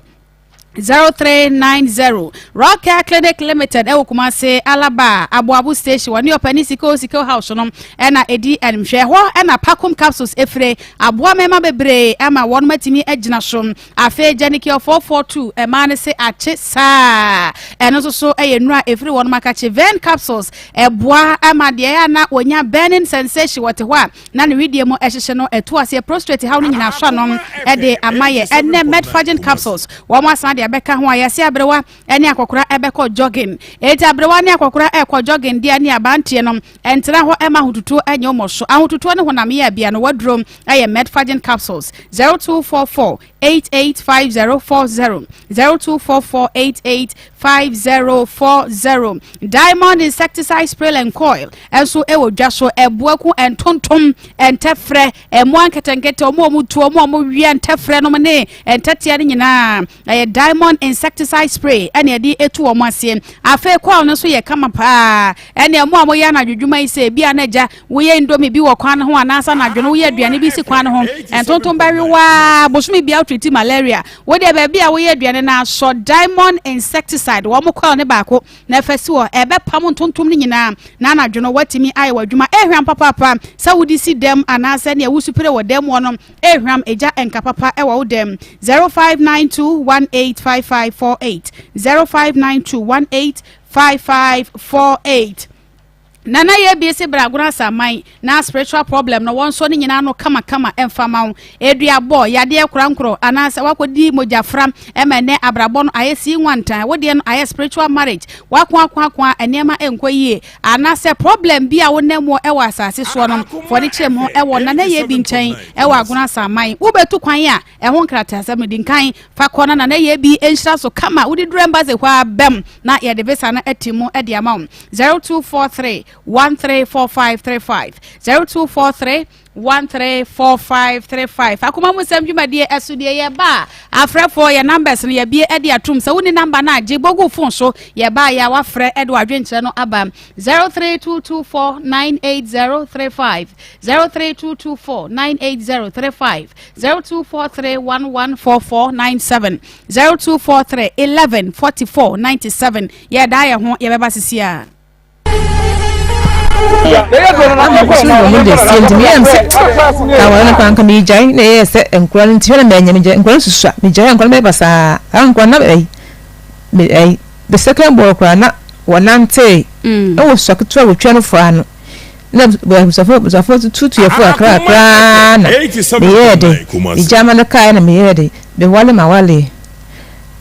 0390 Rock Care Clinic Limited ɛwɔ Kumase Alaba Aboabo Station wɔne ɔpɛni Siko Siko House no ɛna ɛdi animhwɛ ɛhɔ ɛna Pakum Capsules efire aboa mmarima bebree ama wɔn atumi agyina so afei Janicure 442 ɛmaa no se akye saa ɛno nso so ɛyɛ nnura efiri wɔn akakye Ven Capsules ɛboa ama deɛ ɛyɛ na wɔnya burning sensation wɔte hɔ a na ne wedeɛ mu ɛhyehye no ɛto aseɛ prostrate haw no nyinaa so ano ɛde ama yɛ ɛnɛ metformin capsules wɔn asan de abɛka ho a yɛse aberewa ɛne akɔkora ɛbɛkɔ jogging eti aberewa ne akɔkora ɛkɔ jogging deɛ ne abanteɛ no ɛntena hɔ ɛma ahotutuo ɛnyɛ wɔn so ahotutuo ne honam yɛ abia no waduro ɛyɛ metformin capsules 0244 885040 0244 885040 Diamond insecticide spray and coil nso wɔ dwa so ɛboa ku ntontom ntɛfrɛ mmoa nketenkete ɔmo a ɔmo tu ɔmo a ɔmo wia ntɛfrɛ nom ne ntɛtea no nyinaa ɛyɛ diamond insecticide spray ɛna ɛde etu wɔn aseɛ afei coil no nso yɛ kama paa ɛna ɛmo a moyɛ anadwo dwuma yi sɛ ebi a na agya woyɛ indomie bi wɔ kwan no ho anaasɛ anadwo no woyɛ aduane bi si kwan no ho ntontom bɛwe waa bosome bia wotriti malaria wodeɛ baabi a woyɛ aduane no asɔ diamond insecticide wɔn coil ne baako na ɛfɛ si hɔ ɛbɛpam ntontom no nyinaa na anadwo no watumi ayɛ w'adwuma ehwam papaapa sɛ wode si dɛm anaasɛ nea wosupere wɔ dɛm wɔ no ehwam egya nka papa ɛwɔ wo dɛm 0592 185548 0592 185548 Nana yɛ bie se bra agona asaman na spiritual problem no wɔn nso ne nyinaa no kamakama ɛmfa ma wo eduabɔ yadeɛ korankorɔ anaasɛ wakɔdi mogyafra ɛma ɛnɛ abrabɔ no ayɛ sii nwantan wo deɛ no ayɛ spiritual marriage wako ako ako a nneɛma ɛnkɔ yie anaasɛ problem bi a wonam mu ɛwɔ asase soɔ no fɔde kyerɛ mu ɛwɔ Nana yɛ bi nkyɛn ɛwɔ agona asaman wobɛtu kwan a ɛho nkrataasɛm no di nkan fa kɔ na Nana yɛ bi nhyira so kama wode duru embassy hɔ a bɛm na yɛde visa no ati mu de ama wo 0243 134535 0243 134535 akoma mu nsɛm dwumadie ɛso deɛ yɛba a afrɛfoɔ yɛ numbers no yɛbie de atom sɛ woni number no a gye bɔgu phone so yɛba yɛ a wafrɛ de wadwenkyerɛ no aba 03224 98035 03224 98035 0243 114497 0243 11 44 97 yɛda yɛ ho yɛbɛba sisi a. Mo de sie nti meyɛ sɛ aware no koraa nka megyae na ɛyɛ sɛ nkora no nti hwɛ na manya megyae nkora no susua megyae nkora no bɛyɛ basaa saa nkora na ɛyi ɛyi the second ball koraa na wɔnantee ɛwɔ sua ketewa wɔtwa no fora no na abusuafo abusuafo tutu yɛ fo akra akra na meyɛɛ de megya ma no kae na meyɛɛ de mewale ma wale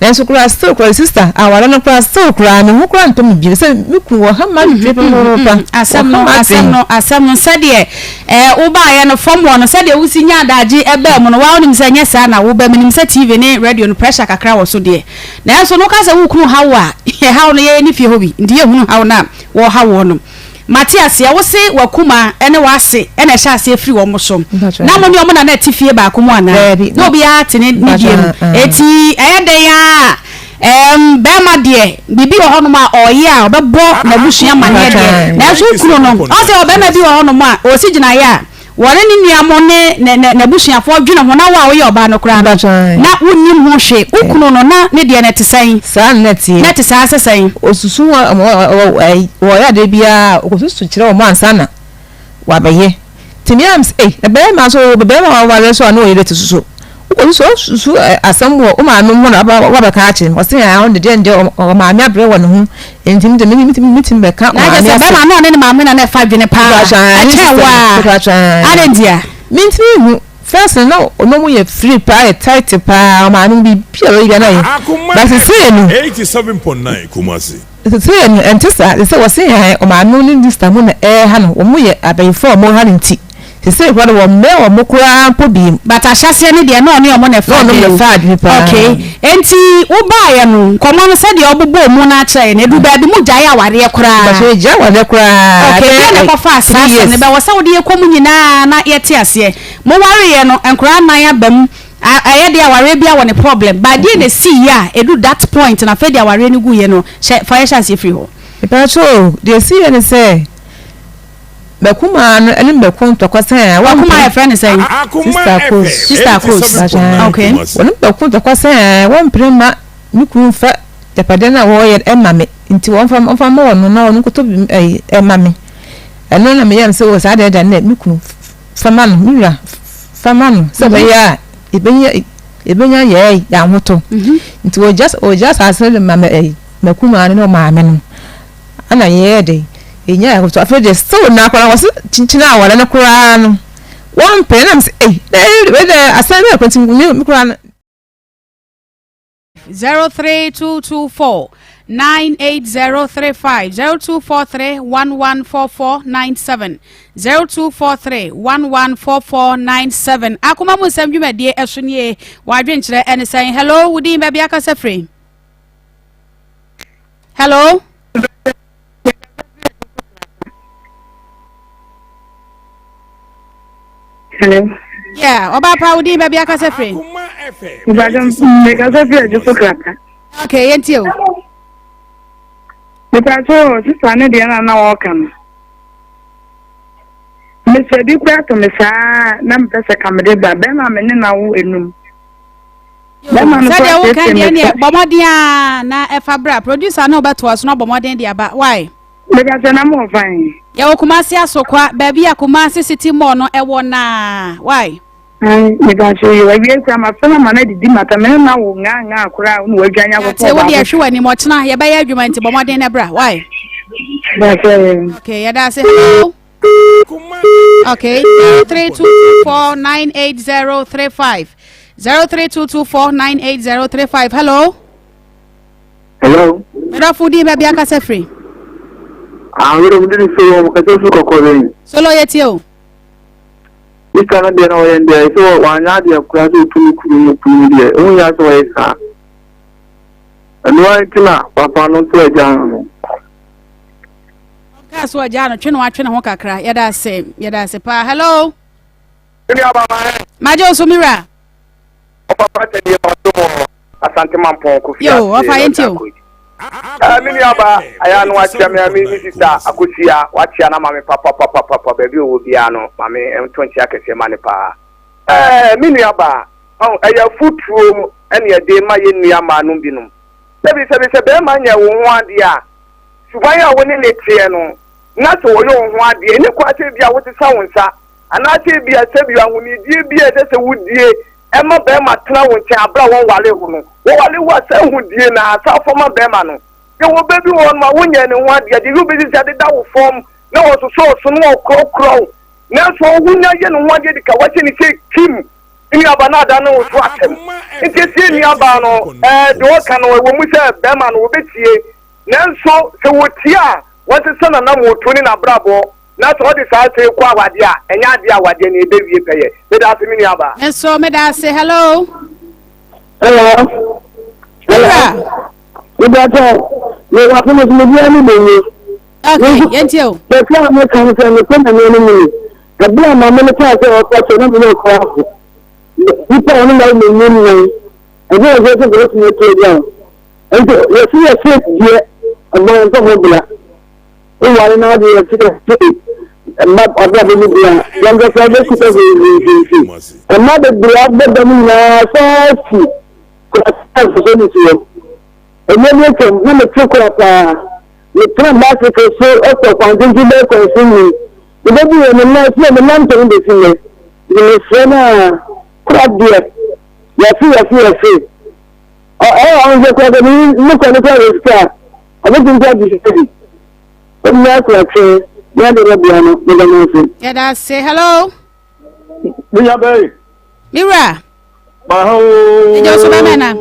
nanso koraa still koraa sister aware no koraa still koraa me ho koraa ntɔ me bio sɛ me kunu wɔ ha ma dwe pɛpɛpɛpɛ asɛm no asɛm no asɛm no sɛdeɛ ɛɛ wobaayɛ no fam wɔ no sɛdeɛ wosi nya adagye ɛbaa mu no waa wonim sɛ nyɛ saa na woba mu nim sɛ tv ne radio no pressure kakra wɔ so deɛ nanso no woka sɛ wo kunu haw a ɛhaw no yɛyɛ ne fie hɔ bi nti yɛhunu haw no a wɔhaw wɔ no Mate aseɛ, wo se w'akuma ne w'ase na ɛhyɛ aseɛ firi wɔn so. Na mo ne wɔn na na ɛte fie baako mu anaa? Daabi. Na obiara te ne ne deɛ mu. Eti ɛyɛ dɛn ara a, ɛɛm, barima deɛ, biribi wɔ hɔnom a ɔyɛ a ɔbɛbɔ n'abusua amaneɛ deɛ. Nanso wo kunu no, ɔn sɛ ɔbarima bi wɔ hɔnom a, ɔsi gyinaeɛ a, Wɔne ne nua mo ne ne ne n'abusuafoɔ dwene ho na wo a woyɛ ɔbaa no koraa no, na wonnim ho hwee. Wo kunu no, na ne deɛ no ɛte sɛn? Saa na na ɛteɛ. Na ɛte saa sɛ sɛn? Ɔsusu ho, wɔyɛ adeɛ biara a, ɔkɔsusu kyerɛ wɔn ansa na wabɛyɛ. Nti me am sɛ ei na bɛrima nso wo bɛrima waware nso a ne ɔyere te soso wokɔ so susu asɛm wɔ wo maame ho na waba wabɛka akyerɛ me ɔse aa ɔno deɛ deɛ ɔmaame abrɛ wɔ ne ho nti me deɛ me metumi bɛka Na kyerɛ ɔmaame sɛ asɛm. bɛrima no ɔne ne maame na na ɛfa adwene paa ɛkyɛn wo a adɛn ntia? Mentumi nhu first no na ɔno ɔmo yɛ free paa yɛ tight paa ɔmaame no biribi a ɔyɛ biara na ɔyɛ but sesei no. 87.9 Kumasi. Seesei no, ɛnte saa. Seesei wɔse yɛn ɔmaame no ne ne sista mu na ɛreha no. Wɔn yɛ abayifo a wɔha no nti, seesei koraa de wɔmmɛn wɔn koraa mpo bio. But ahyɛaseɛ no deɛ na ɔne wɔn na ɛfa Na ɔne wɔn na ɛfa adwene paa. Okay. Enti wobaeɛ no, nkɔmmɔ no sɛdeɛ wobobɔɔ mu no ara kyerɛɛ yɛn no, ɛduru baabi mogyaee awareɛ koraa? Mpakyɛ yɛgyae awareɛ koraa Okay, bɛyɛ deɛn na ɛkɔfaa saa three asɛm no? years. Ɛbɛwɔ sɛ wode yɛkɔ mu nyinaa na yɛte aseɛ. Mowareeɛ no, nkwadaa nnan aba mu. A ɛyɛ deɛ awareɛ biara wɔ ne problem but deɛ na ɛsii yɛ a ɛdu that point na afei deɛ awareɛ no guiɛ no hyɛ fa yɛhyɛ aseɛ firi hɔ. Mepakyɛ o, deɛ ɛsii yɛ ne sɛ m'akumaa no ne mako ntɔkwa sɛn a wɔmpene. W'akumaa yɛfrɛ no sɛn? Sister Akos. Sister Akos, okay. Wɔne mako ntɔkwa sɛn a wɔmpene mma me kunu mfa agyapadeɛ no a wɔreyɛ no mma me nti wɔmfa wɔmfa mma ɔno na ɔno nkɔtɔ bi ɛyi mma me. Ɛno na meyɛɛ no sɛ o saa deɛ deɛ me kunu fa ma no, me wura. Fa ma no sɛ ɛbɛyɛ a yɛbɛnya yɛbɛnya yɛn yɛn ahotɔ. Nti wɔgya wɔgya asase no de ma mɛ ɛyi m'akumaa no ne ɔmaame no. Ɛna yɛyɛɛ dɛ yɛnya yɛn ahotɔ. Afei deɛ still na akwadaa no wɔse kyinkyin aware no koraa no wɔmpɛ ɛna mesɛ ei na wei deɛ asɛm bɛn koraa nti me koraa no. 03224 98035 0243 114497 0243 114497 Akoma mu nsɛm dwumadie ɛso nie w'adwenkyerɛ ɛne sɛn hello wo din baabi akasa firi hello Hello. Yeah, ọba pa wo din baabi akasa firi. Ìbàdàn mẹkasa firi ẹdwo so krata. Okay, yẹn ti o. Mepatso sista ne deɛ na na wɔka no. Mesɛ bi kura to me saa na mepɛ sɛ ka mede ba bɛrima me ne na wo enum. Bɛrima no sɛdeɛ woka deɛ neɛ bɔ mmɔden a na ɛfa bra producer ne wobɛtoa so na ɔbɔ mmɔden de aba why Meka sɛ na mo fan. Yɛwɔ Kumasi Asokwa baabi a Kumasi City Mall no ɛwɔ naa why. Meka sɛ yɛ awie kura ma fɛn ama na didi mata mene na wo ngaa ngaa koraa na wadwa nya kɔkɔɔ baako. Wo deɛ hwe w'anim ɔkyena yɛbɛyɛ adwuma nti bɔ mmɔden na bra why. Okay yɛda ase hello. Okay 03224 98035 03224 98035 hello. Hello. Medɔfo din baabi akasa firi. Ah, wɛrɛ mu dini solo mo kasa firi kɔkɔ bɛyi. Solo yɛ tie o. Mr. no deɛ na ɔyɛ deɛ sɛ wanyɛ adeɛ koraa sɛ ɔtu ne kunu mu kunu deɛ ɛho hia sɛ ɔyɛ saa. Ɛno ara nti na papa no nso agya no no. Ɔkaa so agya no twe ne watwe ne ho kakra yɛda ase yɛda ase paa hello. Magye wo so mira. Ɔpapa sɛ deɛ ɔdom Asante Mampɔn Kofi Yo, ɔfa yɛn ti o. Me nua ba ayɛ no wakyia me me me sista Akosia wakyia na maame papapapapa baabi ɔwɔ biara no maame nto nkyia kɛseɛ ma ne paa. Ɛɛ me nua ba ɛyɛ afutuo ɛne ɛde ma yɛn nua mmaa no binom. Sɛbi sɛbi sɛ bɛrima nyɛ wo ho adeɛ a suban a wo ne ne teɛ no na sɛ ɔyɛ wo ho adeɛ ɛni kwan sɛ bi a wosesa wo nsa anaasɛ bi a sɛbi ahonidie bi a ɛsɛ sɛ wodie Ɛma barima tena wo nkyɛn bere a wɔnwaree wo no. Wɔware wo a, saa ahudeɛ no ara, san fa ma barima no. Yɛwɔ bɛ bi wɔ hɔnom a, wonyɛɛ ne ho adeɛ, deɛ wobɛsi sɛ adeda wo fam, na ɔsosɔ wo so, na ɔkorɔkorɔ wo. Nanso wonya yɛ ne ho adeɛ de ka, wahyɛ ne sɛ kim, ne nuabaa no adane wo so atɛm. Nti ɛsɛ nuabaa no, ɛɛ, deɛ ɔka no, ɛwɔ mu sɛ barima no, wɔbɛtie. Nanso sɛ wɔtie a, wɔnsesa n'anammɔntuo ne n'abrabɔ. Na sɛ ɔde saa asɛm yi kɔ awadeɛ a, ɛnyɛ adeɛ a awadeɛ no ɛbɛwie pɛyɛ. Meda ase me nua baa. Me nso meda ase. Hello. Hello. Wura. Ìbàtà mi wà fún mi fún mi bí ẹni lè yé. Ok, yẹn ti o. Bẹ̀sẹ̀ àwọn kan sọ ní sẹ́nà ní ẹni mi ni. Ẹbí àmà mi ní káà sẹ́ ọkọ̀ ṣe náà mi ní ọkọ̀ àfọ̀. Nípa ọ̀nà náà mi ní mi. Ẹbí ọ̀sẹ̀ sẹ̀ bẹ̀rẹ̀ sí ní ètò ẹ̀dá. Nti yɛsi yɛsi deɛ ɛbɔn ntɔfo bla. Woware na wode yɛ sɛ mma abrabɔ mu bia yɛn kasa bɛkuta hwee mma bebree abɔ dam nyinaa saa fi kurasa nsosɔ ne soɔ ɛnyɛ bi atwam na mete kora paa metena bicycle so kɔ kwantenten bɛyɛ kwansin mu. Mebɛdu yɛ me nan sɛ me nan ntɛm bɛsi nnɛ. Nti mesrɛ no a kora deɛ yɛse yɛse yɛse. Ɔ ɛyɛ ɔnhwɛ kora sɛ me me kɔ ne kora wɔ sika a ɔbɛtumi kora gye sika bi. Ɔbɛtumi akora twe ne adeɛ bɛboa no meda no ase. Yɛda ase. Hello. Me nua bɛyi. Me wura. Ma ha oo. Ɛgya so bɛmɛ na.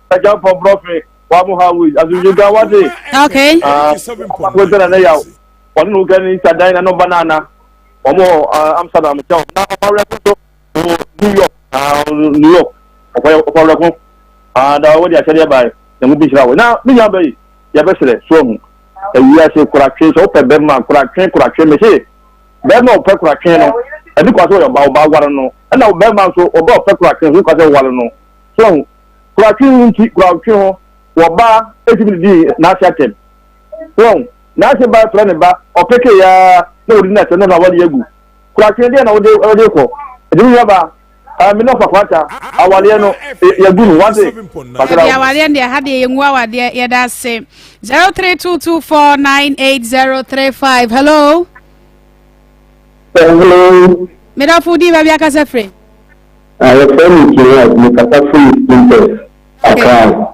Ɛgya mpɔ brɔfe wa mo ha wei asomdwe nka wate. Okay. Ah, ko tɛnɛ ne yaw. Wɔne no kɛ ne nsa dan na no banana. Wɔn wɔ Amsterdam kyɛw na ɔfa wɛrɛ so wɔ New York. Ah, New York. Ɔfa ɔfa wɛrɛ ko. Ah, da wɔde ahyɛdeɛ bae. Na mo bi hyira wɔ. Na me nua bɛyi yɛbɛsrɛ so ahu. Ewiase koratwe sɛ wopɛ bɛma koratwe koratwe me se Barima a ɔpɛ koratwe no, ɛne kwa sɛ ɔyɛ ɔbaa, ɔbaa ware no. Ɛna barima nso, ɔbaa a ɔpɛ koratwe nso, kwa sɛ ɔware no. So ahu? Koratwe ho nti, koratwe ho, ɔbaa etumi didi n'ase atɛm. So ahu? N'ase ba frɛ ne ba, ɔpeke ya na ɔdi n'atɛm na n'aware agu. Koratwe deɛ na wode wode kɔ. Ɛdi me nuabaa, ah, me nɔfa kwata, awareɛ no, yɛgu no, wate? Dabi awareɛ deɛ ha deɛ yɛngu awadeɛ yɛda ase. 0322498035 hello. Hello. Medafo di baabi akasa firi. Ah, yɛfrɛ me Jihad, mekasa firi Spintex, Accra.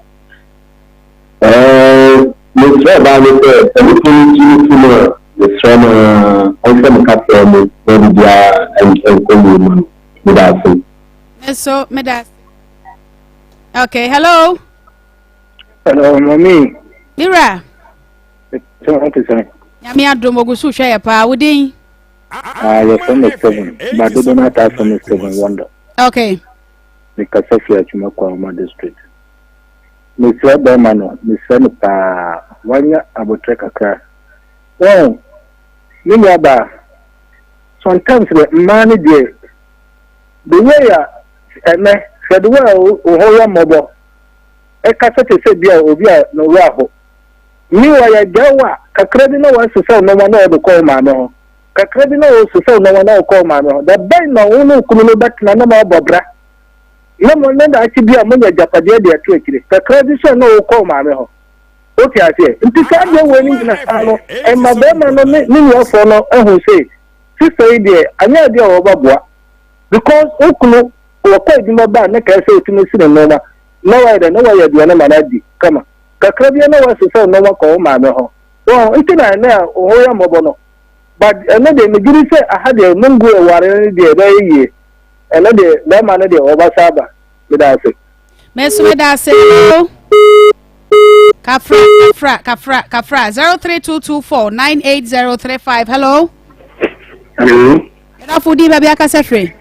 Eh, mesrɛ ɔbaa no sɛ, sɛ ne kunu gye no to mu a, mesrɛ no ara ɔnhwɛ ne kaseɛ mu na biribiara nkɔ yie ma no. Meda ase. Me so, meda ase. Okay, hello. Hello, mommy. Mira. Sɛ wɔn te sɛn? Nyame adom ogu so hwɛ yɛ paa. Wo din? Ah, yɛfrɛ me Steven, ba dodo no ataa frɛ me Steven Wonder. Okay. Mekasa fi Atwima Kwahoma district. Mesrɛ bɛrima no, mesrɛ no paa, wanya abotrɛ kakra. Wɔn, me nua baa, sometimes no, mmaa no deɛ, the way a ɛnɛ, hwɛ the way a wo ho yɛ mmɔbɔ, ɛkasa te sɛ bi a obi a ne werɛ aho. Meanwhile, yɛagyae wo a, kakra bi na woasesaw nneɛma na wɔde kɔ wo maame hɔ. Kakra bi na wosesaw nneɛma na wokɔ wo maame hɔ. Da bɛn na wo ne wo kunu no bɛtena na moabɔ bra? Na mo ne daakye bi a moanya agyapadeɛ de ato akyire. Kakra bi nso a na wokɔ wo maame hɔ. Wote aseɛ? Nti saa adeɛ wei no nyinaa no, ɛma barima no ne ne nuafoɔ no ahu sɛ, sista yi deɛ, anyɛ adeɛ a wɔbɛboa. Because wo kunu, wɔkɔ adwuma ba a, na kae sɛ ɔtumi si ne nneɛma, na wayɛ dɛn? Na wayɛ aduane ma no adi kama. Kakra bi na woasesa wo nneɛma kɔ wo maame hɔ. Wɔn nti na ɛnɛ a wo ho yɛ mmɔbɔ no. But ɛno deɛ megye di sɛ aha deɛ mongu aware no deɛ ɛbɛyɛ yie. Ɛno deɛ bɛrima no deɛ ɔbɛsa aba. Meda ase. Me nso meda ase. Hello. Kafra, kafra, kafra, kafra. 03224 98035. Hello. Hello. Yɛdafo di baabi akasa firi.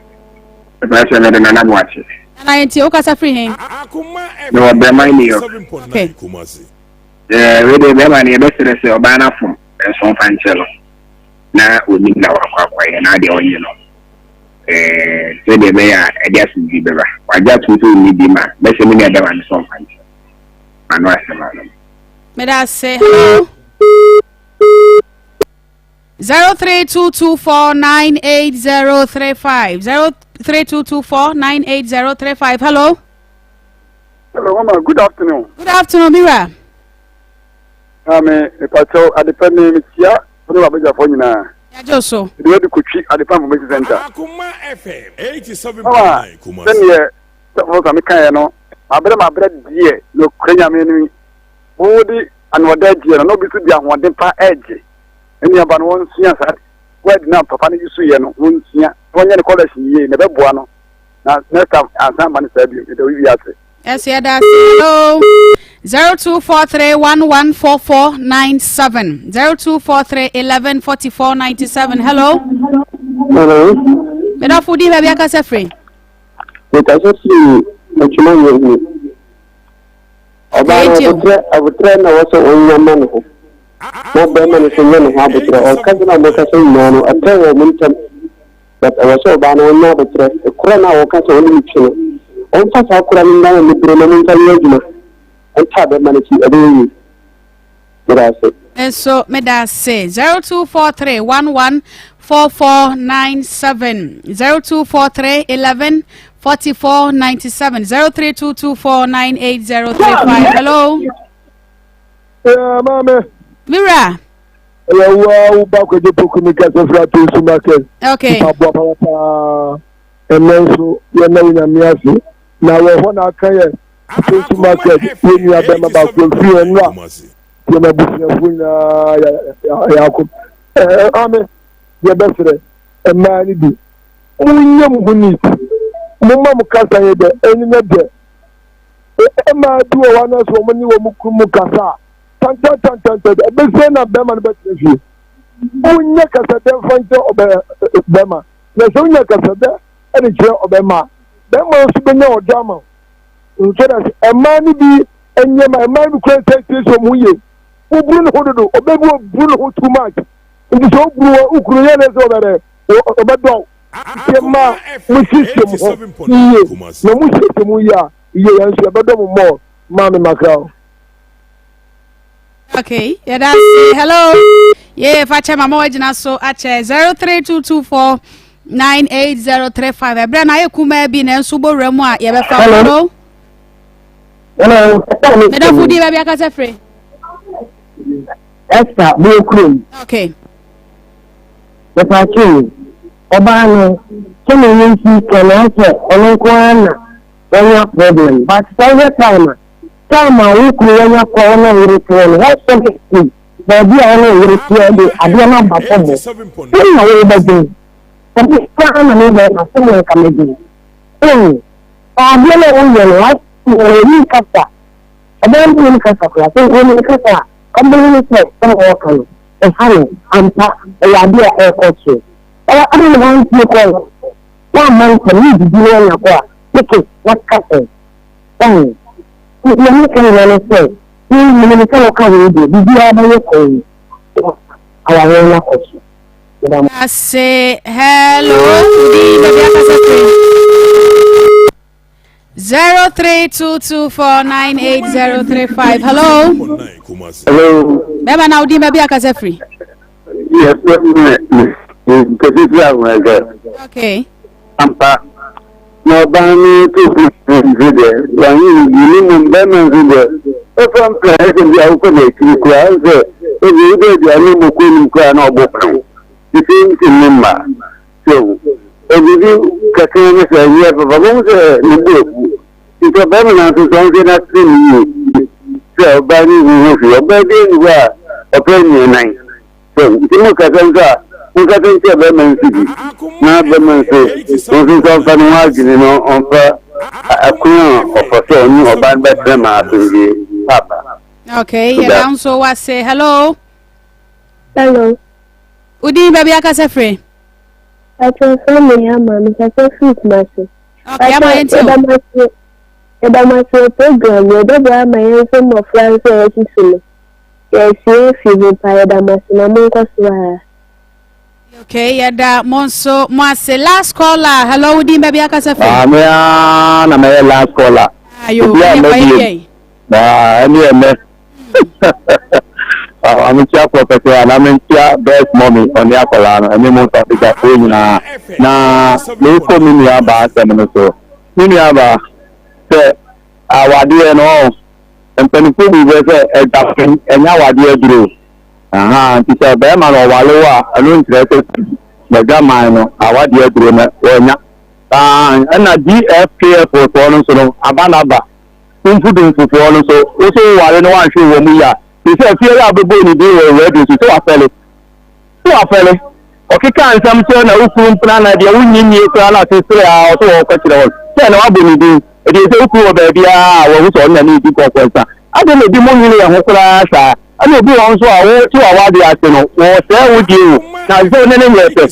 Ɛfɛ sɛ mede Nana Boakye. Nana yɛn tie, wokasa firi he? Mewɔ Brɛman, New York. Okay. Ɛɛ wei deɛ bɛrima no yɛbɛsrɛ sɛ ɔbaa no afom nso ɔmfa nkyɛ no na onim na wakɔ akɔyɛ na adeɛ ɔnyɛ no ɛɛ sɛdeɛ ɛbɛyɛ a ɛde asomdwie bɛba wagye atom sɛ ɔnni bi ma bɛsɛ me nua bɛrima no sɛ ɔmfa nkyɛ ma no asɛm ano. Meda ase. Hello. 0322498035 0322498035 hello. Hello mama good afternoon. Good afternoon Mira. Maame ìpàkyɛw adepa mi mi tia ɔne wabɛgyafo nyinaa. Yagye so. Ɛde wadi kotwi adepa information center. Akoma FM Mama 87.9 Kumasi. sɛdeɛ sɛfo sami kaeɛ no mabrɛ mabrɛ deɛ nokorɛ nyame no wode anoɔda agyeɛ no na obi nso de ahoɔden pa ɛgye. Ne nuaba no wɔnsua saa word no a papa no use yɛ no wɔnsua na wɔnyɛ ne collection yie na ɛbɛboa no na next time ansan ma no saa bio meda wo wie ase. Ɛso yɛda ase hello 0243114497 0243 11 44 97 hello. Hello. Medafo di baabi akasa firi. Mekasa firi Atwuma Nyehu. Ɔbaa no aboterɛ aboterɛ na ɛwɔ sɛ ɔnya ma ne ho na bɛrima no nso nya ne ho aboterɛ. Ɔkasa na wɔkasa nyinaa no ɛpɛ wɔ wɔn ntam but ɛwɔ sɛ ɔbaa no ɔnya aboterɛ. Kora no a wɔka sɛ ɔne ne twi no ɔmfa saa kora no nna ne bere na momfa nyɛ adwuma ntaa bɛrima no akyi ɛbɛyɛ yie. Meda ase. Nso meda ase 0243 11 4497 0243 11 44 97 03224 98035 hello. Yeah, maame. Mira. Ɛyɛ wo ara wo ba Kwadwo Poku ne kasa firi Atonsu Market. Okay. Nipa boa paa. Ɛnɛ nso yɛn wo nyame ase. Na wɔ hɔ na aka yɛ Atonsu Market yɛ nua bɛrima baako mfiri yɛn nnora. Yɛn abusuafoɔ nyinaa yɛ akɔ. Ɛɛ ame yɛbɛsrɛ mmaa no bi. Monyɛ mo ho neat. Momma mo kasa yɛ dɛ ɛnyɛ dɛ. Mmaa bi wɔ hɔ anaasɛ wɔn ne wɔn kunu mu kasa a tantantantantan ɛbɛsɛ na bɛrima no bɛtena fie. Wonyɛ kasadɛ mfa nkyerɛ ɔbɛ bɛrima na sɛ wonya kasadɛ ɛde kyerɛ ɔbɛrima a bɛrima nso bɛnya ɔdɔ ama wo. Nso na sɛ mmaa no bi nneɛma mmaa no bi kura nsa siesie wɔn ho yie. Woburu ne ho dodo ɔbɛ bi oburu ne ho too much nti sɛ oburu wɔ okunu yɛ ne sɛ ɔbɛdɛ ɔbɛdɔw. Nti mmaa mo siesie mo ho yie na mo siesie mo yie a yie yɛn nso yɛbɛdɔ mo more maame makra o. Okay, yɛda ase. Hello. Yeah, fa kyɛ mama wagyina so akyɛ 03224 98035. Ɛberɛ na ayɛ kumaa bi nanso wobɔwura mu a yɛbɛfa. Hello. Hello. Medafo di baabi akasa firi. Esther Bokurom. Okay. Mepatwo ɔbaa no sɛnea yɛnsi kɛ no asɛ ɔno nko ara na wanya problem but sɛ wohwɛ time a Time a wo kunu wanya kɔ wo ne wo yere teɛ no, woasɔ no afiri baabi a wo ne wo yere teɛ de adeɛ no aba fam hɔ. Sɛn na wobɛdwen? Sɛ me koraa na me bɛrima, sɛn na nka mɛdwen? Wohu? Saa adeɛ no a woyɛ no, w'asɛm no, ɔnnim kasa. Ɔbaa no nnim kasa koraa. Sɛ nka ɔnim kasa a, ɔbɛhunu sɛ sɛnea wɔreka no, ɛha no. Ampa, ɛyɛ adeɛ a ɛrekɔ so. Ɔ, adɛn na woantie kɔɔ no? Woamma ntɛm, woredidi na woanya kɔ a, peke na ka sɛ, Wahu? Nea meka nyinaa ne sɛ, me, menim sɛ woka wei deɛ, biribiara bɛyɛ kɔn na awareɛ no akɔ so. Meda mo. Ase hello wodi baabi akasa firi 0322498035 hello Hello. bɛma na wodi baabi akasa firi Yes, me me me me okay Ampa. Na ɔbaa no to ho nso deɛ, wanyɛ no bi, ne mmom bɛrima nso deɛ, ɔfa mpena ɛsɛ bi a wokɔ n'akyiri koraa, ɔn sɛ ebi wode aduane mmɔ kɔ anim koraa na ɔbɔ pɛn. The same thing ne mma. So, obibi kɛse ne sɛ ɛnyɛ papa, bohu sɛ ne bo afu. Nti ɔbarima no nso sɛ ɔnhwɛ n'asene no yie sɛ ɔbaa no nhu ho hwee. Ɔbaa bi nni hɔ a ɔpɛ nnuanan. So nti mo kasa nso a monkasa nkyerɛ bɛrima nso bi na bɛrima nso nso nso ɔmfa ne ho adwene no ɔmfa akwan a ɔfɔ sɛ ɔne ɔbaa no bɛtena ma asomdwe aba. Okay, yɛda nso wase. Hello. Hello. Udin baabi akasa firi? Atwerɛfoɔ me ama me kasa firi Kumasi. Okay, ama yɛn ti o. Yɛda mo ase wɔ program yi ɛbɛboa ama yɛn nso mmɔfra nso a yɛasisi no. Yɛresua afi ho paa yɛda mo ase na monkɔ so ara. Okay, yɛda mo nso mo ase. Last caller, hello, wo din baabi akasa firi? Ah, me ara na mɛyɛ last caller. Ayo, Obi a ɛne mɛbie. kɔyɛ yɛn. Ah, ɛne ɛnɛ. Ah, menkyia prɔfɛsɛ anaa menkyia best mommy ɔne akwadaa no ɛne mo Afrikafoɔ nyinaa. Na merekɔ me nua baa asɛm no so. Me nua baa, sɛ awadeɛ no ɔn, Mpanimfoɔ bu bɛ sɛ adwaman ɛnyɛ awadeɛ aduro. Ahaa, nti sɛ barima no ɔware wo a, ɛno nkyerɛ sɛ n'adwaman no awadeɛ aduro no wanya. Aa, ɛna DFKF foɔ no nso no, aba no aba. Kumfudumfufoɔ no nso, wo nso woware no woanhwɛ wɔn mu yie a, te sɛ afie yi a wobɛbɔɔ ne din wɔ radio so sɛ wafɛle. So wafɛre? Ɔkekaa nsɛm kyerɛ na wo kunu mpena anaa deɛ wonnye nnie koraa na ɔte sere ara ɔso wɔkɔ kyerɛ wɔn sɛ na wabɔ ne din. Ɛdeɛ sɛ wo kunu wɔ baabiara a wahu sɛ ɔno na ne redi nkɔnkɔnsa. Adɛn na ebinom nnwene yɛn ho koraa saa? Ɛna obi wɔ hɔ nso a wote w'awadeɛ ase no wɔresɛe wo deɛ o na sɛ wo ne no nyɛ pɛ.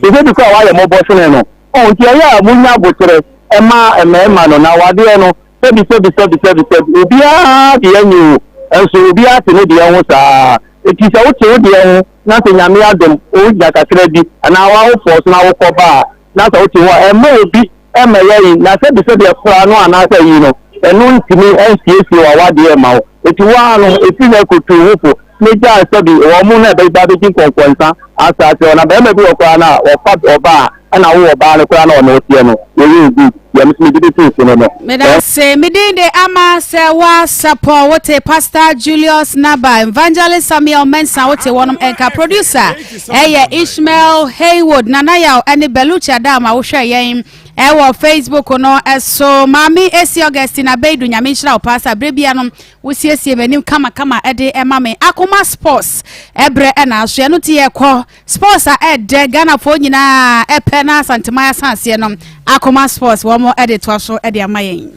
Te sɛ bi koraa a woayɛ mmɔbɔ sene no. Ɔho nti ɛyɛ a monya aboterɛ ma mmarima no na awadeɛ no sɛbi sɛbi sɛbi sɛbi sɛbi obiara deɛ nyɛ o nso obiara te ne deɛ ho saa. Enti sɛ wote wo deɛ ho na sɛ Nyame adom wonya kakra bi anaa w'awofoɔ so na wokɔ ba a na sɛ wote ho a ɛmma obi mmɛyɛ yi na sɛbi sɛbi ɛkora no anaasɛ ayi no ɛno ntumi nsiesie w'awadeɛ mma wo. Enti wo ara no ɛfiri nnɛ kɔ tu wo ho fo. Megyaa sɛbi wɔn mo na ɛbɛba abɛdi nkɔnkɔnsa asaase hɔ na barima bi wɔ koraa no a ɔfa ɔbaa a ɛna wo ɔbaa no koraa na ɔne wo teɛ no wɔyɛ wo good deɛ me nso mede bɛsi so no no. Medase, me din de Ama Serwaa Sarpong, wote Pastor Julius Naba, Evangelist Samuel Mensah wote wɔnom nka, Producer ɛyɛ Ishmael Haywood, Nana Yaw ɛne Beluchi Adam a wohwɛ yɛn ɛwɔ Facebook no ɛso, Maame Esi Augustine Abeidu, Nyame nhyira wo paa sɛ aberɛ bia no Wosiesie m'anim kamakama de ma me. Akoma sports ɛbrɛ ɛna aso ɛno nti yɛkɔ sports a ɛdɛ Ghanafoɔ nyinaa ɛpɛ na Asanteman asanseɛ no Akoma sports wɔn ɛde toa so ɛde ama yɛn.